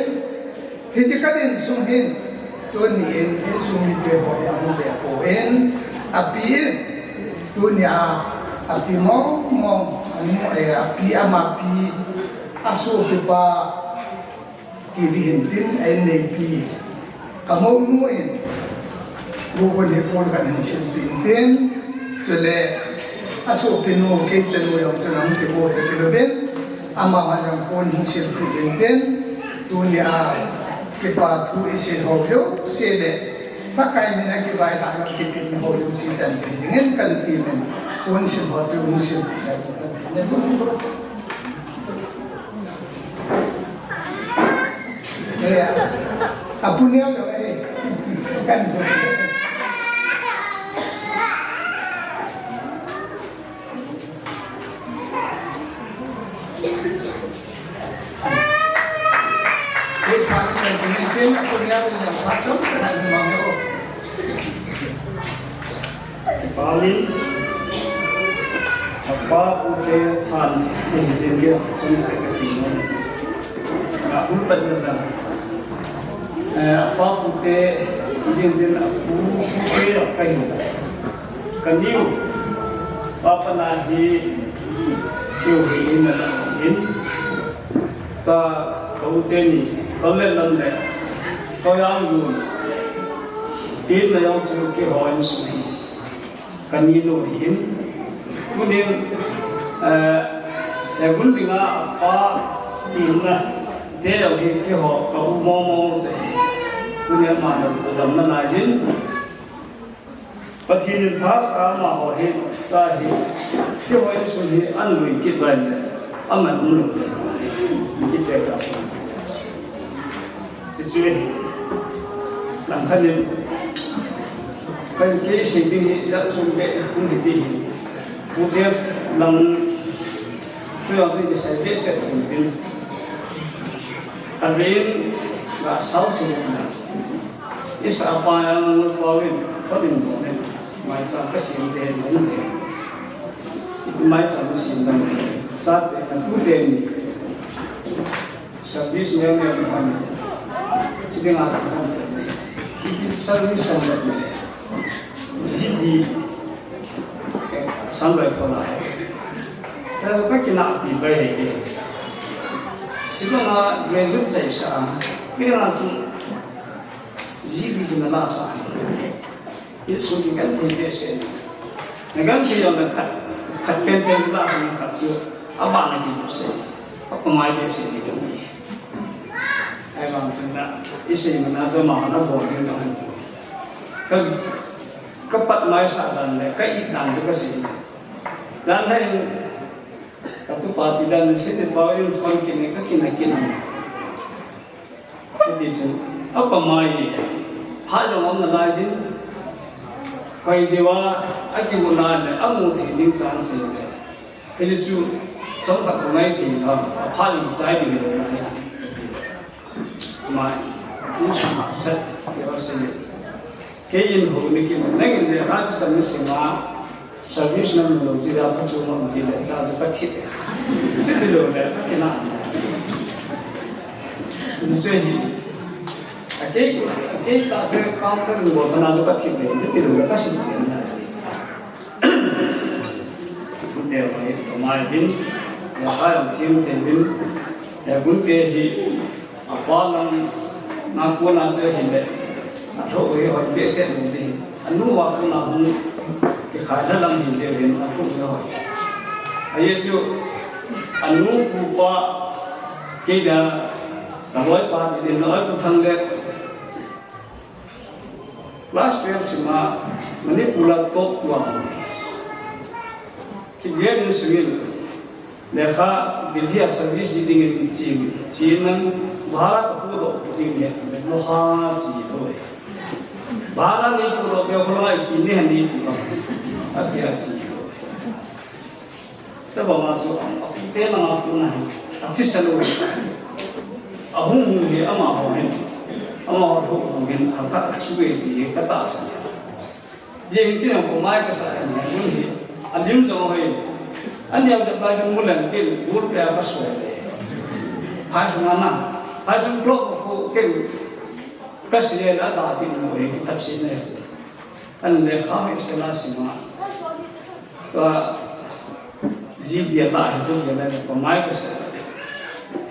Hiche kan insung hin tuni in insung mite ho jong be pon api tuni a api mong mong anu e api ama pi asopipa Ti ding hin tin, a inneipi, ka mounu in, bu bun hi pon khat hin silpeh in tin, chule, asopinu, kei chanu jong chu nang ti bu hi kiluvin, amaho jong pon hin silpeh in tin, tunia, kipa thu isei ho jouse le, Pakai mina kivailhahna kitepna ho jouse chan thei dingin kan timin, pon sil ho chu hin silpeh in tin. Eh, apu neo lo, eh. Kan so. Eh, pa ni kan ni pen apu neo lo, pa chom kan mang lo. Pamin, apa pute phan, eh, jeng ke, chomcha kasei nom. Ka hul pat na. Eh, apa pute, din din apu pute kahi. Kaniu, papa na hi, kiu hi in na in. Ta, ka u teni, ka le lam le, ka yang gun. Tin na yong su kiho in su hi. Ka ni nu hi in. Tunin, eh, eh, gun dinga apa tin na. Te yau hi kiho ka u mo mo se. Tunin ma na dam na lai jin. Pathen in phasah a amaho hi, ta hi, keiho insung hi, an lui kit uva ahile, aman umlou te. Kit te ka. Chuche hi, langkhat in, kei, kei sei ding hi, insung te, hung hi ti hi. Pute lang, tu yang tu kisei behseh tin tin. Khatvei in, ga sao sei na. Isa pa yang ngol pa win, pa din bo ne. Maicham ka sem te, nong te. Maicham ka sem dang te. Sa te, na tu te ni. Service me me mo ni. Chi de nga sa kan te ni. Service sa me ni. G D. Eh, san bai fo na he. Ta ka kina pi bai he ke. Sibanga graduate chai sa. Pi na su. G D chu na la sa. Insung kigenthei behseh. Na genthei jong le khat, khat penpen chu la sa na khat chu. Abana kimu se, apamai be se ni dong ni. Ai bang sun na, i se mana za ma na bo ni dong ni. Ka, ka pat mai sa dan le, ka i dan sa ka se. Dan hai, ka tu pa ti dan se ni pa in fon ki ni ka ki na ki na. Hiti chu, apamai, phat jong um nalai jin, hoi diu a, akimu na le, amu thei ding chance le. Hiti chu, chomkhat kho ngai thei lou, aphat jong chai ding lou ngai. Mai, in sum ha set, ti a se. Kei in hou ni ki, nangin lekha chu chan ni sima, service na mu lou chi da pha chu ngam ti le, cha chu ka thi. Chi ti lou le, ka ti na. Ji se hi. A kei, a kei ta chu counter ni bol na chu ka thi le, chi ti lou le, ka si le na. Te mai, to mai bin, ya ka yang thim thim bin, ya gun te hi, Apa lang, na kona chu ahile, athoh u hi hoi behseh lou ding. Anu a kona hung kikhai lha lang hi jeh in athoh u hi hoi. Ajeh chu, anu pu pa, kei dia, ka loipa ti din, loipa Thang le, class twelve sima, Manipur a top tua. Kibia din sungin, Lekha Delhi a service dingin chi, chi nan bhara ka pu doh ding ne, lo ha chi lo. Bhara nei pu doh pe ko lai pi ne han nei pu doh. A pi a chi lo. Ta ba ma chu a pu te na ma pu na. A chi sa lo. A hung hung hi ama ho hin. Ama ho hung hin a sa su e ti ka ta sa. Jing tin ko mai ka sa em mun hi. A lim jong hoi. An yau jap lai jong mulan kin gur pe ka so. Phai sung ana. Phai sung blok ko kin ka si le la da tin mo hi ka si ne. An le kha me se la si ma. Ta ji dia la hi ko dia la pa mai ka sa.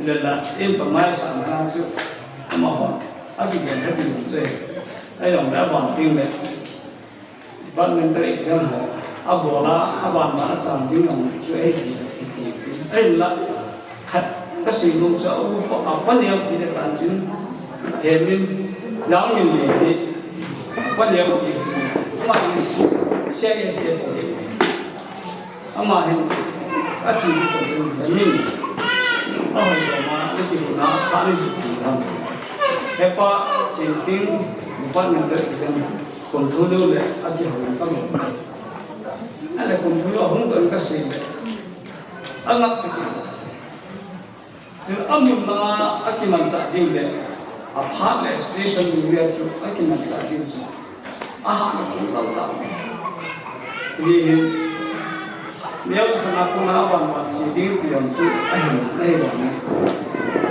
Le la in pa mai sa na chu. Ama ho. A ki dia ta ki chu. Ai long da ban ting le. Departmental exam ho, a bol a, a ban ban a chang ding jong chu ei ti, ei ti. Ei la, khat, ka sei nom chu a u pa, a pa neo ti le tan tin, he min, nang min le he, a pa neo ti, ama ni C I S F ho he. Ama hin, a chi ko chu min, a hoi ko ma, ni ti na, kha ni ji ti lam. He pa, chin ting, departmental exam. Kum thum lou le, a kihou in ka mu. A le kum thum lou a hung doh in ka sei le. A ngap chik in. Chun a mun langa a kimanchah ding le, a phat le station ding le chu a kimanchah ding chu. A hahna kum tam tam. Hi hin. Neo chu kana kona a van van chi ding ti jong chu a hin, a hin.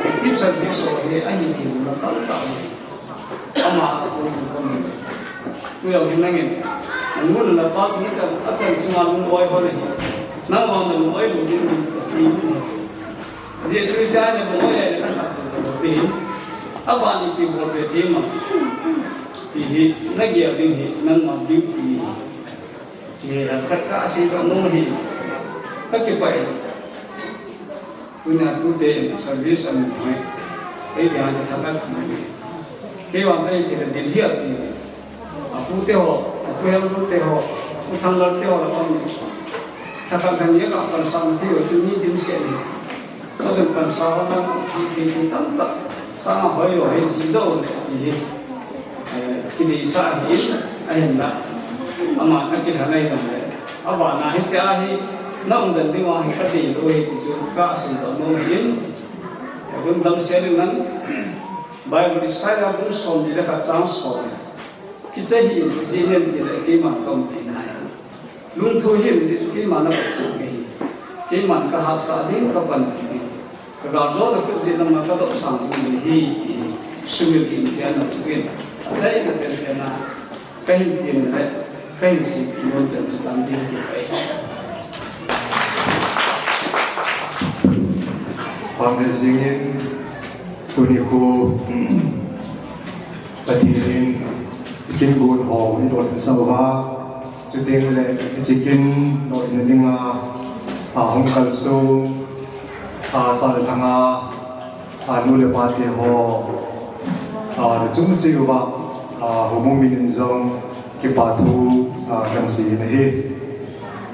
Active service ho hi a hin hin na tam tam. Ama a kon chu ka mu. Tu jong hin nangin. Nang mun la pa chu ni chan, a chan chunga lung oi ho le hi. Nang vang na lung oi lung ding ni ti ni. Ajeh chu cha na lung oi le na khat tu ti. A ba ni pi bol pe ti ma. Ti hi na gia ding hi nangma duty hi. Chi hi khat ka sei to nom hi. Ka kipah e. Tunia tute service amu mai. Ei dia ni thakat mai. Kei vang chai ti le Delhi a chi. A pu te ho, a pu Helmu te ho, a pu Thanglal te ho la pang ni. Thakat khan ye ka pan sa ma ti ho chu ni dim se ni. Sa chun pan sa ho na chi ti ti tam ta. Sa ma hoi lo hei si do le ti hi. Eh, ki dei sa hi, a hin la. Ama a ki thanai lam le. A ba na hi sia hi, na um dan ding wa hi ka ti lo hi ti chu ka sei to nom hin. Kun dam se ding nan, Bible Isaiah bung som ni le khat chang som. Kicha hi in ji nem ti le keiman ka umpi na hi. Lungthu hi in ji chu keiman a Pathen ka hi. Keiman ka hahsa ding ka panpi ding. Ka galjona ka jeh lama ka dopsang jing ding hi ti hi. Sumil in ti ana tu in. Achaina penpen a. Ka hin tin le, ka hin sei nom chan chu tam ding ti pai. Pamel jingin tuni khu Pathen in kin gun ho i dol in sa uva. Chuteng le i chikin dol in dinga a hung kalsong A, sa le lhanga, a, nu le pa te ho, a, le chung si uva, a, houbung minin jong kipa thu, a, kan sei na hi.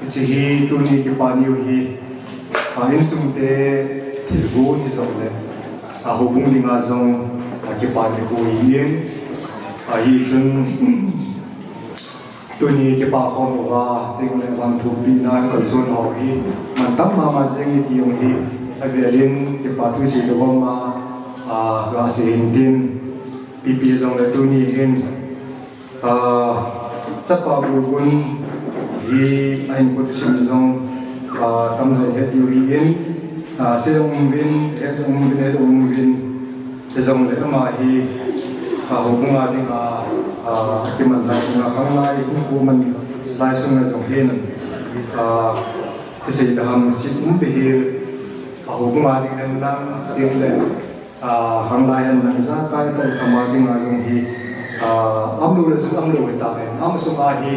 Hiche hi tuni kipa niu hi, a, insung te thil gu hi jong le, a, houbung dinga jong, a, kipa ni gu hi in, a, hi sun, Tuni kipa khom uva, ting le vang thupi na kalson ho hi, mantam mama jeng i ti jong hi, avelin kipa thu sei to gom a, a, ga sei hin tin, pipi jong le tuni hin, a, chapa bu gun hi, a hin kut sim jong, a, tam jong het diu hi in, a, sei jong um vin, het jong um vin, het jong um vin, Hijongle ama hi, a, houbung a dinga, a, akiman lai sunga khanglai, hinkho man lai sunga jong hin, a, thusei le hamsit um beh hi, a, houbung a ding hen lang, ding le, a, khanglai hen lang, ijakai tah tham a dinga jong hi, a, umlou le jong umlou hita hen, um sunga hi,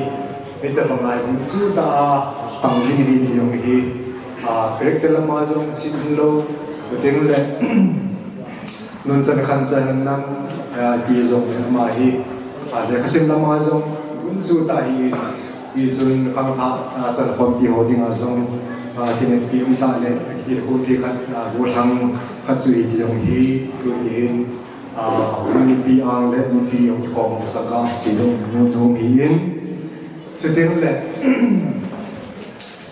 hitobang a hi, chu ta a, pang jing hi, ti jong hi, a, character lama jong, sit umlou, ding le, Nunchan khanchan nang, ah, ti jong le ama hi, ah, lekhasim lama jong, gunchu tah hi, hichun khangthah, ah, chankhompi ho dinga jong, ah, kineppi um tah le, kitilkhou thei khat, ah, gollhang khat chu hiti jong hi, tuni hin, ah, mipi ang le mipi jong kikhom masanga, chi jong nu, nu hi in. Chuteng le,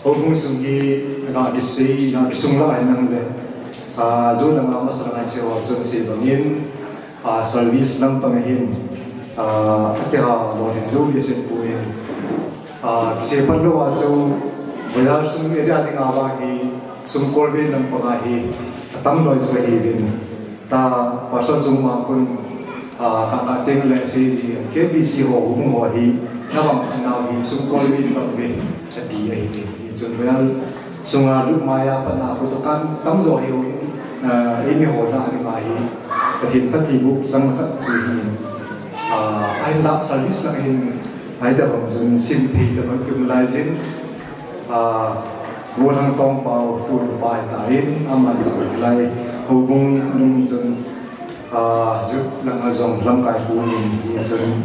Houbung sung hi, nga kisei, nga kisung lah a nang le, ah, ju langa masa langa sei ho chun sei bangin, ah, service lampang ahin, ah, akiha lou hin ju le sei pu in, ah, kisei phat lou a chu, bazar sung area dinga vang hi, sum kolbe lampang a hi, atam loi chu ahi vin. Ta pastor chung ma khun, ah, ka, ka teng le sei ji, K B C ho, houbung ho hi, na bang khan nau hi, sum kolbe tah ve, ati ahi ve. Hichun well, sunga lut mai a pat na khu to kan tam jo hi, ah, eimi ho ta ni ma hi, Pathen phatthei boh chang khat chu hi, ah, ahin da service lang hin, ahi da bang chun sim thei da bang tum lai jin, Ah, Golhang Tongpao tun pa hitan, ama chu lai houbung nung chun, ah, jut langa jong lamkai pu in hichun,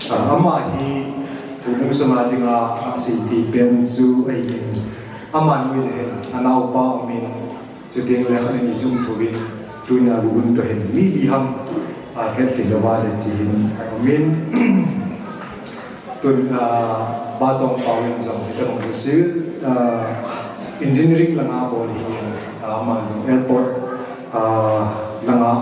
ah, ama hi houbung sunga dinga asei ti pen chu ahin, ama nui le hin anaopa umin, Chuteng le khat ni jum thuvin, tunia gugun to hin mi li ham, a, khet fin lova le chi hin, a, min, tun, a, Ba Tongpao in jong, ita bang jong civil, a, engineering langa bol hi, a, ama jong airport, a, langa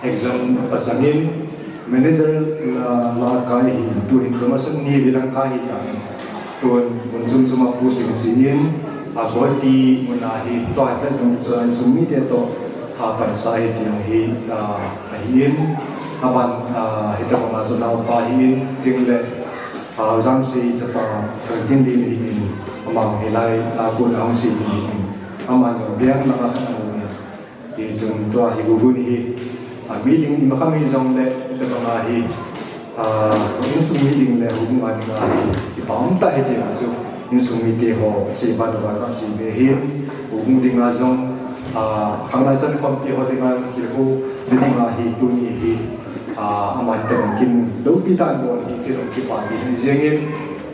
exam pasangin, Manager la, la kai hi, tu hin promotion ni bilang kai hi ta. Tun, mun jum jum a posting si in, a, Guwahati mun a hi, to hai pet jong so, insung mite to, a, pansa hi ti hi, a, ahi in, aban, a, hita banga so naopa hi in, ting le, a, jam si chapa, thirteen din hi in, ama hi lai, a, kun ang si hi in, ama jong biang lama khan ang in. Hichun tua hi gugun hi, a, meeting imakham hi jongle, ita banga hi, a, insung meeting le houbung a dinga hi, kipa um tah hi ti chu, insung mite ho, seiba lova kasei be hin, houbung dinga jong, a, khanglai chankhompi ho dinga, hilou, ni dinga hi, tuni hi, a, ama teng kin, loupi tah in bol hi, kilom kipa pi hi jengin,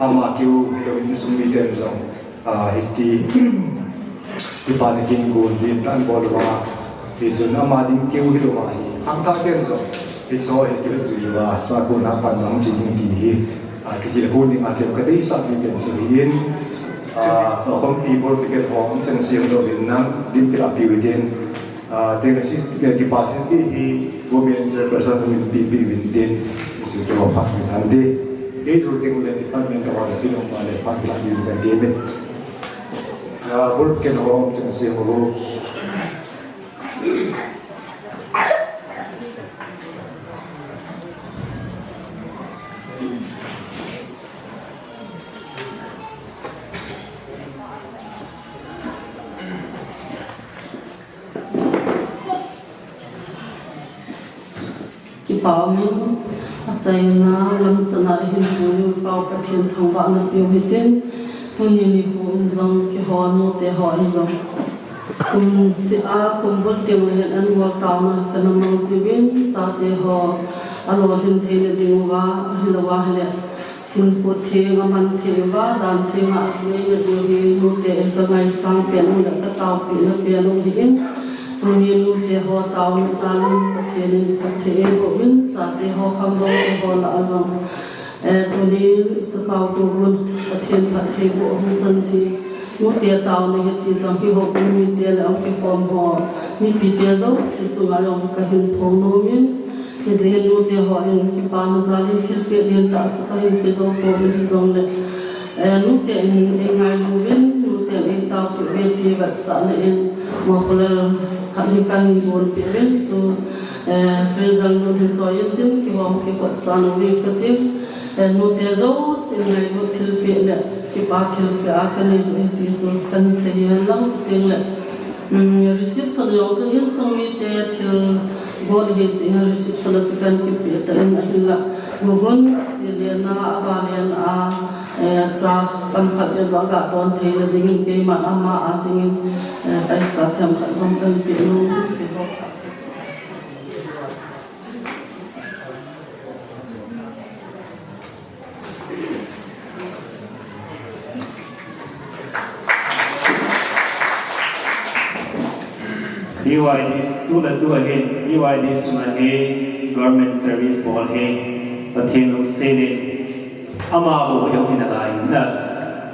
ama kiu, hilou insung mite jong, A, hiti, kipa na kin gun din tan bol uva. Hichun ama ding keu hilou va hi. Khangthah ken jong. Hicho hi kivet jui uva. Sa ko na pan mang chi ding ti hi. A, kiti le kun ding a keu ka deisah ti ken chu hi in. A, ka khompi bol pi ken hong chang siam lo in nang. Din kila pi wi din. A, teng si, eh, kipa thei ti hi, government chairperson hu in pi pi uvin tin, si kiho phat uvin han ti. Kei chu teng le department ka wan pi nong ma le phat la pi uvin kan ti me. A, bul ken ho chang si ho. Kipa umin, achaina lamchana ihin puiu Pau Pathen thangvahna piu hitin, tuni nikho in jong keiho nute ho in jong Kum seh a, kum bul teng le hin an gol taona kana mang jiuvin, chate ho alolhin theina diuva, ahilouva ahile hinkho theng aman theng uva, dan theng a aseina diu hi nute in ka ngaisang pen u le ka taopeh na pen u ahin, tuni nute ho taona jal in Pathen in phatthei eiboh uvin, chate ho khangdong te ho lah a jong, eh, tuni chapang Gugun Pathen phatthei boh hung chan ji. Nute taona hi ti jong hi houbung mite le hung kikhom ho, mipite jouse chunga jong kahin phong nom in, hijeh hin nute ho in kipana jal in thilpeh lentah chu kahin pe jou pouvin hijongle, eh, nute in eingailu uvin, nute in eitaopeh uve ti vetsahna in, Mapulal khat hi kahin gonpeh uvin chu, eh, Treasurer nu hin choi in tin, kihom kikhohsah uve kati. Eh, nute jouse ngailut thilpeh le kipa thilpeh a kanei joh ahi ti chu kahin sei hen lang, chuteng le, um, reception jong chu insung mite thil gon ahi jeh hin reception a chu kahin kipeh tan ahinla, Gugun ache lena, ava lena, eh, cha kam khat le jong aga don theina dingin keiman ama a dingin, eh, paisa themkhat jong kahin pe nom. B Y D tu le tu ahin, B Y D sunga hi government service bol hi Pathen lungset in ama bou jong hi nalai in na.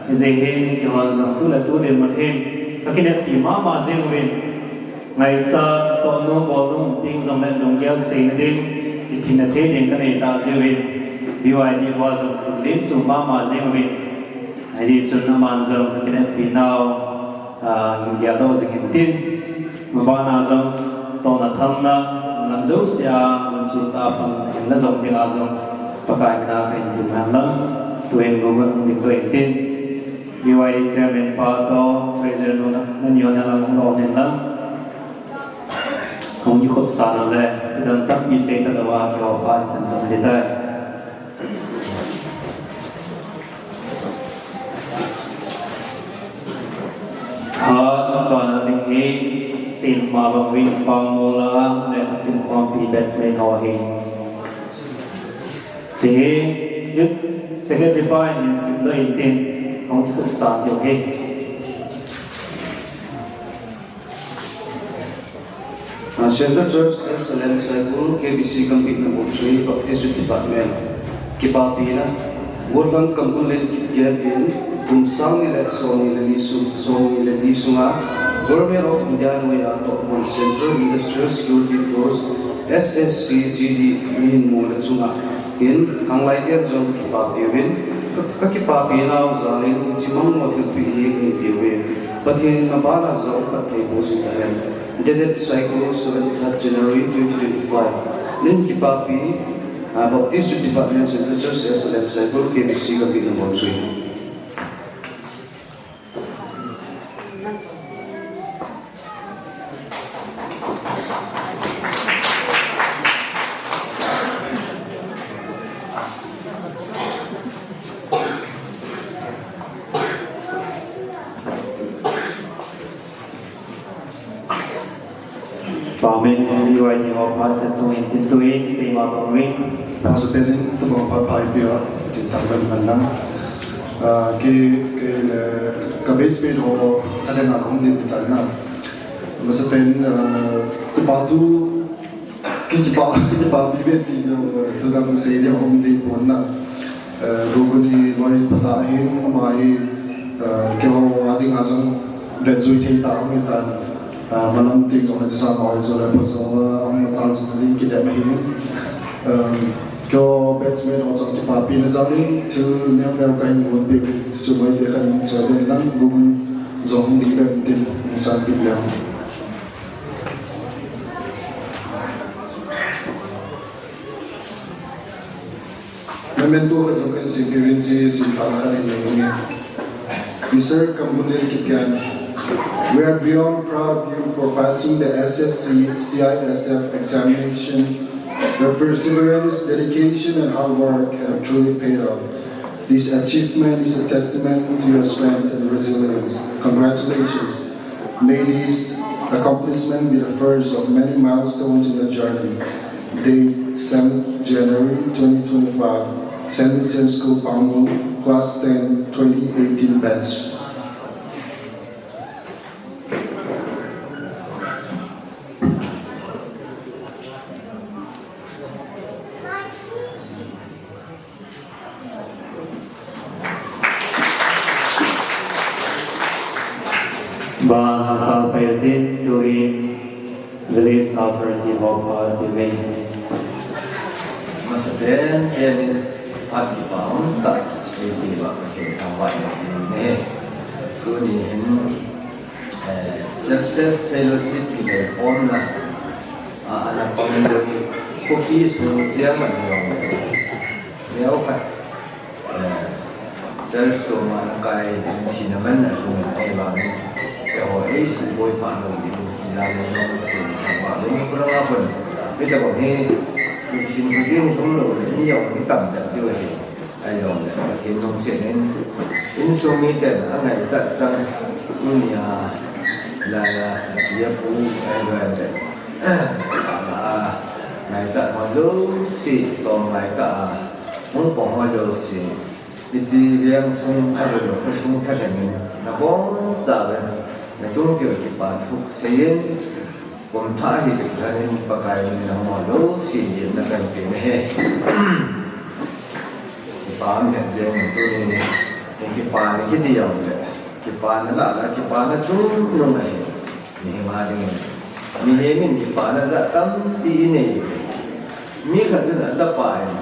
Hijeh hin keihon jong tu le tu dinmun hin kakineppi mama jing uvin, ngaicha, tolnom bolnom teng jongle lunggel seina ding, kiphinna thei ding kanei tah jeh uvin, B Y D ho jong lunglhai chu mama jing uvin, hijeh chun aman jong kakineppi nau, ah, geldoh jing intin, mabana jong, tohna thamna, malam jousea, mun chu tah a pan hinna jong dinga jong, Pakai mina kahin thum hen lang, tuin Gugun hung dingdoh intin, B Y D chairman pa toh, treasurer nu, nani hon lang hung doh in lang. Hung kikhopsah le, thildang tampi sei talou a, kihoupa ichan chom ding tai. Phat bana ding hi, Saint Marvin Pangmola le asimkhompi batchmate ho ahi. Hiche hi Youth Secretary pa in simdoh intin, hung kikhopsah diu ahi. Ah, Central Church S L M Saikul, K B C Gambih number three, Baptist Youth Department. Kipapina, Golhang Kamgunlen Kipgen in, kum sang ni le som ni le li sung, som ni le li sunga, Government of India noiya tohgon Central Industrial Security Force, S S C G D, mihem mu le chunga hin, khanglai ten jong kipapi uvin, ka, kakipapi nau jal in, hiche mangmo thilpeh hi kahin pe uve. Pathen in abana jong phatthei boh jing tahen. Dated Saikul, seventh January twenty twenty-five. Nin kipapi, ah, Baptist Youth Department, Central Church, S L M Saikul, K B C Gambih number three. Pamin, B Y D ho phat chan chung in tin tuin, seima bang uvin. Masapen in, tubang phat pha ipi a, tin tangvan man lang. Ah, kei, kei le, ka batchmate ho, ka le nga kong din tan na. Masapen, ah, kipa thu, Kikipa, kikipa pi ve ti jong, eh, thudang sei ding um ding pon na. Eh, Gugun hi loi phatah ahin, ama hi, eh, keiho a dinga jong vet jui thei tah ahi tan. Eh, malam teng jong le chesa hoi jong le pha jong le, um, machal jong le kidem ahi. Eh, keiho batchmate ho jong kipapina jal in, thil neo neo kahin gonpeh uvin, chuchu loi te khan choi ding lang Gugun jong ding ding tin, in san pi le. Memento khat jong kahin seipiuvin, hiche simlhahna khat in nei uvin. Mister Kamgunlen Kipgen, we are beyond proud of you for passing the S S C C I S F examination. Your perseverance, dedication, and hard work have truly paid off. This achievement is a testament to your strength and resilience. Congratulations. May this Accomplishment be the first of many milestones in your journey. Date, seventh January twenty twenty-five, Saint Vincent School, Pangong, class ten, twenty eighteen batch. Ba, hachal pai tin, tuin Village Authority ho pha pe ve. Masa pen pen in, phat kipa um tah, ei pe uva Pathen thangvah in tin ne. Tuni hin, eh, Success Fellowship hi le pon na, a, ana pang le, khopi sung chiang man lo. Neo khat, eh, church sung ma na kai, thina man na sung na kai vang. Eiho, ei suboi pa lo, ei chi la lo, lo, Pathen thangvah lo, ko la kon. Hitabang hi, i sin hi jing sung lo, mi jong hi tam jat diu ahi. Ahilouleh, Pathen lungset in, insung miten angaichat chang, tunia, la, la, la, pu, ahilouleh, a, a, ngaichat ho jouse, tong lai ka, a, hung pang ho jouse, hiche veng sung, ahilouleh, khosung thalheng in, nabonchauvin, nachung cheh uva kipa thu seiyin, kum thah hi tik thanin Pakai min a mo jouse jin na kan pe na ahi. Kipa um het jeng in tuni, kipana kiti jongle, kipana lah lah, kipana chungnung ahi. Mihem a dingin, mihem in kipana jat tampi inei. Mi khat chun achapa in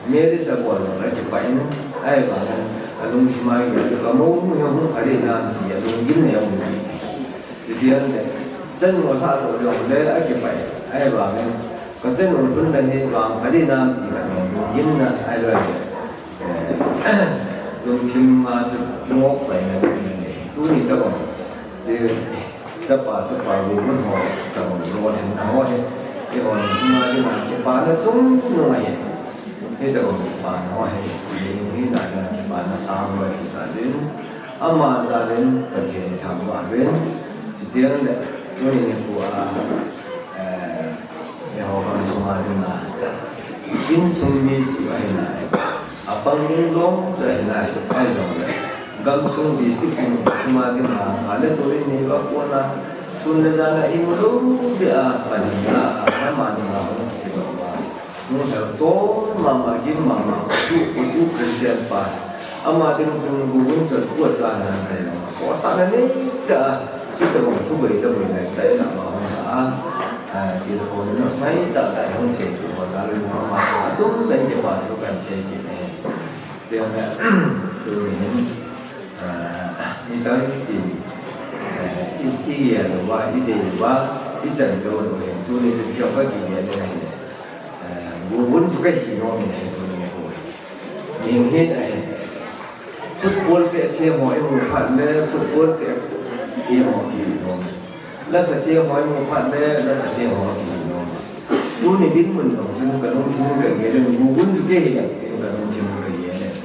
marriage abol lou le akipah in, ahivangin alungthim a gei chu kamounu hi hung pha ding hinam ti alunggimna aum kit. Hiti ahile, chanu alhah lou jongle akipah in, ahivangin kachanu lhunna hi vangpha ding hinam ti alunggimna ahilou le, eh, lungthim a chu lung-op paina lungna nei. Tuni tabang, che, chapa tupa gobun ho tabang lolhinna ho hi, eihon hung a dinga kipana chungnung ahi. Hitabang kipana ho hi, mihem hina dinga kipana sang loi ahitan, ama jalin Pathen ithangvah uvin. Chuteng le, tuni nikho a, eh, eiho gamsunga dinga insung mi chu ahi nai. Apang ding lom chu ahi nai, ahilouleh, gamsung district sunga dinga, nga le tol in neiva kona, sun le jan a imu lou beh a, pan hina a, ama dinga hung kidoh uva, hung hel sol mama, gim mama, tu, tu president pa, ama ding chun gobun chun kua cha nan tai lou, kosahna neitah a, hitabang thu boi le boi lai tah in ama hung la a, a, tilkhouna mai tah tah hung seipeh ho jal in ama chunga atum beh in kipa thu kan sei kit e. Chuteng le, tuni hin, a, mi tampi, a, i, igel uva, idei uva, ichan lou lou hin, tuni hin kei jong kagel in ahile, a, gobun chu kahi nom in ahi, tuni nikho hi. Mihem hin ahi. Football pet them ho imu phat le, football pet them ho kihi nom. Lasa them ho imu phat le, lasa them ho kihi nom. Tuni dinmun jong chun kalungthim in kagel in, gobun chu kei hi jeng tin kalungthim in kagel in.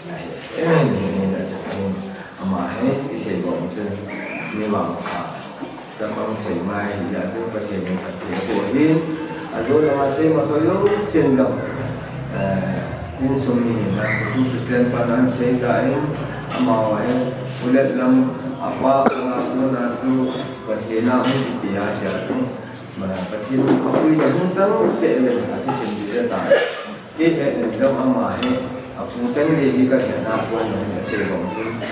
Ahi, ahi, ahi, lasa them. Ama hi, isei bang chun, mi vangpha. Chapang sei mai hi jeh chun Pathen in phatthei aboh ahin, ajo lama sei masa jousen jong, eh, insung mi hina, tu Christian pan ahin sei tan, amaho hin, ulet lam, apa kona kona chu Pathen a hung kipe ahi jeh chun, ma Pathen apuina hung chang peh le, athusim ding ahitai. Kei het nin jong ama hi, apu chang le hi kahet na pon jong hin asei bang chun,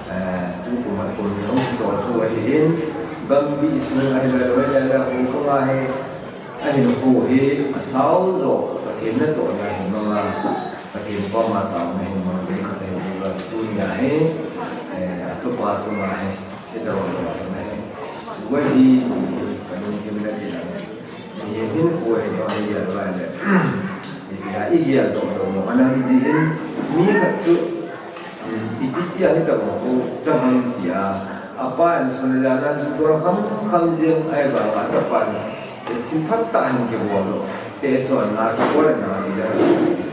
eh, tukum a kum jong sol thu ahin, gambih sung ahi le, loi le, le, hu thung ahi, ahinkho hi, asao jo, Pathen natohna hin manga, Pathen koma taona hin mang jing khat ahi, tunia hi, eh, atupa chunga hi, Hitabang lungthim ahi. Sugoi hi, ti hi, kalungthim le kilang. Mihem hinkho hi, no, hi gel vai le. Ipi ham, igel doh doh, no, anam jin, mi khat chu, um, iti tia hitabang kho chang ham tia. Apa in sun le jan a ju tuang kham kham jing, ahivang a chapa in Thil phatah hin kibol lou. Tehse na kibolna hi jeh a.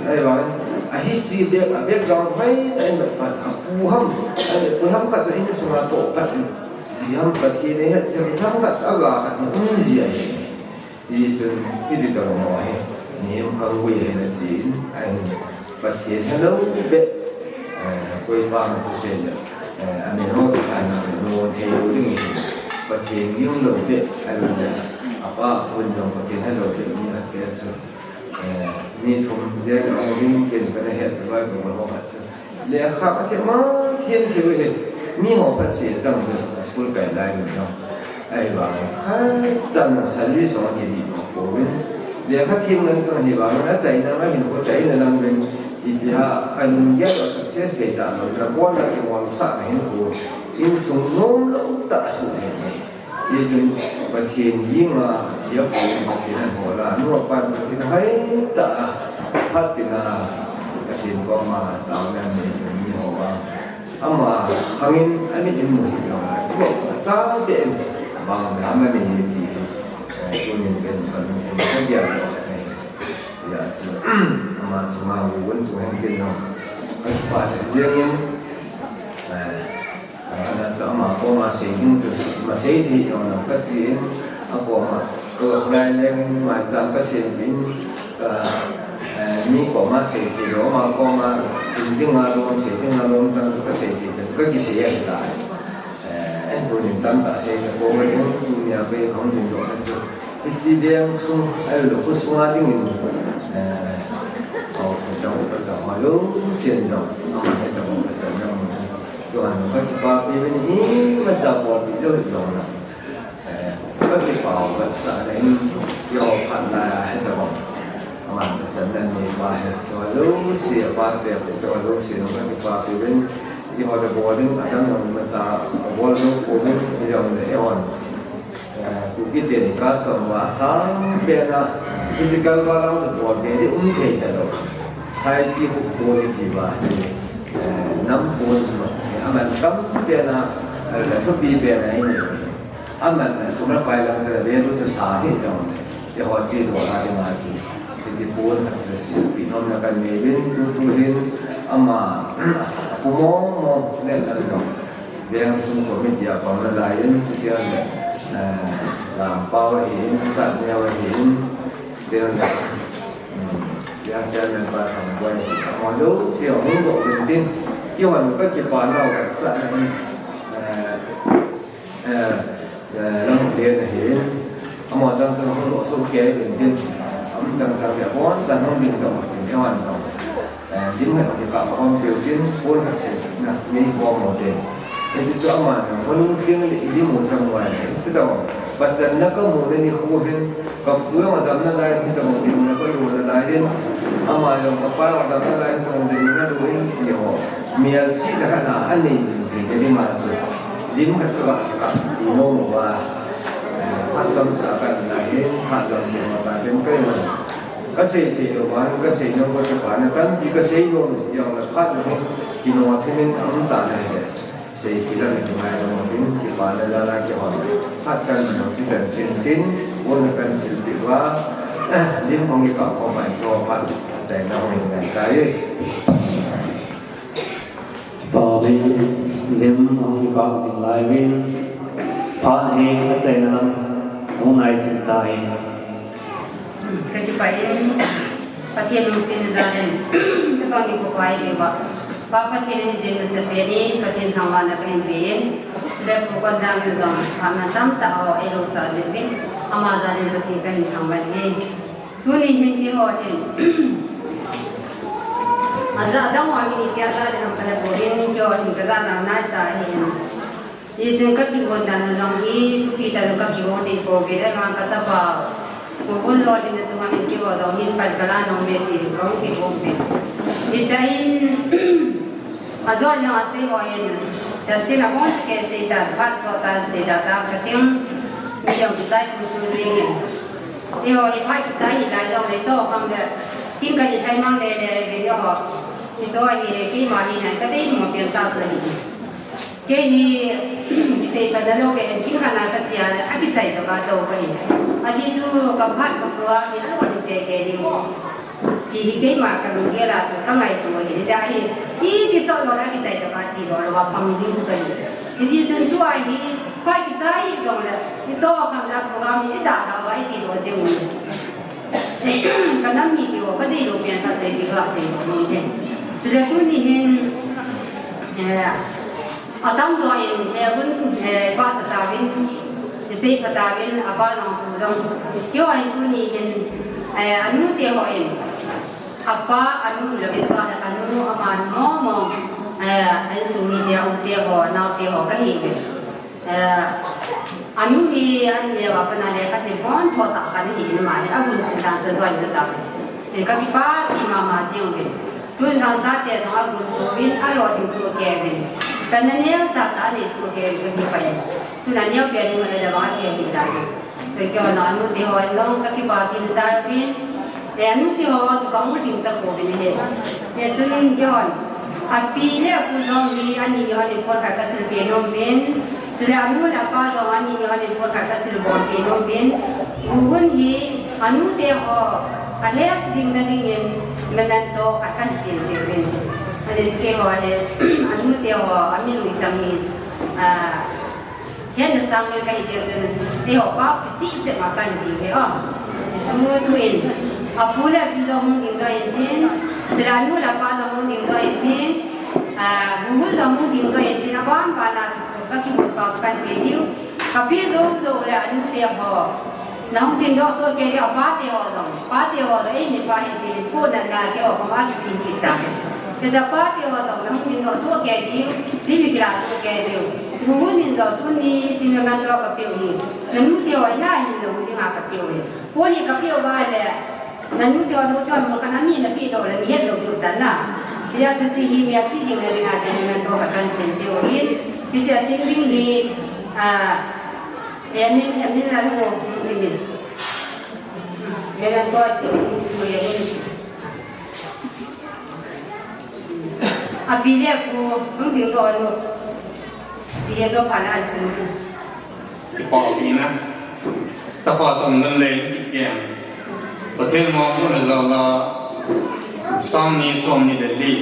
Ahivangin, a history back, a background hoitah in vet phat, apu ham, apu ham khat chu insunga toh phat in. Jiham Pathen ahet jeh in thangkhat aga khat hi um ji ahi. Hichun hiti tobang ho hi mihem khanggui ahin achen, ahin Pathen helou beh, eh, koipa ma thusei le, eh, anei ho toh ahin nom thei lou ding ahi. Pathen ging lou beh, ahilou le apa pun jong Pathen helou beh mi khat te chu. Eh, mi thum jeng a hung in ken kana het bai ko ho khat chu. Lekha a thema thiam thei u hi. Mi ho khat se chang le school kai lai mi ho. Ahivang khat chang service ho kijih mo ko vin. Lekha thiam ngen chang hivang achaina ma hin ko chaina lang vin. Ipi ham a nung gel success thei ta lou. Na ko na kingol sah na hin ko. Insung nom lou tah a suh thei. Hichun Pathen ging a, Jacob in Pathen ahin hol a, anu apan Pathen ahoi tah a, phat in a, Pathen koma taona anei jing mi ho a. Ama hangin amit in mu hi lou a, tua achate in, bang lam anei ti hi, eh, tunin ken kalungthim a kagel lou ahi. Hijeh chun, ama chunga uvin chunga hin ken lou. Kakipah lheh jeng in, eh, Ana chu ama koma sei ding chu, masei thei jong lou kachi in, akoma ka ngai leng maicham kasem in, ka, eh, mi koma sei thei lou, ama koma hil ding a lom, sei ding a lom chang chu kasei thei chang, kakisei ahi tai. Eh, tunin tamtah sei tapou ngai ding, tunia kei kahung ding doh na chu. Hiche veng sung, ahilou le kho sunga dingin, eh, haosa chang, upa chang, halouse in jong, ama hetobang pachatna mu. Tuhin kakipah pi uvin imacha bolpeh lou hilou na. Eh, kakipah u katsah na in, keiho phat lai a hetobang. Aman pachatna neipa hi, keiho jouse, apa te, pu te, jouse jong kakipah pi uvin. Keiho le bol ding, adang jong imacha, bol jong pouvin, ijong le, eihon. Eh, Kuki teni custom uva asang pen a, hiche kalval lang chu bolpeh ding um thei talou. Saipi hukpon iti uva chu, eh, nampon, eh, aman tam pen a, eh, thupi pen a ahi. Aman, eh, sum le pai lang chu value chu sa hi jong. Eiho chedoh a dinga chu. Hiche pon khat chu silpeh nomna kanei uvin, tutu hin ama, apu mong mong len a jong. Veng sung committee a pang nalai in, chuteng le, eh, Lampao ahin, Satneo ahin, chuteng le, um, Veng chairman pa Thangboi ahin, amaho jouse ahung doh uvin tin, keihon kakipah nau kasah in, eh, eh, eh, Lamlen ahin, amaho chang chang hung doh soh kei uvin tin, um chang chang le abonchan hung ding doh tin, keihon jong. Eh, lim khat hung kikah khom peh u tin, pon khat silpehna nei khom u tin. Hiche chu aman, hung teng le ilim u chang uva le, hitabang pachatna kamu na nikho hin, kapu jong adam nalai hin, hitabang limna kalu nalai hin, ama jong kapa jong adam nalai hin, hitabang limna lu hin, ti ho. Melchihna khat na anei jing thei na ding a chu. Lim khat kaga kikah nom uva. Eh, phat chomcha kana hin, phat jong kihou ta tin kahin. Kasei thei lou vang, kasei nom uva kipana tampi kasei nom, jong le phat jong kino themin aum tan ahile. Sei kit a min ngai lou tin, kipana jal a kihon. Phat kahin mu chu chan chin tin, pon kahin silpeh uva, lim hung kikah khom a, tua phat achaina hung ngai tai. Kipah uvin, lim ahung kikah jing lai uvin, phat hi achaina lam hung nai thim tai. Kakipah in, Pathen lungsetna jal in, kakipah in, Pa Pathen in jing nasah pen in, Pathen thangvahna kahin pe in, chule Pu Konjang in jong, phat mantam tah ho eilungset jing uvin, ama jal in Pathen kahin thangvah in. Tuni hin keiho hin. Ajah dang ho hin itia jah ding ham kala pouvin, keiho hin kajah nau nai tah ahin. Hichun kakigon dan jong hi, thupi tah jong kakigon ding pouvin, ahivang kachapa. Pu Gunlol in achunga hin keiho jong hin pan kala nom e tin kahung kigon uvin. Hiche hin, ajoh jong asei ho hin, chan chin a bong seh kei sei tan, phat sot tan sei da ta kating, mi jong kisai tu tu jing in. Eiho, iphat kisai hilai jongle, ito khang le, kin kani thai mang le le, ve eiho. Hicho hi, keima hi nan, kadei mo pen ta so hi. Kei hi, kisei phat na lou ve, kin kana kachi a, akichai to kato kahi. Ajeh chu, kaphat kaprua, hi alou ni tete ding. Ti hi keima kalunggel a chu kangaito ahi, hijeh a hi, iti sot lou le akichai tah a si lou lou a phang ding chu kahi. Hijeh chun tua hi, pha kichai jongle, itoh kham a program hi idalhah uva iche lou jeng u. Kanam mite ho, kadeilou pen khat chu iti kasei nom e. Chule tuni hin, eh, atamjo in, eh, vun, eh, vahsa tauvin, isei pha tauvin, apa jong, apu jong. Keiho hin tuni hin, eh, anute ho in, apa, anu, louvin tua, anu, ama, momo, eh, insung mite, ute ho, naote ho, kahi uve. Eh, anu hi an neo a pat a le kasim pon tho tah khat ahi, ama hi agunchu dan chu join na tauve. Eh, kakipapi mama jeng uve. Tun jong chate jong agunchu uvin, alolhing soh kei uvin. Pan aneo tah tah anei soh kei uvin kakipah e. Tun aneo pen nu ahile vang akhem hih dan. Keiho jong anute ho jong kakipapi na tauve. Eh, anute ho chu kahung lhing tapouvin ahi. Eh, chun keihon, api le apu jong hi ani ni hon in pon khat kasil peh nom uvin. Chule anu le apa jong ani ni hon in pon khat kasil bol peh nom uvin. Gugun hi anute ho ahet jing na dingin memento khat kasil peh uvin. Ajeh chu keiho hi anute ho amin luichang hi, ah, Hetna sang men kahi jeh chun, eiho pa kicheh cheh ma kahin jing uve o. Hichu tuin, apu le api jong hung dingdoh intin, chule anu le apa jong hung dingdoh intin, ah, gugu jong hung dingdoh intin, aban ban a kakibol pau kahin pe diu. Kapeh jou jou le anute ho. Nahung dingdoh soh kei diu, apate ho jong, pate ho jong, eimi pa hi ti, pu nana keiho koma kitin kit ta. Hiche pate ho jong, nahung dingdoh soh kei diu, lim kila soh kei diu. Gugu nin jong tuni, ti memento kapeh u hi. Nanute ho, inai nin jong dinga kapeh u hi. Pon hi kapeh uva le, nanute ho, nute ho, mo kana mi napeh lou le, mi het lou diu tan na. Hijeh chun hiche hi, mi ache jing na dinga, hiche memento kahin sem peh u hi. Hiche asim ding hi, ah, Amin, amin la nu, hung sim in. Memento a sim in, hung sim in. Api le apu, hung dingdoh nu. Hiche hi jo pha na sim in. Kipa pi na. Chapa tong nan le kikem. Pathen mong mong na jal a, sang ni som ni le li.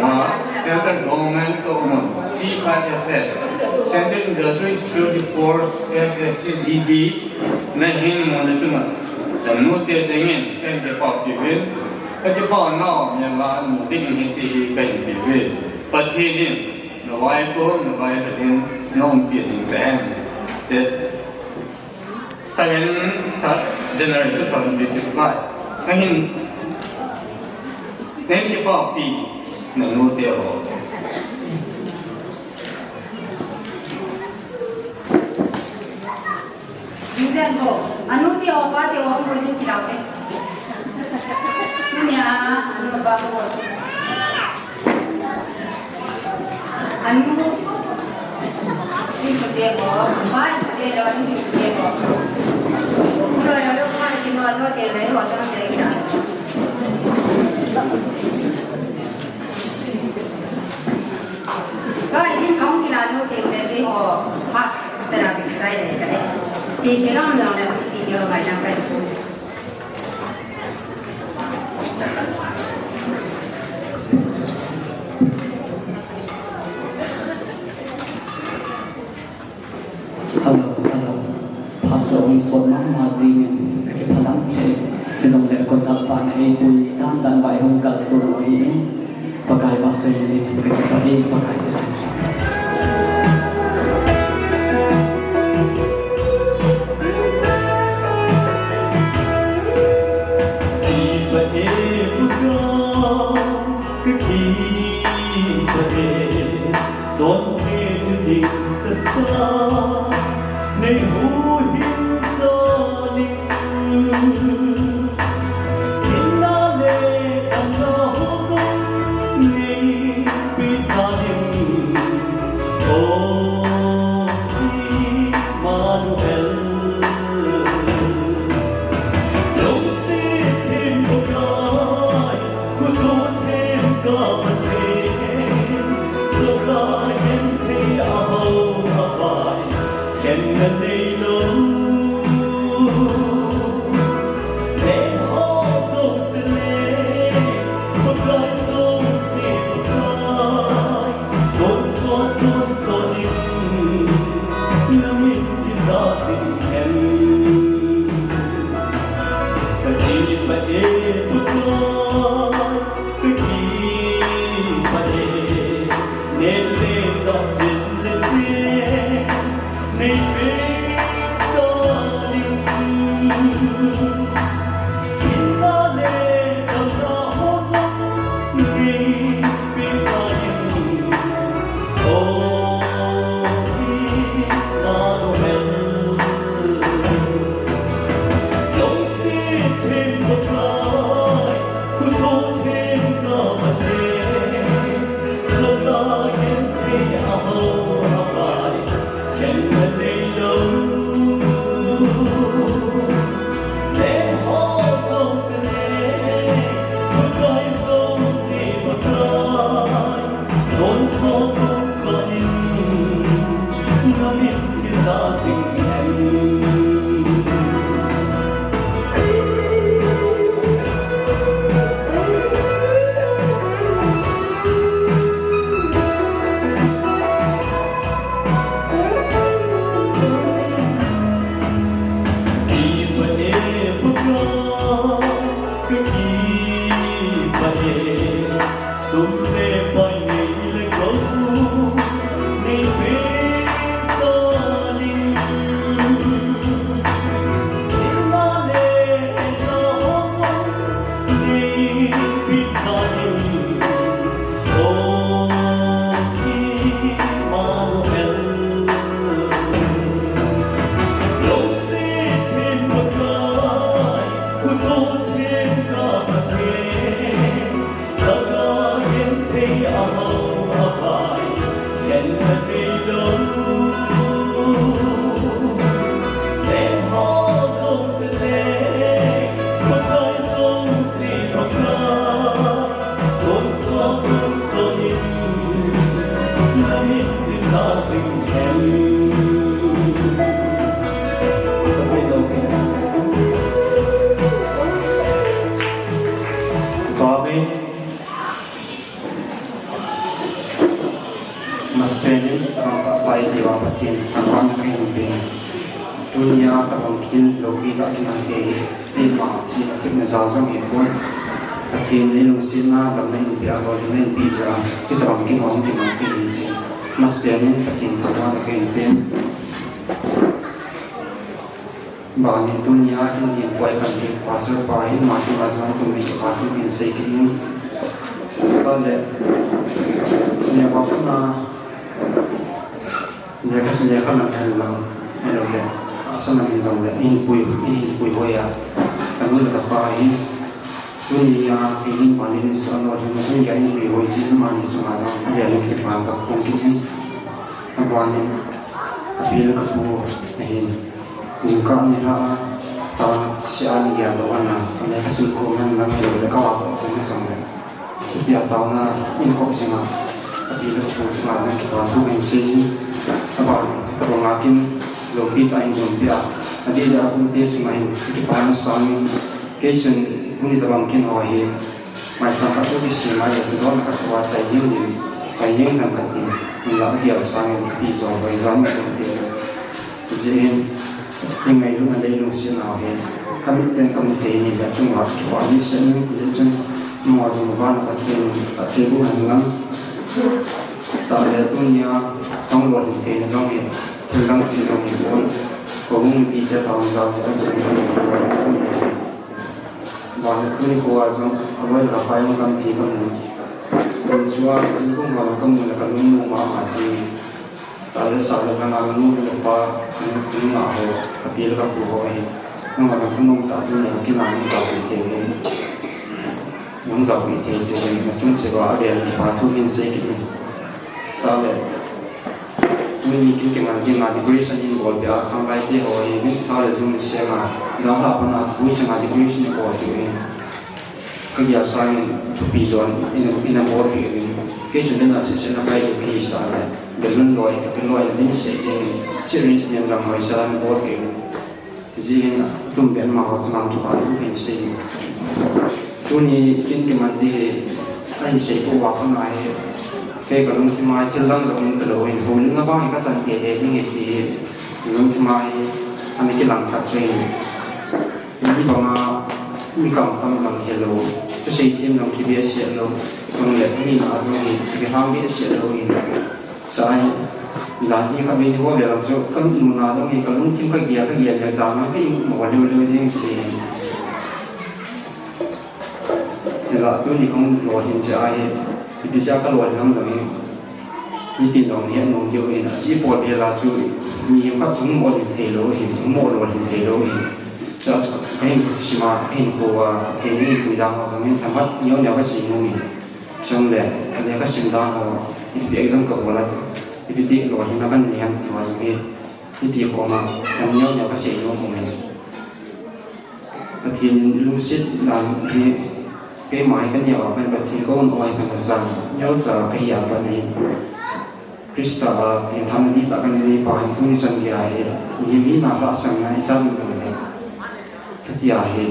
Ah, Central Government toh um, C I S F, Central Industrial Security Force, S S C G D, nahin mu na chunga. Nanute chengin, kahin kipa pi uvin. Kakipah nau, mi la mu ding in hiche hi kahin pe uve. Pathen in, navai ko, navai khat in, na umpi jing tahen. Te, Seven January two thousand twenty-five. Ahin, nen kipa pi, nanute ho. Lim den ho, anute ho, pate ho, mo lim kilau te. Tunia, anu pa ho. Anu, lim kute ho, bai kute lo, anu lim kute ho. Lo, lo, lo, pa, lim lo, jo te le, ho, jo te le, kila. Ka lim kong kila jo te le, te ho, ha, te la, te sai le, te le. Si, kila, lo, le, pi, pi, te ho, bai, na, bai. Hello, hello. Phat chu ahung sot mama jingin kakiphalam lheh. Hijongle conductor pan eipui dan dan vai hung kalson u ahin. Pakai vahchoi dingin kakipah e, Pakai te. Kakipah e, Pakai, kakipah e, chonse chu ding tasa, nei huhhingsa ding. Hinna le damna ho jong nei pehsa ding. O Immanuel. Lungset them Pakai, khuto them ka Pathen, chora genthei ahao avai, khenna neilou. Lengho jouse Amen. Masapen in, Pai Pathen, thangvahna kahin pe. Tunia tabang kin loupi tah kiman thei hi, eima chihna thepna jal jong hipon, Pathen in lungsetna damna eipeh a, lolhinna eipeh jeh a, hitabang kin hung kiman thei hi jeh in, masapen in Pathen thangvahna kahin pe. Banin tunia kin thempu a ipan ding Pastor pa hin ama chunga jong kum in kipathu kahin sei kit in. Pastor le, neo a kona, neo kha, neo kha lam hen lang, ahilou le, asa lam hin jong le, ihin pui, ihin puihoi a, kanu le kapa hin, tunia, eini pa ni ni sa no, thum sun kya ni puihoi si, amani sunga jong, le ni kipan ka kum kit in. Abanin, kapi le kapu, ahin. Jingkah nilhah a, taona sia ni gel lou ana, kane kasim ko ngan lang lo le kava to ko ni sang le. Hitia taona in ko singa, kapi le kapu sunga nang kipathu kahin sei. Abanin, tabang a kin, loupi tah in gonpeh a. Adeh le akum te sunga hin, kipana sangin, kei chun, tuni tabang kin ho hi. Maicham khat u kisem a, chun donna khat tou a chai jeng ding, chai jeng ding kati, hinla agel sangin ipi jong hoi jong ding ti. Hijeh in, i ngailutna le i lungsetna u hi, kamit ten kamu thei ni le chunga kipah ni seh in, hijeh chun, amaho jong vana Pathen, Pathen bu hen lang. Tah le tunia, hung lolhin theina jong hi, thil dang se jong hi pon, ko hung pi te tah hung jao jeh a chen in, Vana tuni khoa jong, aloi le apai jong tampi kamu. Kum chua, jingkah ho jong kamu le kalungmong mama jing. Tah le sah le lhanga kanu le kapa, kanu, kanu nga ho, kapi le kapu ho ahi. Nangho jong thanom tah a tunia kinah nung jaopi thei u ahi. Nung jaopi thei jeh in, nachung cheh uva avel in kipathu kahin sei kit in. Tah le, tuni kin kiman dinga decoration hin bolpeh a, khanglai te ho hi, min tha le jung seng a, dalha pat a, vui chang a decoration hin bolpeh u hin. Kagel sangin thupi jon in, in abolpeh u hin. Kei chun nana sehseh na kai le pi sa le, balloon loi, balloon loi na din seh jeng in, children's name jong loi sa in bolpeh u hin. Hijeh hin atum pen amaho chunga kipathu kahin sei. Tuni kin kiman ding hi, ahin sei peh uva kona hi, kei kalungthim a hi thil dang jong um talou hin, houlimna vang hi kachan teitei ding ahi ti hi, kalungthim a hi, ana kilang khat jeng in. Hiti banga mi kamtam jong hilou, thusei them jong kibehseh lou, jong le, mi na jong hi, kihang behseh lou hin. Chai, jan hi kha min ho ve lam chu, ka nuna jong hi ka lungthim ka gel, ka gel le jan a ka imut mo leu leu jing si. Hinla tuni kong lolhin jeh a hi, ipi jeh a ka lolhin ham lou hi. Mipin jong ni nom diu hin, achi pol bel a chu, mi khat chu mo lolhin thei lou hin, mo lolhin thei lou hin. Chua chu ka hin sim a, ka hin ko a, thei ni hin pui dam a jong hin themkhat neo neo ka sim nom hin. Chule, ka le ka sim dan ho, ipi exam ka bol a, ipi ti lolhinna kan nei ham ti ho jong hi, ipi koma, kan neo neo ka sei nom um e. Pathen lungset dan hi, keima hi ka neo a pat Pathen ka un oi ka na jan, neocha ka hi a pat hi. Christa a, pengthahna dihtah ka nei pa hin tuni chan gei a hi, mihem hina lhahsamna i chan jong le. Hitia hi,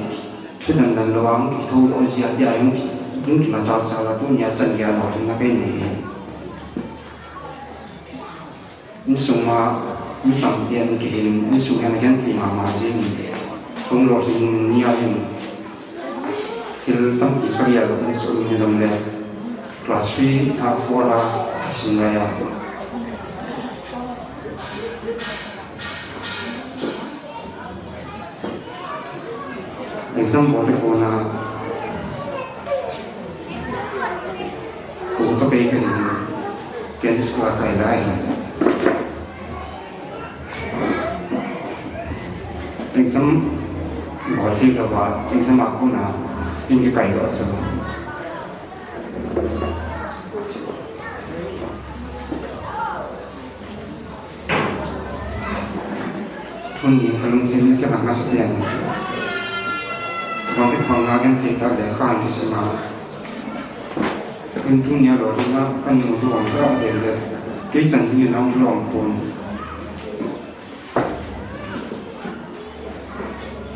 Thutan dan lou a hung kithodoh jia tia hung ki, hung kimachal chal a tunia chan geiya lolhinna kahin nei hi. Insung a mi tamte an kihin, insung hin agenthei mama jing in. Hung lolhin nia hin, thil tampi ka gel lou ni chu um ni jong le. Class three a, four a, ka sim lai a. Exam bol le kona, ko to kei kahin, ken school a kai lai. Exam bol thei lou va, exam a kona, in kikai lou a chu. Tuni ka lungthim ka nang asa pian. Bang kit bang na genthei tah le ka ni sima. Tun tunia lolhinna ka nu lou ka le le. Kei chan ni nang lou pon.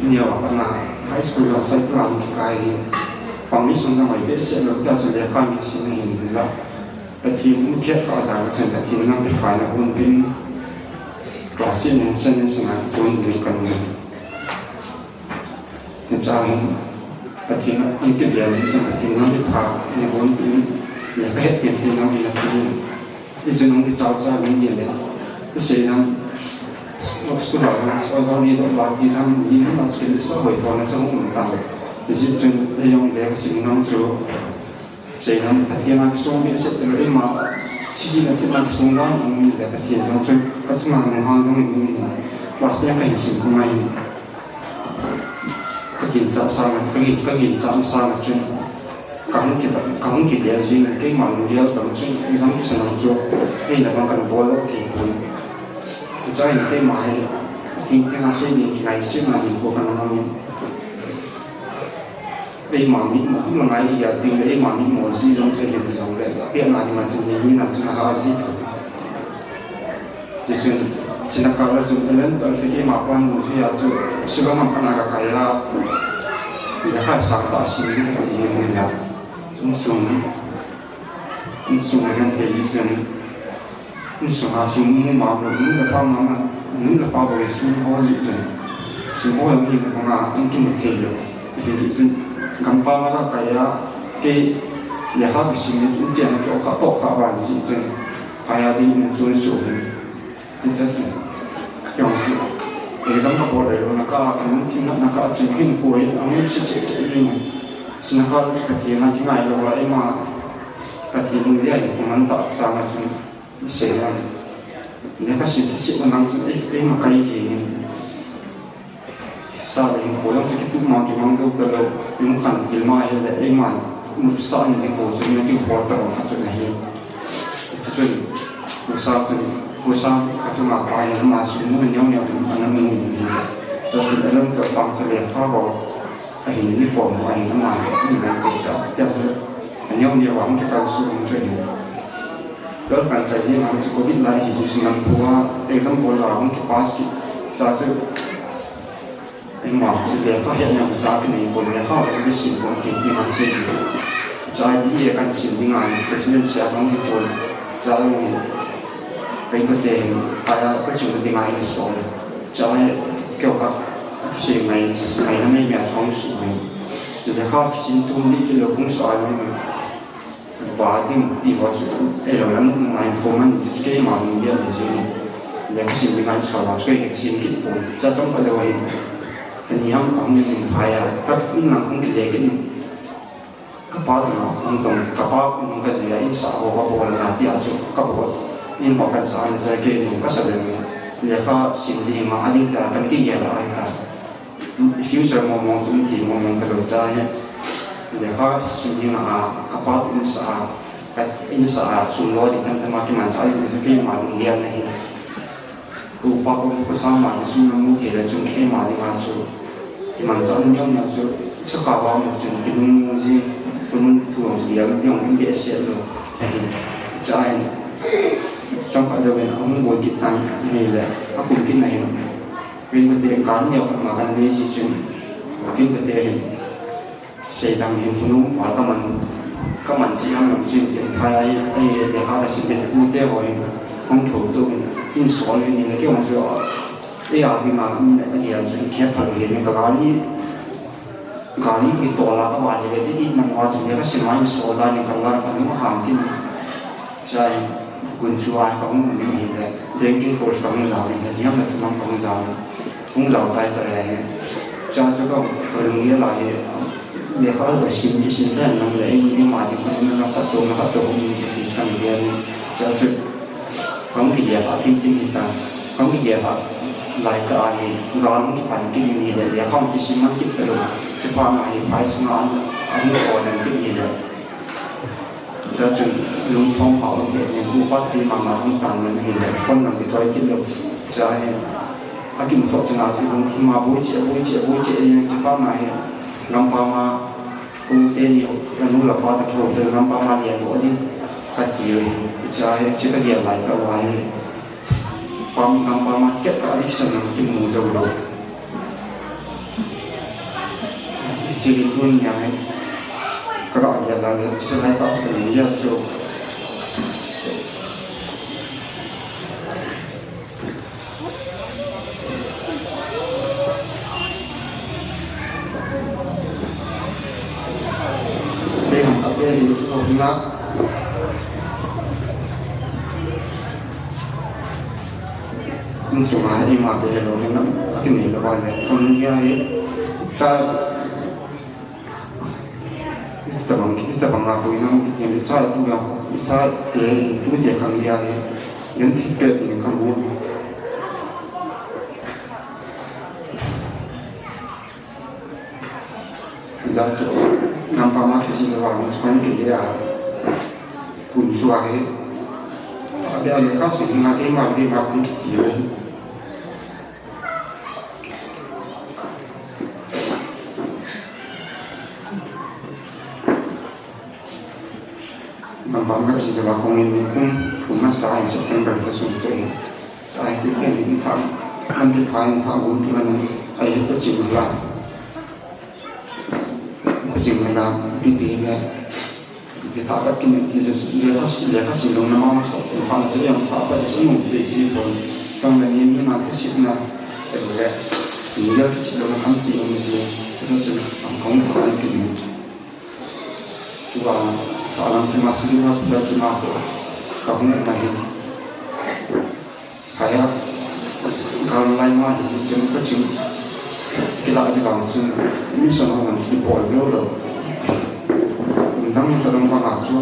Neo a pat na high school jong cycle a hung kikai hi. Foundation jong hoi behseh lou tia chu lekha hung kisim ahin ding la. Pathen in phet kha a jal a chun Pathen in lampi pha in ahung pin. Class eight nen sen nen sen a kichon ding ka um. Hiche a hin Pathen in kibel ding chun Pathen in lampi pha in ahung pin. Lekha het them them jong in api. Hichun hung kichal chal in ahile, isei nam, school a hung, school a hung ni dong ba ti nam, ni mun a school sa hoi thona sa hung um ta. Hichun, eijong le kasim nam chu, sei nam, Pathen a kisong behseh tilo, eima, sigi na ti na kisong dan, um le Pathen jong chun, kachunga nung hang dong in, class ten kahin sim khum ahi. Ka ginchat sanga, ka gin, ka ginchat sanga chun, ka hung kita, ka hung kitia jing, keima lunggel bang chun, exam kisan chu, eina bang kana bol lou thei pon. Chuin keima hi, thing thing a sei ding kingaisena ding ko kana mang in. Eima mitmo, hung lang a i gel ding le, eima mitmo ji jong chu hin jong le, pehna ding a chun, ni, ni na chun aha ji tho. Tichun, chuna kah a chun, eleven, twelve hi keima pan jui a chu, Shillong lam pana ka kai a, lekha sang tah a sim ding kati hi ngai a. Insung, insung a genthei chun, insung a sum mu ma lou, nu le pa ma ma, nu le pa bou sum ho ji chun, sum ho hi le banga, an kimu thei lou. Ti hi chun, gampam a ka kai a, kei lekha kisim ni chun, chen cho kha to kha va ni chun, Aya ding in chun su hin. Hiche chu. Kei jong chu. Exam ka bol le lou na ka, ka lungthim na ka chun hin koi, ahung se che che ding. Chuna kah a chu Pathen a kingai lou a, eima Pathen lungdei a hin hung man tah sanga chun. Sei nam. Lekha sim, kisim na nam chun, ei, eima kai hi nin. Sa le hinkho jong chu kituh ma kimang jou talou, lungkhan thil ma hile eiman nopsah in hinkho chu na kihol talou khat chu ahi. Chuchun, husa chun, husa kachunga pa hin ama sum mu neo neo in ana mu in ahi. Chuchun alom toh vang chu lekha ho ahin uniform ho ahin ama in ngai te ta, tia chu aneo neo a hung kikalson chu ahi. Twelve kan chai hi, ama chu covid lai hi, hi sin lam pua, exam bol a hung kipass kit. Chuchun Eima chu lekha hetna macha kinei pon, lekha ho kisim pon, thei thei ma sei ding. Chai B A kan sim ding ahi, president sia kan kichol. Chai ni, kei ka te hin, kaya ka sim ding ahi so. Chai keu ka, sei mai, mai na mai mia chong su mai. Lekha kisim chung ni kilo kung sa jong mai. Ba ding ti ho chu, ei lo lam nung ngai ko man chu keima nung dia le jing. Le ka sim ding ai sa ba chu kei ka sim kit pon. Cha chom ka lo hin. Sa ni ham ka hung nung phai a, ka in lang hung kile kit ni. Ka pa tu na hung tong, ka pa nung ka jia in sa ho ka bol na ti a chu, ka bol. In ho kan sa na cha kei nung ka sa le ni. Le ka sim ding ma a ding ta kan ki ya la ai ta. Future mong mong chu, thi mong mong ta lo cha he. Lekha sim ding a, ka pa tu in sa a, ka in sa a, sum lo ding tham tham a kimanchah ding chu keima ding lian ahi. Ka upa ka u ka sa ma chu sum na mu thei le chun keima ding a chu kimanchah neo neo chu, sa kha ba ma chun kinung ji, kinung thu ang chu lian ding ang behseh lo ahi. Cha ahi. Chomkhat jouvin ahung boi kit tan ahile, akum kit na hin. Ringkute kan neo khat ma kan nei ji chun, ringkute hin seidang hin hunung pa ka man, ka man chi ham lam chin tin phai ai, ai le ha ka sim te pu te ho hin hung tho tu hin, in sol hin ni le ke hung jo a. Ei a ding a min a dia chu in khe pha lo hin ka gari, gari ki tol a ka va ni le ti in man wa chu le ka sim a in sol a ni ka la ka nu ham kin. Cha in gun chu a ka hung ni le banking course ka hung jao ni le niam le thumang ka hung jao. Hung jao chai chai a hi. Cha chu ka, ka lung ye la hi. Le ka ba sim ki sim ta nang le in, in ma di ka in jong ka chu na ka to hung ni ki san ge ni. Cha chu Ka hung kile a thim thim hi ta. Ka hung kile a lai ta a hi, gal hung kipan kit ni le, le ka hung kisim man kit ta lou. Chuphat na hi, phai sunga an, an ko dan kit ni le. Cha chun, lung phong phao lung te, ni bu pat pi ma ma hung tan man hi le, phone lang kichoi kit lou. Cha hi, a kimu sot chunga chu lung thim ma bu che, bu che, bu che, ni chuphat na hi, lam pa ma, Kong te ni, ka nu le pa te ho te lampa ma lia lo ding ka ti le. Cha he, che ka lia lai ta wa he. Pam lampa ma ticket ka adi san nang ki mu zo lo. Che ri kun nia he. Ka ga lia la le, che lai ta sa ni ya cho. Kei ham a pe hi, o hina. Insung a ima pe hi lo hina, a kinei lo ba le, kon ya hi, cha, Itabang, itabang a puina hung kiti, icha tu ya, icha te, tu te kang ya, yan thipet in kang u. Ija chu, nampa ma kisi lo wa, hung kiti ya. Kun chu ahi. Abi a le ka si, nga ke ma, de ma kun kiti ya. Bang bang ka chi jaba kong in kum, kum masa in September ka sung chu in. Sa ai ku ken in tham, an ti pha in tham kum ti man ai ku chi ma la. Ku chi ma la, pi pi ne. Pi tha ka kin ti chu le ka si, le ka si lo na ma so, pi pha na se yang tha pa so nung ti ji ko. Chang le ni mi na ka si na. Te le. Ni le ka si lo na kan ti um ji. Ka sa si, ang kong tha ni ki ni. Tua, salam thima civil hospital chunga ko, ka hung na hin. Haya, gal lai ma hi chun ka chim. Kila di bang chun, mission a lang ki bol lo lo. Dang ka dang bang a chu,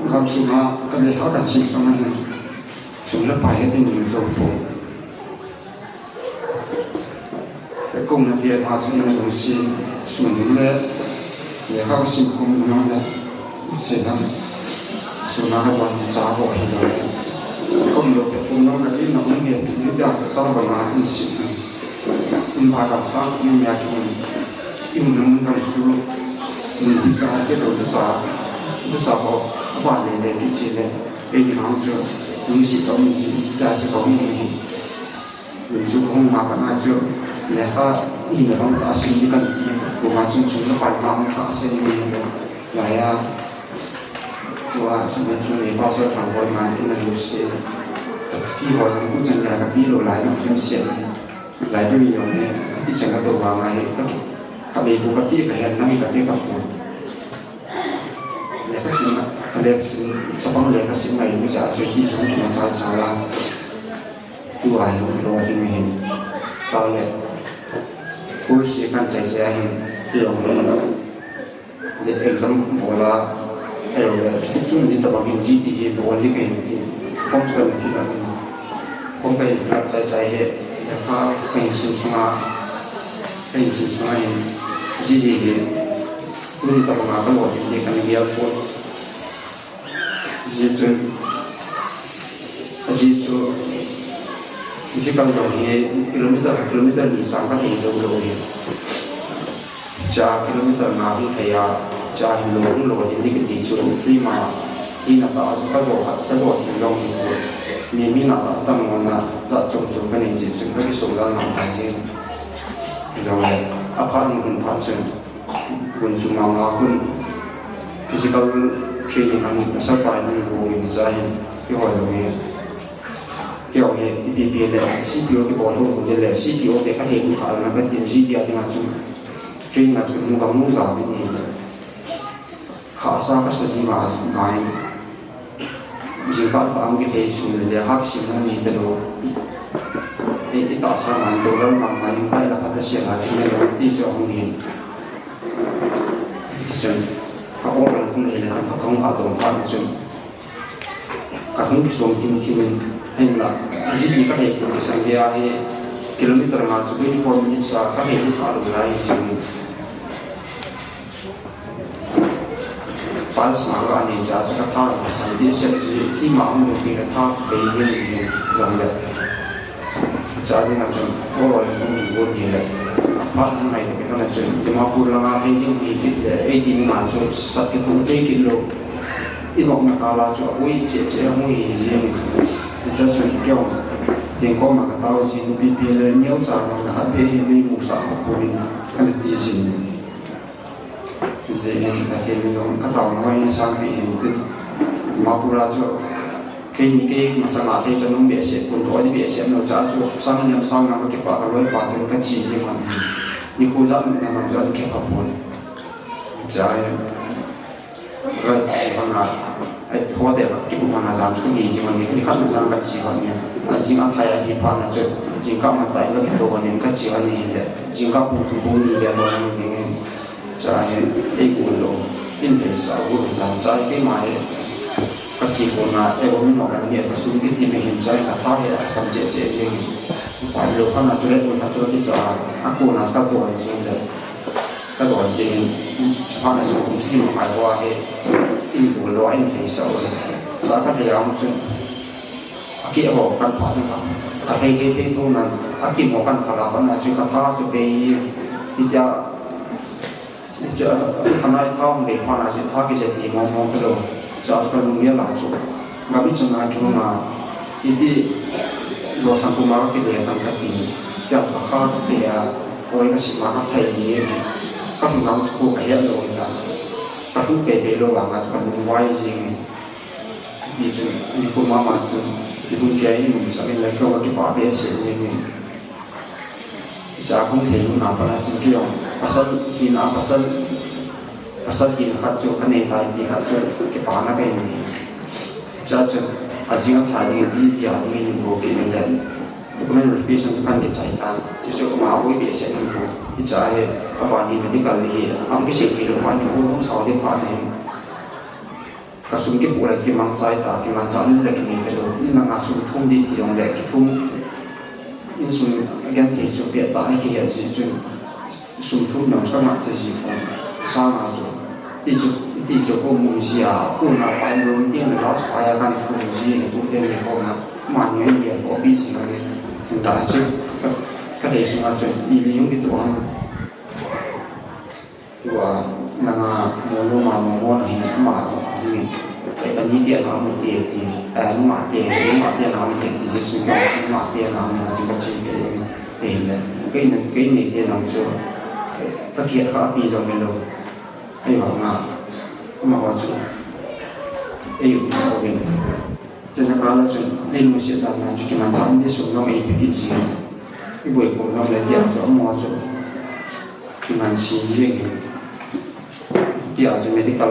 gal chunga, ka le ha kan sim song hin. Chun la pa he din zo po. Kum na tia ma chu ina lungsi sun le, le ka sim kum nung le, se dam. Suna ka don cha ho hi lo le. Kum lo pe kum nung na ina kum he pi tia cha cha ba na in sim. In ba ka sa kum ya kum. In nung dam su. In ti ka ke lo cha. Cha ho. Ba le le ki che le. Ei ni hang chu. Lungsi to lungsi. Cha chu ko ni. Lungsi hung ma pa na chu, lekha ina bang ta sim ni kan ti, ko ma chung chung na pai ma hung tha se ni ni le, la ya, ko a chung chung ni pa so thang boi ma ina lu se, ka fi ho jang ku jang ya ka pi lo lai jang kin se ni, lai pi mi yo ne, ka ti chang ka to ba ma he, ka, ka be ko ka ti ka he na ka ti ka ko. Lekha sim na, ka Lekha sim, chapang lekha sim ngai lu jeh a chu ti sung ki ma chal chal a. Tu a hi lo ding hin. Style le. Course kan chai chai hin. Ti jong hin. Le exam bol a. Ero le. Ti chun ni tabang hin G T hi bol ni ka hin ti. Form kan fill up hin. Form kan fill up chai chai hi. Lekha kan sim sung a. Kan sim sung a hin. G T hi. Tuni tabang a ka lo hin ti kan gel pon. Ajeh chu, ajeh chu, physical jong hi kilometer, kilometer ni sang ka thei jou lou hi. Cha kilometer nga hi thei a, cha hin lou, lou hin ni kiti chu, keima, hi na ta, ka jo, ka jo thei lou hi chu. Mi, mi na ta, sa mo na, ja chom chom ka nei ji chu, ka kisol lal na thei ji. Jong le, aphat hin phat chun. Gun sung mama khun physical training an asal pa in an hu in cha hin kihoi jong hi. Kihoi hi ipi ipi le C P O kibol ho ho le C P O te ka thei lu kha na ka tin G T a dinga chu training a chu nu ka mu ja mi ni le. Kha sa ka sa ji ma ji mai. Jingkah kah a kithei sum le lekha kisim hung ni talou. I, i tahsa man, dollar man, man in kai la phat a sia la, ti le lo, ti se hung hin. Ti chun, ka order hung le le, ka hung ha dong phat na chun. Ka hung kisong thim thim in, hin la, G T ka thei pu kisang dia hi, kilometer nga chu twenty four minutes a, ka thei lu kha lou lai jing in. Pulse ma ka nei cha cha ka tha ka san ti se ji thi ma hung ding ka tha pe yin yin jong le. Cha ding a chun ko lo le hung ni go ni le. Aphat hung nai le ka na chun Dimapur langa thei ding hi kit le ei ti ma chu sat ke tu thei kit lou. I nok na ka la chu a ui che che a mu hi ji ni. Cha chun kyo. Tin ko ma ka tao jin pi pi le neo cha na ha pe hi ni mu sa ko pu ni. Ka na ti jin. Hijeh hin, Pathen in jong ka taona hoi in sangpi hin tin. Dimapur a chu, keini kei masanga thei chu nung behseh, kun tho di behseh, no cha chu, sang niam sang na ka kipa ka loi pa tun ka chi jing hon hin. Nikho jat na man chu an khe pha pon. Cha hin, ka chi hon a, ai, hotel a kibu hon a jan chu ka ngi jing hon hin, nikhat na sang ka chi hon hin. A jing a thai a hi pha na chu, jingkah ma ta in ka kithou hon hin ka chi hon hin le, jingkah pu pu pu ni le hon ni ding hin. Cha hin, ei gu lo, in thei sa gu lo dan cha hi keima hi. Ka chi ko na, ei gu mi no ka ni ka sum kiti mi hin cha hi ka tha hi a sam che che ding. Pa lo ka na chu le gu na chu ki cha, a ko na sa ka don jing le. Ka don jing, cha pa na chu kum chi ki ma kai wa hi. In gu lo, in thei sa gu lo. Cha ka thei a hung chu. A ki ho kan pa chu ka. Ka thei thei thei thu na, a ki mo kan ka la pa na chu ka tha chu pe hi. Hi cha, Chu, a, a nai tha hung dei phat na chu tha kijet ni mong mong ta lou. Chu, a, chu ka lung lia la chu. Gam i chan a kihung a, iti losang puma ka kile tan ka ti. Chu, a, chu ka kha ka pe a, oi ka sim a ka thei ni. Ka lung nau chu ko ka het lou ta. Ka lung pe pe lou vang a chu ka lung vai jing. Ti chu, ni puma ma chu, ti hung ke ni mun sa min la ko ka kipa behseh ni. Cha hung thei lou na pa na chu kei jong. Pasal hina, pasal, pasal hina khat chu ka nei tai ti khat chu kipa na ka nei. Cha chu a jing a tha ding in ti ti a ding in ko ki nei le. Document verification chu kan kichai tan. Chu chu ma boi behseh ni ko. Cha hi a pa ni medical hi. Am kisei thei lou ma ni ko hung sao de pa nei. Ka sum kipu le kimangcha ta, kimangcha le kinei ta lou. In langa sum thum di ti jong le kithum. Insung genthei chu pia ta hi kihet ji chun sum thum jong ka ngah ta ji pon. Sanga chu. Ti chu, ti chu ko mu ji a, ko na pa in lom ti na la su pa ya kan thum ji, ko te ni ko na. Ma ni ni ko bi ji ni. Da chu ka, ka dei sunga chu i li yung ki tu ang. Tua, nanga, mo lo ma, mo mo na hin, ama, hin. Ka ni tia na mo tia ti. Eh, numa tia, numa tia na mo tia ti, Jesu ka, numa tia na mo na ti ka chi ke, eh, le. Kei na, kei ni tia na chu. Ka ki kha pi jong lo. Ei wa nga. Ma wa chu. Ei u sa ke. Chana kala chun, ei lungset dan nan chu kimanchah in ti sum jong ei pe kit jing. I boi kum jong le tia chu amaho chu kiman si jing in. Tia chu medical,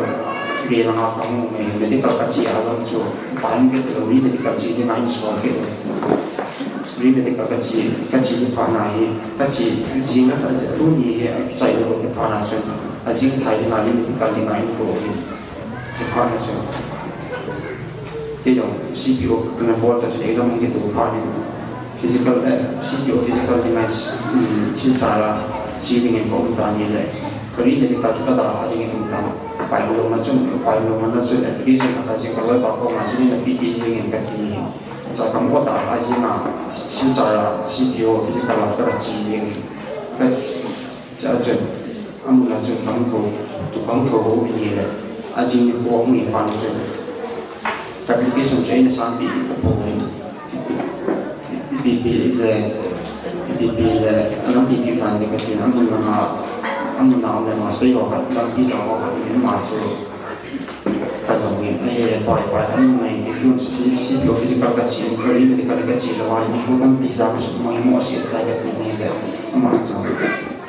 Gei langa ka hung, eh, medical ka chi a jong chu, pa in ke lo, re-medical chi ding a in sual ke lo. Re-medical ka chi, ka chi ni pha na hi, ka chi jing la ta, tuni hi, a kichai lo ke pha na chun, a jing thai ding a re-medical ding a in ko in. Chi pha na chun. Te jong, C P O, ka na bol ta chun exam hung ke tu pha ni. Physical, eh, C P O physical ding a, mm, Silchar a chi ding in ko um ta ni le. Ka re-medical chu ka da a ding in um ta. Pai lo ma chun, pai lo ma na chun application ka ta jing ka loi pa ko ma chun na P T ding in ka ti. Cha kam ko ta a jing a Silchar a C P O physical class ka chi ding. Ka cha chun, amun a chun kam ko, kam ko ho ni le. A jing ni ko ni pa ni chun. Application chu eina sanpi ta po in. Ipi pi le, ipi pi le, anam pi pi man le ka tin, amun na, amun na um le ma sei ho khat, lampi jang ho khat, in ma su ka dong in, ai, pai, pai, amun na in, tun si, C P O physical ka chi, ka re-medical ka chi, la wa ni ko lampi jang su ma mo si ta ka tin ni le, ma su,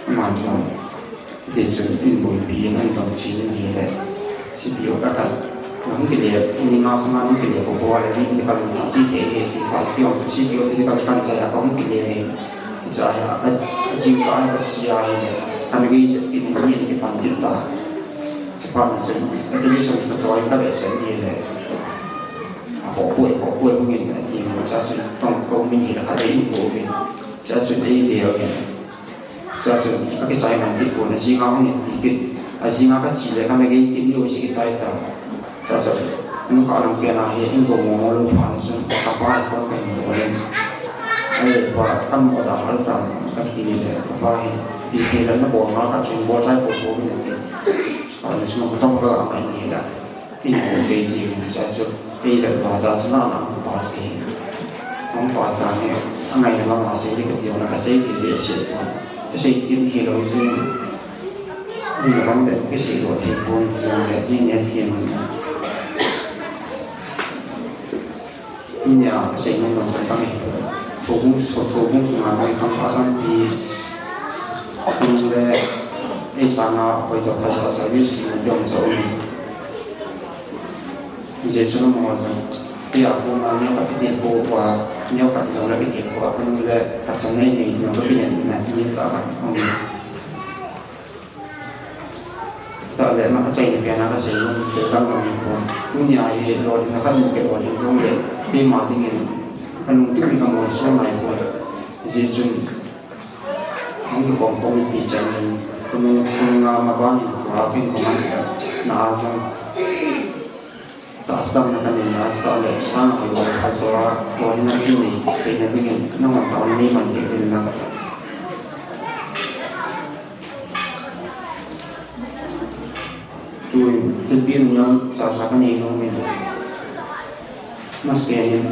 ma su. Ti chun in boipi in an dong chin in hi le, C P O ka kal. Nang kile, ni nga sanga nang kile ko ko le, ni ka lung ta chi thei he, ti pa chi ong chu C P O physical kan cha ya ka hung kile he. Cha ya, ka, ka jing ka, ka chi ya he. Kan gei se ki ni ni ki pan ti ta. Chi pa na chun, ka ti so ka choi ka be se ni le. A ho poi, ho poi hung in a ti ni cha chun, kong ko min hi la ka dei in ko vin. Cha chun ei ve vin. Cha chun, ka kichai man kit pon, a jinga hung in ti kit, a jinga ka chi le ka na gei kit ni u si kichai ta. Cha chun, nu ka lung pen a hi, in ko mo mo lo pha na chun, ka pa phone ka hin ko le. Ai, pa, kan mo da hal tam, ka ti le, ka pa hi, ti ti le na bol ma ka chun bol chai po po ni ti. Ka na chun ko chong ka ngai ni la. In ko kei ji in cha chu, kei le pa cha chu na na hung pass kei. Hung pass dan hi, a ngai lam a sei le ka ti na ka sei kei le sei ko. Ka sei thim kei lo ji. Ni na bang te ka sei lo thei pon jong le ni ne thim. Ni ne a ka sei nung nung ka ngai. Ko bung so, ko bung so na ngai kham pa kan pi. Ni le, ei sa na hoi jo pa jo service ni jong so ni. Jesu na mo jong, tia ko na neo ka kiti ko wa, neo ka jong la kiti ko, a ko nu le, ka chan nei nei, neo ka kiti na, ni ta ka, um. Ta le, ma ka chai ni pia na ka sei, um, ke ka jong ni ko. Tuni a hi, lo ni na ka nu ke lo ni jong le, pe ma ding in, ka nung tu ni ka mo so nai ko. Jesu Hung kikhom khom ipi chan in, kunung, kunung a maban in kua kin khom an ka na a jong. Tahsan na ka nei a, sa le sang a hoi a, a jo a, ko ni na ki nei, kei na ding in, na ngon ta on nei man ki bil na. Tuin, thilpil niam sasa ka nei nom in. Masapen in,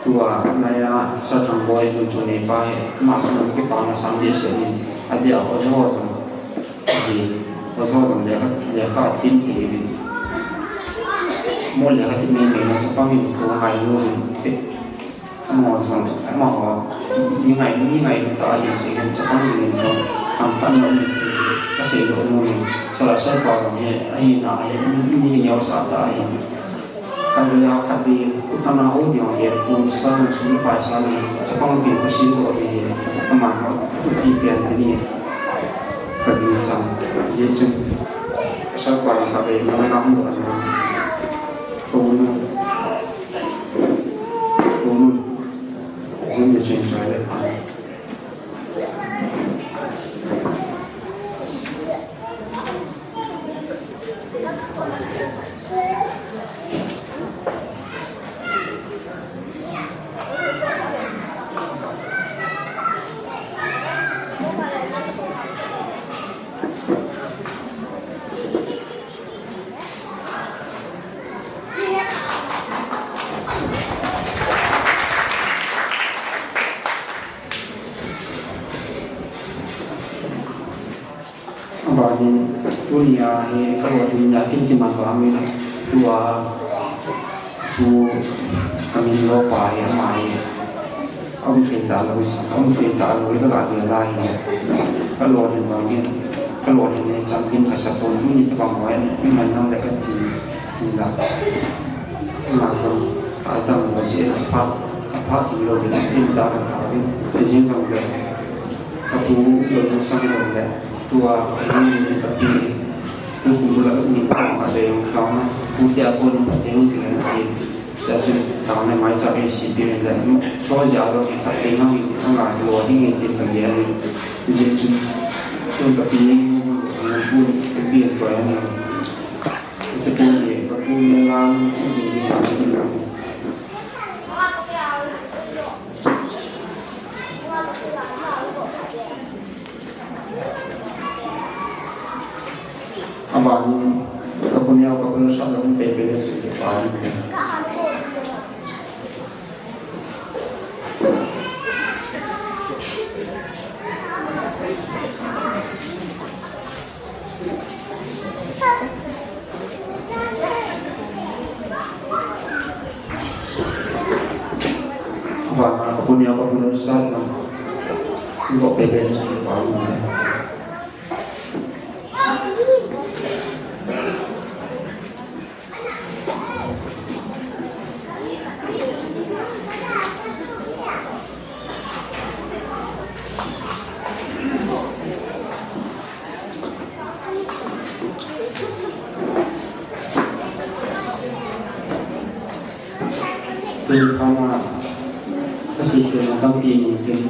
tua, laiya, Sir Thangboi, nun chu nei pa hi, ama chu nun kipana sang behseh in, a dia, ojo, ojo, hi, ojo, ojo, lekha, lekha a thim thei in. Mo lekha thim mei mei, mo chapang in, ko ngailu in, Amaho jong, amaho, mi ngai, mi ngailu ta ahin, sei hin chapang dingin jong, hamkhat na um, ka sei lou nom in, sola sopa jong hi, ahi na, ahi, mi, mi neo sa ta ahin. Khat vei a, khat vei, tu khat na ho ding, ahi, pun sa na, sum pai sa na, chapang ding, ka sei lou ahi, ama ho, tu pi pian ahi, ka ding sang, je chun, sopa jong khat vei, ma na hung lou ahi, ko nu. Abanin, tunia hi, ka lolhin nia kin kiman vangin, tua, tu, ka min lopa hi, ama hi, a um thei talou, a um thei talou, ka ga gel a hi, ka lolhin vangin, Ka lolhin nei cham kim ka sa pon, tuni tabang hoi, mi man nang le ka ti, ni la. Ama jong, ka dam ho ji, a pha, a pha kim lo, ni tin da na ka bin, pe jing jong le. Ka pu lo nu sang jong le, tua, ni ni ka pi, tu kum bula ni ka ka le jong ka na, pu tia ko ni pa te jong ki le na ti. Sia chun tang le mai cha ve si pi le, so ja lo ki khat te nang ki chang a lo hi nge tin ka ge ni. Ji chun tun ka pi ni bu ni bu ni ka pi so ya ni. Cha pi ni ka pu ni ngang chi ji ni ka ni. Abanin, ka pu neo, ka pu nu sa lo, pe pe na si ke pa ni. Abana, ka pu neo, ka pu nu sa lo. Ko pe pe na si ke pa ni. Tun phat a, ka sei thei na tampi um in tin.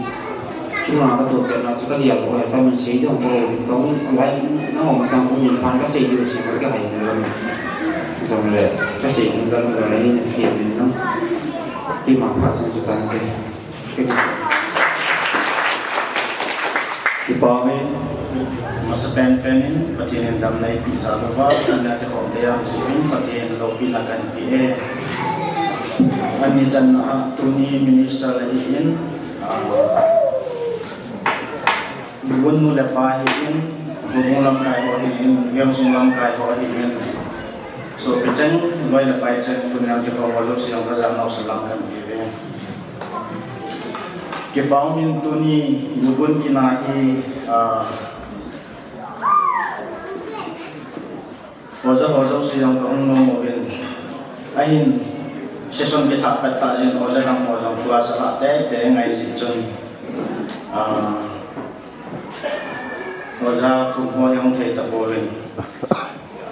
Chunga ka toh pet na chu ka gel ho, he ta min sei ding ho, ka um lai na ho masang um in phat ka sei diu si ka hai na lam. Jong le, ka sei ding lam le ni na thei min na. Keima phat sang chu tan te. Kipa uve. Masa penpen in Pathen in damna eipeh jal uva, tunia kikhom thei a hung jin Pathen loupina kahin pe e. Ani channa a tuni minister ahi in, ah, Lubun nu le pa ahi in, Lubun lamkai ho ahi in, Vengsung lamkai ho ahi in. Sopi cheng loi le pai cheng tunia kikhom ho jouse jong kajana u salam kahin pe uve. Kipa um in tuni Lubun kina hi, ah, oja ho jouse jong kahung nom uvin. Ahin session kithah pet tah jeh in oja dang ho jong class alah teitei ngai jeh chun, ah, oja thum ho jong thei tapouvin.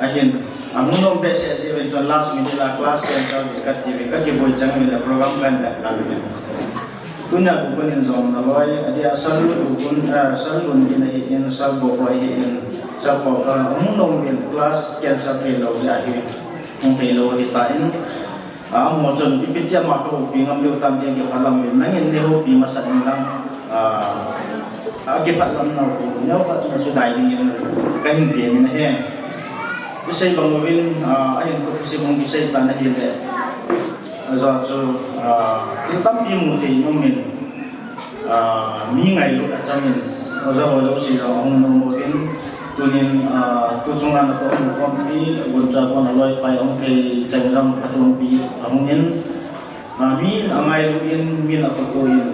Ahin, ahung nom behseh jeh uvin chun last minute a class cancel ding kati uvin, kakiboi chang uvin le program kahin lep lal uvin. Tunia Lubun in jong naloi, adeh a Sir Lubun, eh, Sir Lungin ahi in, Sir Bobo ahi in, Sir Paul Karan ahung nom uvin class cancel thei lou jeh ahi, hung thei lou ahi tan. Amaho chun, ipi tia ama ka houpi ngam diu tam tin kiphalam uvin, nangin nei houpi masat in lang, ah, akiphalam nau pi, neokhat na sudai dingin kahin ti in ahi. Isei bang uvin, ah, ahin kho thusim hung kisei tan ahile. Ajeh chu, ah, thil tampi mu thei in um in. Ah, mi ngailut achang in, oja ho jouse jong ahung nom uvin, tunin, ah, tu chunga natoh hung khompi, guncha pon aloi pai ahung thei cheng jong achompi ahung in, ah, min angailu in, min akhoto in,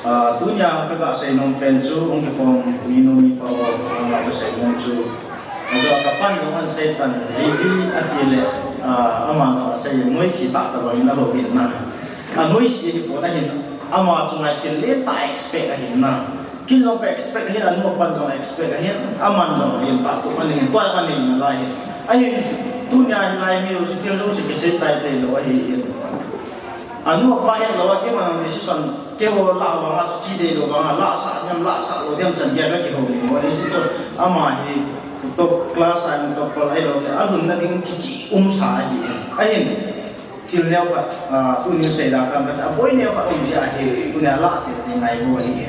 ah, tunia kaga seinom pen chu, hung kikhom minu mipa ho, ah, kaseinom chu, ajeh kapan jong ahin sei tan, G D ati le, ah, ama jong asei, noise tah tah bang in ahou in na. Anoise ahipon ahin, ama chunga thil lentah expect ahin na. Ken jong ka expect ahin, anu apan jong expect ahin, aman jong lentah tup ahin, tua ahin nalai ahin. Ahin, tunia hilai mi jouse, thil jouse kisei chai thei lou ahin. Anu apa hetlou a, keiman decision, keiho lah vanga chu chi dei lou vanga, lahsah diam, lahsah lou diam chan geiya kakihoulim u ahi chu, ama hi top class a, top pal ahilou le, alhunna ding kichih umsa ahin. Ahin, Thil neokhat, ah, tunin seida tam kate, aboi neokhat um jeh ahi, tunia lah teitei ngai bou ahi.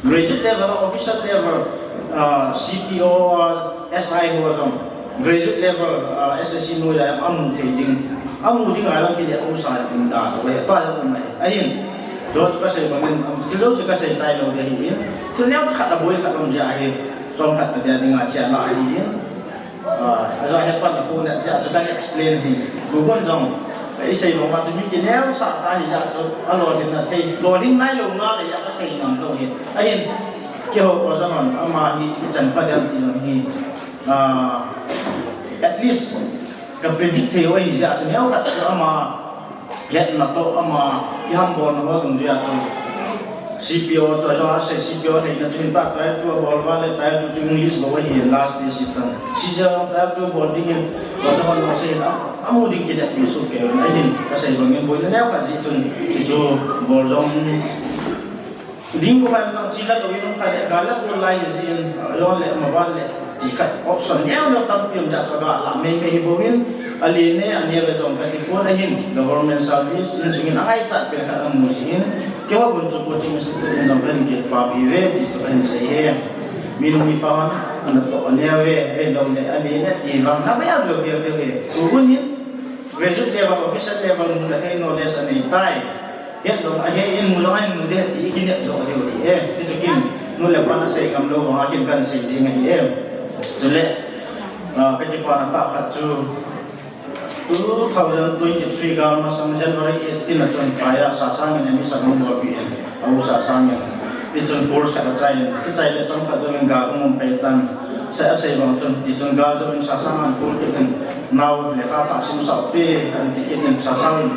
Graduate level, officer level, ah, C P O, ah, S I ho jong, graduate level, ah, S S C noiya amu thei ding, amu ding a lang kile umsa ding da, tua jong um ahi. Ahin, chu chu kasei bangin, um, thil jouse kasei chai lou ding ahin, thil neokhat aboi khat um jeh ahi, chomkhat tate dinga chea lah ahin. Ah, ajeh hepan apu na jeh chu kahin explain ahi. Google jong, isei bang uva chu mi kineosah ta ahi jeh chu, alolhin na thei, lolhin nailou nga le jeh kasei ngam lou ahi. Ahin, Keiho Oja hon ama hi ichan pha dem ti jong hi, ah, at least ka predict thei u ahi jeh chun, neokhat chu ama hetna toh, ama kihambolna ho dungjuia chu C P O chu, ajo a sei C P O leina chu hin ta, tier two abol uva le tier two chu English bou ahi, last list tan. Sijeh a tier two bol ding hin, Oja hon asei a, amu ding kineppi soh kei u ahin, kasei bangin boina neokhat jeh chun, hichu bol jong ding bou ahin lang, chila lou in um kha le, ga la tu lai jeh in, lon le, maban le, ti khat option neo neo tampi um jeh chun, ga la mei mei hi bou in, ale ne, ane ve jong kati pon ahin, government service, insung in angaichat pen khat amu jeh in, keiho gun chu coaching institute in jong kahin kipapi ve, ti chu kahin sei e. Minu mipa hon, ana toh ane ve, eh, lou le, ale ne, ti vang, na ve lou ve te he. Chu hun hin, graduate level, officer level, mu le thei knowledge anei tai. Hetjong ahe in, mu jong ahin mu ding ti ikinep jo diu ahi e. Tichu kin, nu le pan asei ngam lou vanga kin kahin sei jing ahi e. Chule, ah, kakipana tah khat chu two thousand twenty-three gal masang January eighteen a chun Paiya Sasang in admission ahung bolpeh in, a u Sasang in. Tichun course khat achai in, kichai le chomkhat jouvin gal ahung um pai tan. Sei asei bang chun, tichun gal jouvin Sasang in cool kit in, nao lekha thah sim sah ute, ahin ti kit in Sasang in.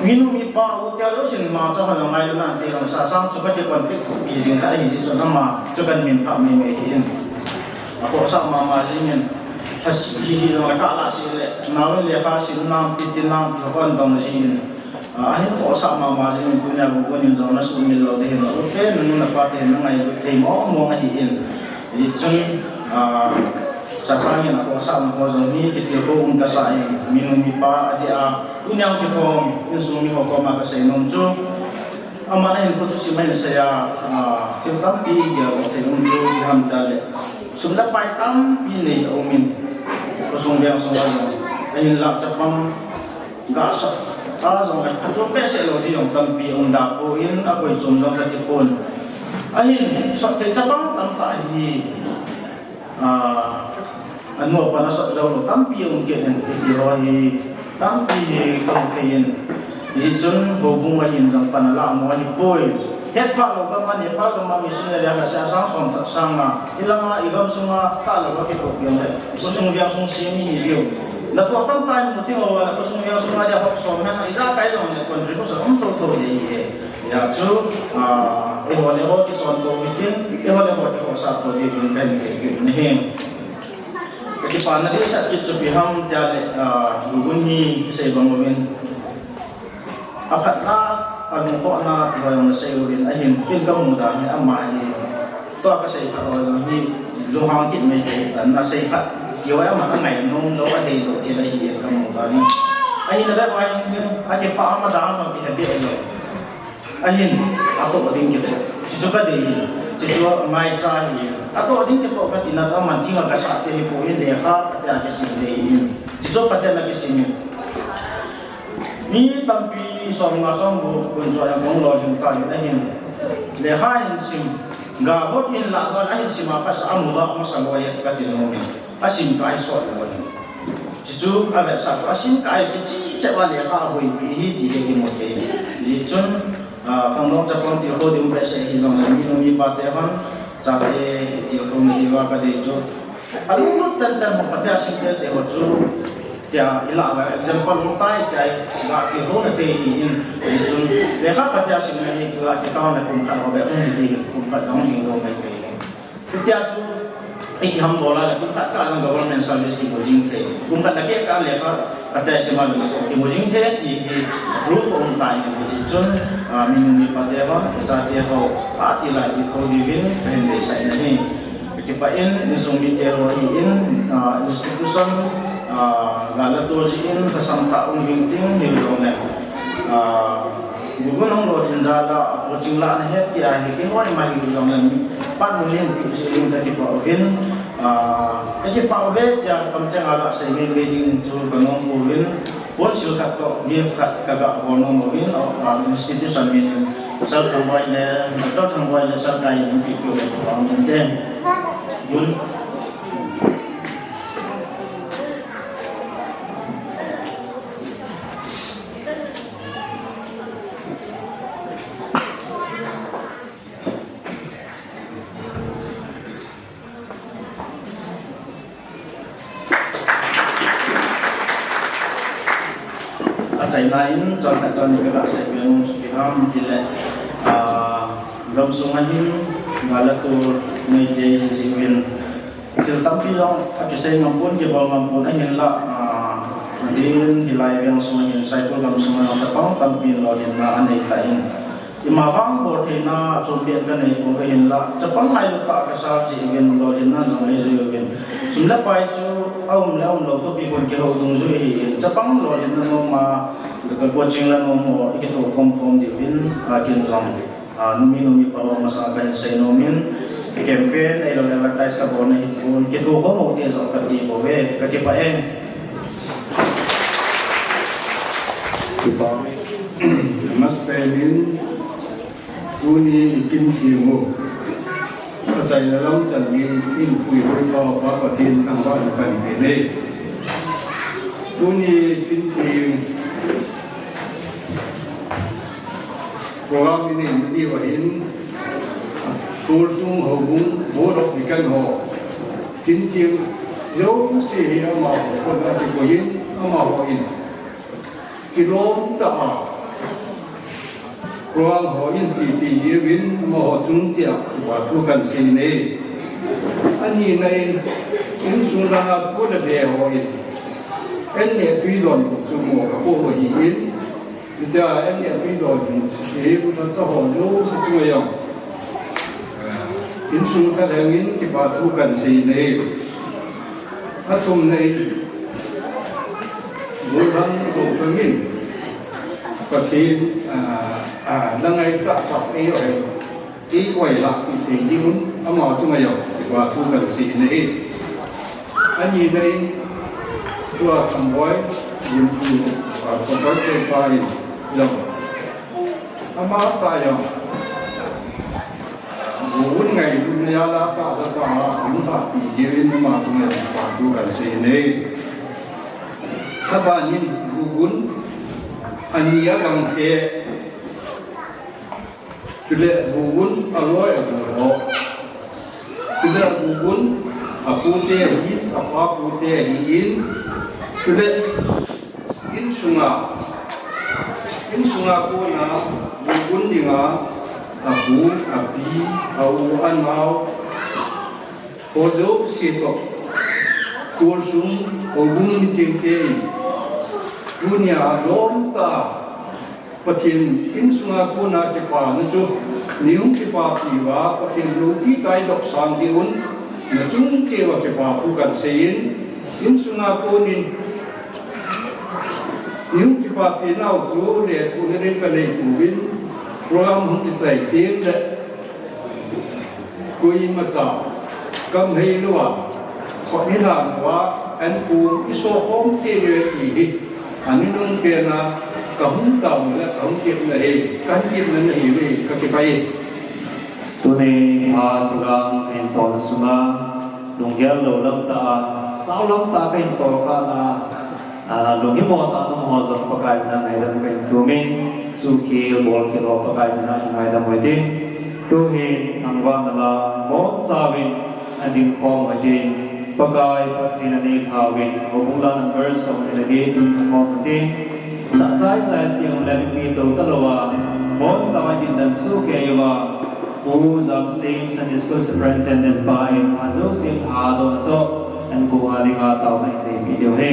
Minu mipa u tia jousen ma cha hon angai lou nan ti lang Sasang chu kati contact pi jing khat ahi jeh chun ama chu kahin min phah mei mei ahi in. Akhohsah mama jing in, lhasi hi hi jong le kala si le, nao in lekha sim nam, pi ti nam ti hon dong jing in. Ah, ahin khohsah mama jing in, tunia Gugun in jong na sumil lou te hin, na u te, na nu na pa te hin, na ngailut thei mong mong ahi in. Hijeh chun, ah, Sasang in akhohsah na ho jong hi, kitilkhou um tasa in, minu mipa adeh a, tunia kikhom, insung mi ho koma kasei nom chu. Aman ahin khoto sim ahin sei a, ah, thil tampi gel thei um chu, iham tile. Sum le pai tampi nei aum in, khosung veng sung a jong. Ahinlah chapang Ga sot a jong le, phachu behseh lou ding jong tampi um da poi, akoi chom jong kati pon. Ahin, sot thei chapang tamtah hi, ah, anu apan asot jou lou tampi um kit in, hiti ho hi, tampi hi kamu thei in. Hijeh chun, houbung a hin jong pan alah mo ahi poi. Hetphah lou gam a, Nepal gam a missionary a lhasam sang som tah sang a, ilang a, igam sung a, tah lou a kithopi jong le, khosung veng sung sem ihi diu. Natoh tamtah in mu ting uva, khosung veng sung a dia hop som hen, ijakai jong le contribution um thotho ding ahi e. Hijeh chun, ah, eiho le eiho kison to hitin, eiho le eiho kikhohsah to hitin kahin ti kit ahi. Kakipana deisah kit chu ipi ham tia le, ah, Gugun hi isei bang uvin. Aphatna, alungkhohna, ti ho jong nasei uvin, ahin, ken kamu dan hi, ama hi, tua kasei phat ho jong hi, lunghang kit mai thei tan, nasei phat, ti ho ama angai nom lou, adei lou, ti la hi, kamu dan hi. Ahin, ale pa hin, akipah ama dan ama kihe beh lou. Ahin, atoh ding kitoh, chuchu kadei hi, chuchu angaicha hi, atoh ding kitoh katina chu aman thing a kasah te hi poi, lekha, phatea kisim te hi, chuchu phatea na kisim hi. Mi tampi som nga som gup kun chu ahung lolhing ta in ahin. Lekha hin sim. Ga bot hin lah don ahin sim a pasa amu va masa loi kati nom in. Asim kai sot loi. Chuchu avetsah chu asim kai kicheh cheh va lekha aboipi hi ti hi kimu thei. Hijeh chun, ah, khangdong chapang tilkhou ding behseh hi jong le minu mipa te hon. Chate tilkhou na diuva kadei chu. Alunglut tenten ho, phatea sim tete ho chu, tia ilah uva example um tai, tia ilah kilhou na te hi in, hichun, lekha phatea sim na hi, ilah kit tah le kum khat ho beh um hi ti hin, kum khat jong hing lou mai thei hin. Tia chu, ikihambol a le kum khat kah a government service kimu jing thei. Kum khat na keh kah a lekha phatea sim a le kimu jing thei ti hi, proof um tai hin, hichun, ah, minu mipa te hon, chate ho, ati lah kilhou diuvin, kahin deisah na hi. Kipah in, insung mite ho ahin, ah, institution, ah, gal a tol jeh in, lhasam tah um vin ting, hiu jong le. Ah, Gugun hung lolhin jal a, coaching lah na het tia hi, keiho ima hiu jong le, pan mun in pi jeh in kakipah uvin, ah, kakipah uve tia kamcheng a lah sei mei mei ding chu kanom uvin, Pon sil khat toh, gift khat kaga bol nom uvin, ah, institution min in, Sir Thangboi le, Doctor Thangboi le, Sir Kai in, pi pi le, pi pi le, pi pi le. Nain, chang khat chang ni ka la sei ve nom chu ipi ham itile, ah, gamsung a hin, gal le tol nei te hi jeh uvin, thil tampi jong akisei ngam pon, kibol ngam pon ahinla, ah, tuhin hilai veng sung a hin, Saikul gamsung a jong chapang tampin lolhinna anei tan. Ima vang bol theina chompi in ka nei pon, ahinla chapang ngailu tah kasa jeh uvin lolhinna jong nei jui uvin. Sum le pai chu aum le aum lou thupi pon, kihou dungjui ahin. Chapang lolhinna nom a, ka coaching la nom ho, i kithokhom khom diuvin, a kin jong, a, numi numi pa ho masang kahin sei nom in, campaign ahilou le advertise ka bolna hi pon, kithokhom ho te jong kati bou ve, ka kipah e. Kipah. Masapen in, tuni i kin theng u, ka chaina lam chan gei in puihoi pa, Pa Pathen thangvahna kahin pe e. Tuni kin theng program i neina diu ahin, Tolsung houbung board of deacon ho, kin theng jouse hi amaho khut a kikoi in, amaho in kilom tah a program ho in chepi uvin, amaho chung cheh a kipa thu kahin sei e. Ani na in, insung langa pu le be ho in, an le tui don bou chu mo ka po ahin, hiche a an le tui don hin sei, pu sa sa ho jouse chung a jong, insung thalheng in kipa thu kahin sei e. Athumna in, Bulhang Gopang in, Pathen, ah, ah, la ngaitah tah eiho, eikoi lah pi thei diuvin, ama chunga jong kipa thu kahin sei e. Anina in, tua Thangboi, Limchu, ah, Thangboi Treipa in jong, ama tah jong, Gugun ngailutna jal a tah tah a, hung lhahpi diuvin ama chunga kipa thu kahin sei e. Abanin Gugun ani a gangte, chule Gugun aloi agol ho, chule Gugun apute ahin, apa pute ahin, chule Insunga, insunga kona Gugun dinga apu, api, a-u, anao, ho jouse toh, Tolsung houbung mithengte in, tunia lom tah a Pathen insunga kona kipana chu, nei hung kipapi uva, Pathen loupi tah a i dopsang diuvin, nachung cheh uva kipa thu kahin sei in, insunga konin, Nei hung kipapi nau chu lethuhna ding kanei pouvin, program hung kichai teng le, koimacha kam heilou a, khut hi lhang uva, an kum i so khom teng e ti hi, anunung pen a, kahung taona le, kahung tepna hi, kahin tepna ahi ve, kakipah e. Tuni a program kahin tol sunga, lunggel lou lam tah a, sao lam tah a kahin tol kha a, a, lunghimo tah a nangho jong Pakai min a ngaidam kahin thum in, suhkhel bolkhel ho Pakai min a kingaidam u hite. Tuhin thangvahna la, bonchauvin ading khom u hite. Pakai phattheina nei lhauvin, houbung la number som le get in sa khom u hite. Sa chai chai ti um le mipi tou talou a, bonchauva dingdan suhkhel uva, Pu Jamsing, Sunday School Superintendent pa in, a Joseph Hadon toh, an kou a dinga taona in neipi diu ahi.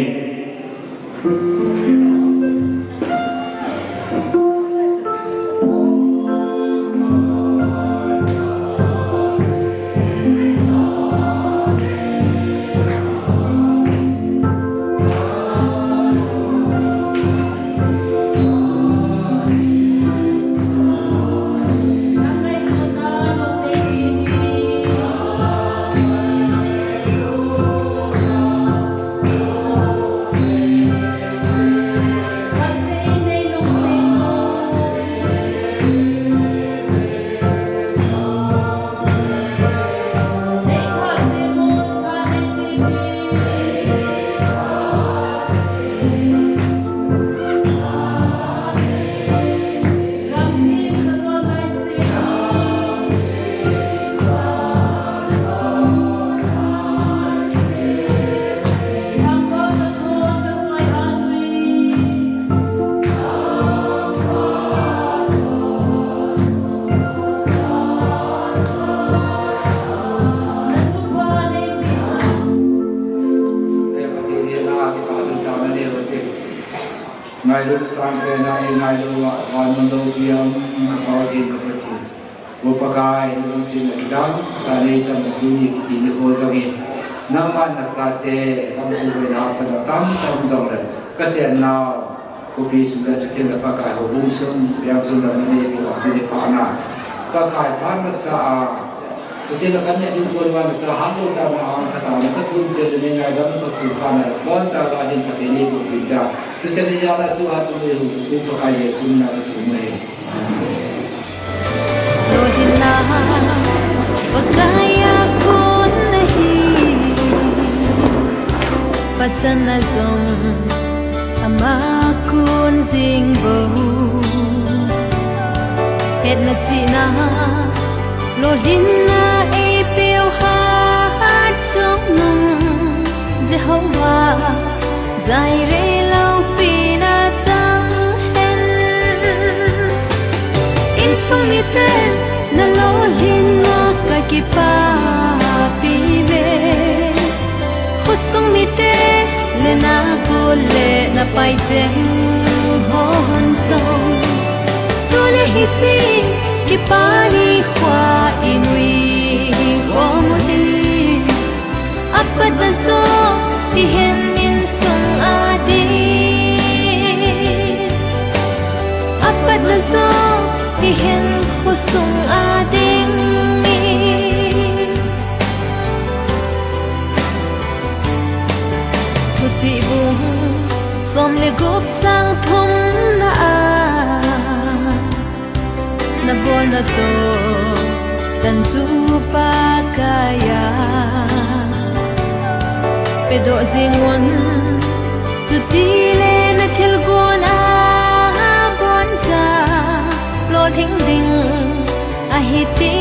Sangpen a eingailou a, van mun loupi a um, ka Pathen, ka Pathen. O Pakai, nang sin a kidang, ta nei chang a tuni kiti nikho jong hi. Nangman nachate, gamsung le hahsatna tamtah um jongle, kachen nau khopi sung le, chuteng le Pakai houbung sung, veng sung le, nanei peh uva tuni phat na Pakai phat masa a, chuteng le kaneh ding kon uva nacha hatlou tah na, ang khat a na kathum peh le, nei ngaidam na, kathum phat na, boncha la hin Pathen in eiboh peh ta. Chuche ni jal a chu, a chu le hu, hu Pakai Jesu min a kathum ahi. Lolhinna Pakai a kon ahi, pachatna jong ama kon jing bou. Hetna chihna, lolhinna eipeu hat chungnung Jehovah, Jireh loupina chang hen. Insung mite, nalolhinna kakipapi ve. Khosung mite, le nagot le napai cheng hon jong, tu le hiche kipa nikho a inui khom u hi. Apatna joh hihen insung a ding, apatna joh hihen khosung a ding. Thuchih bung som le gup chang thumna a, nabolna toh chan chu Pakai a pedoh jing un, chutile nathilgon a boncha lolhing ding ahi ti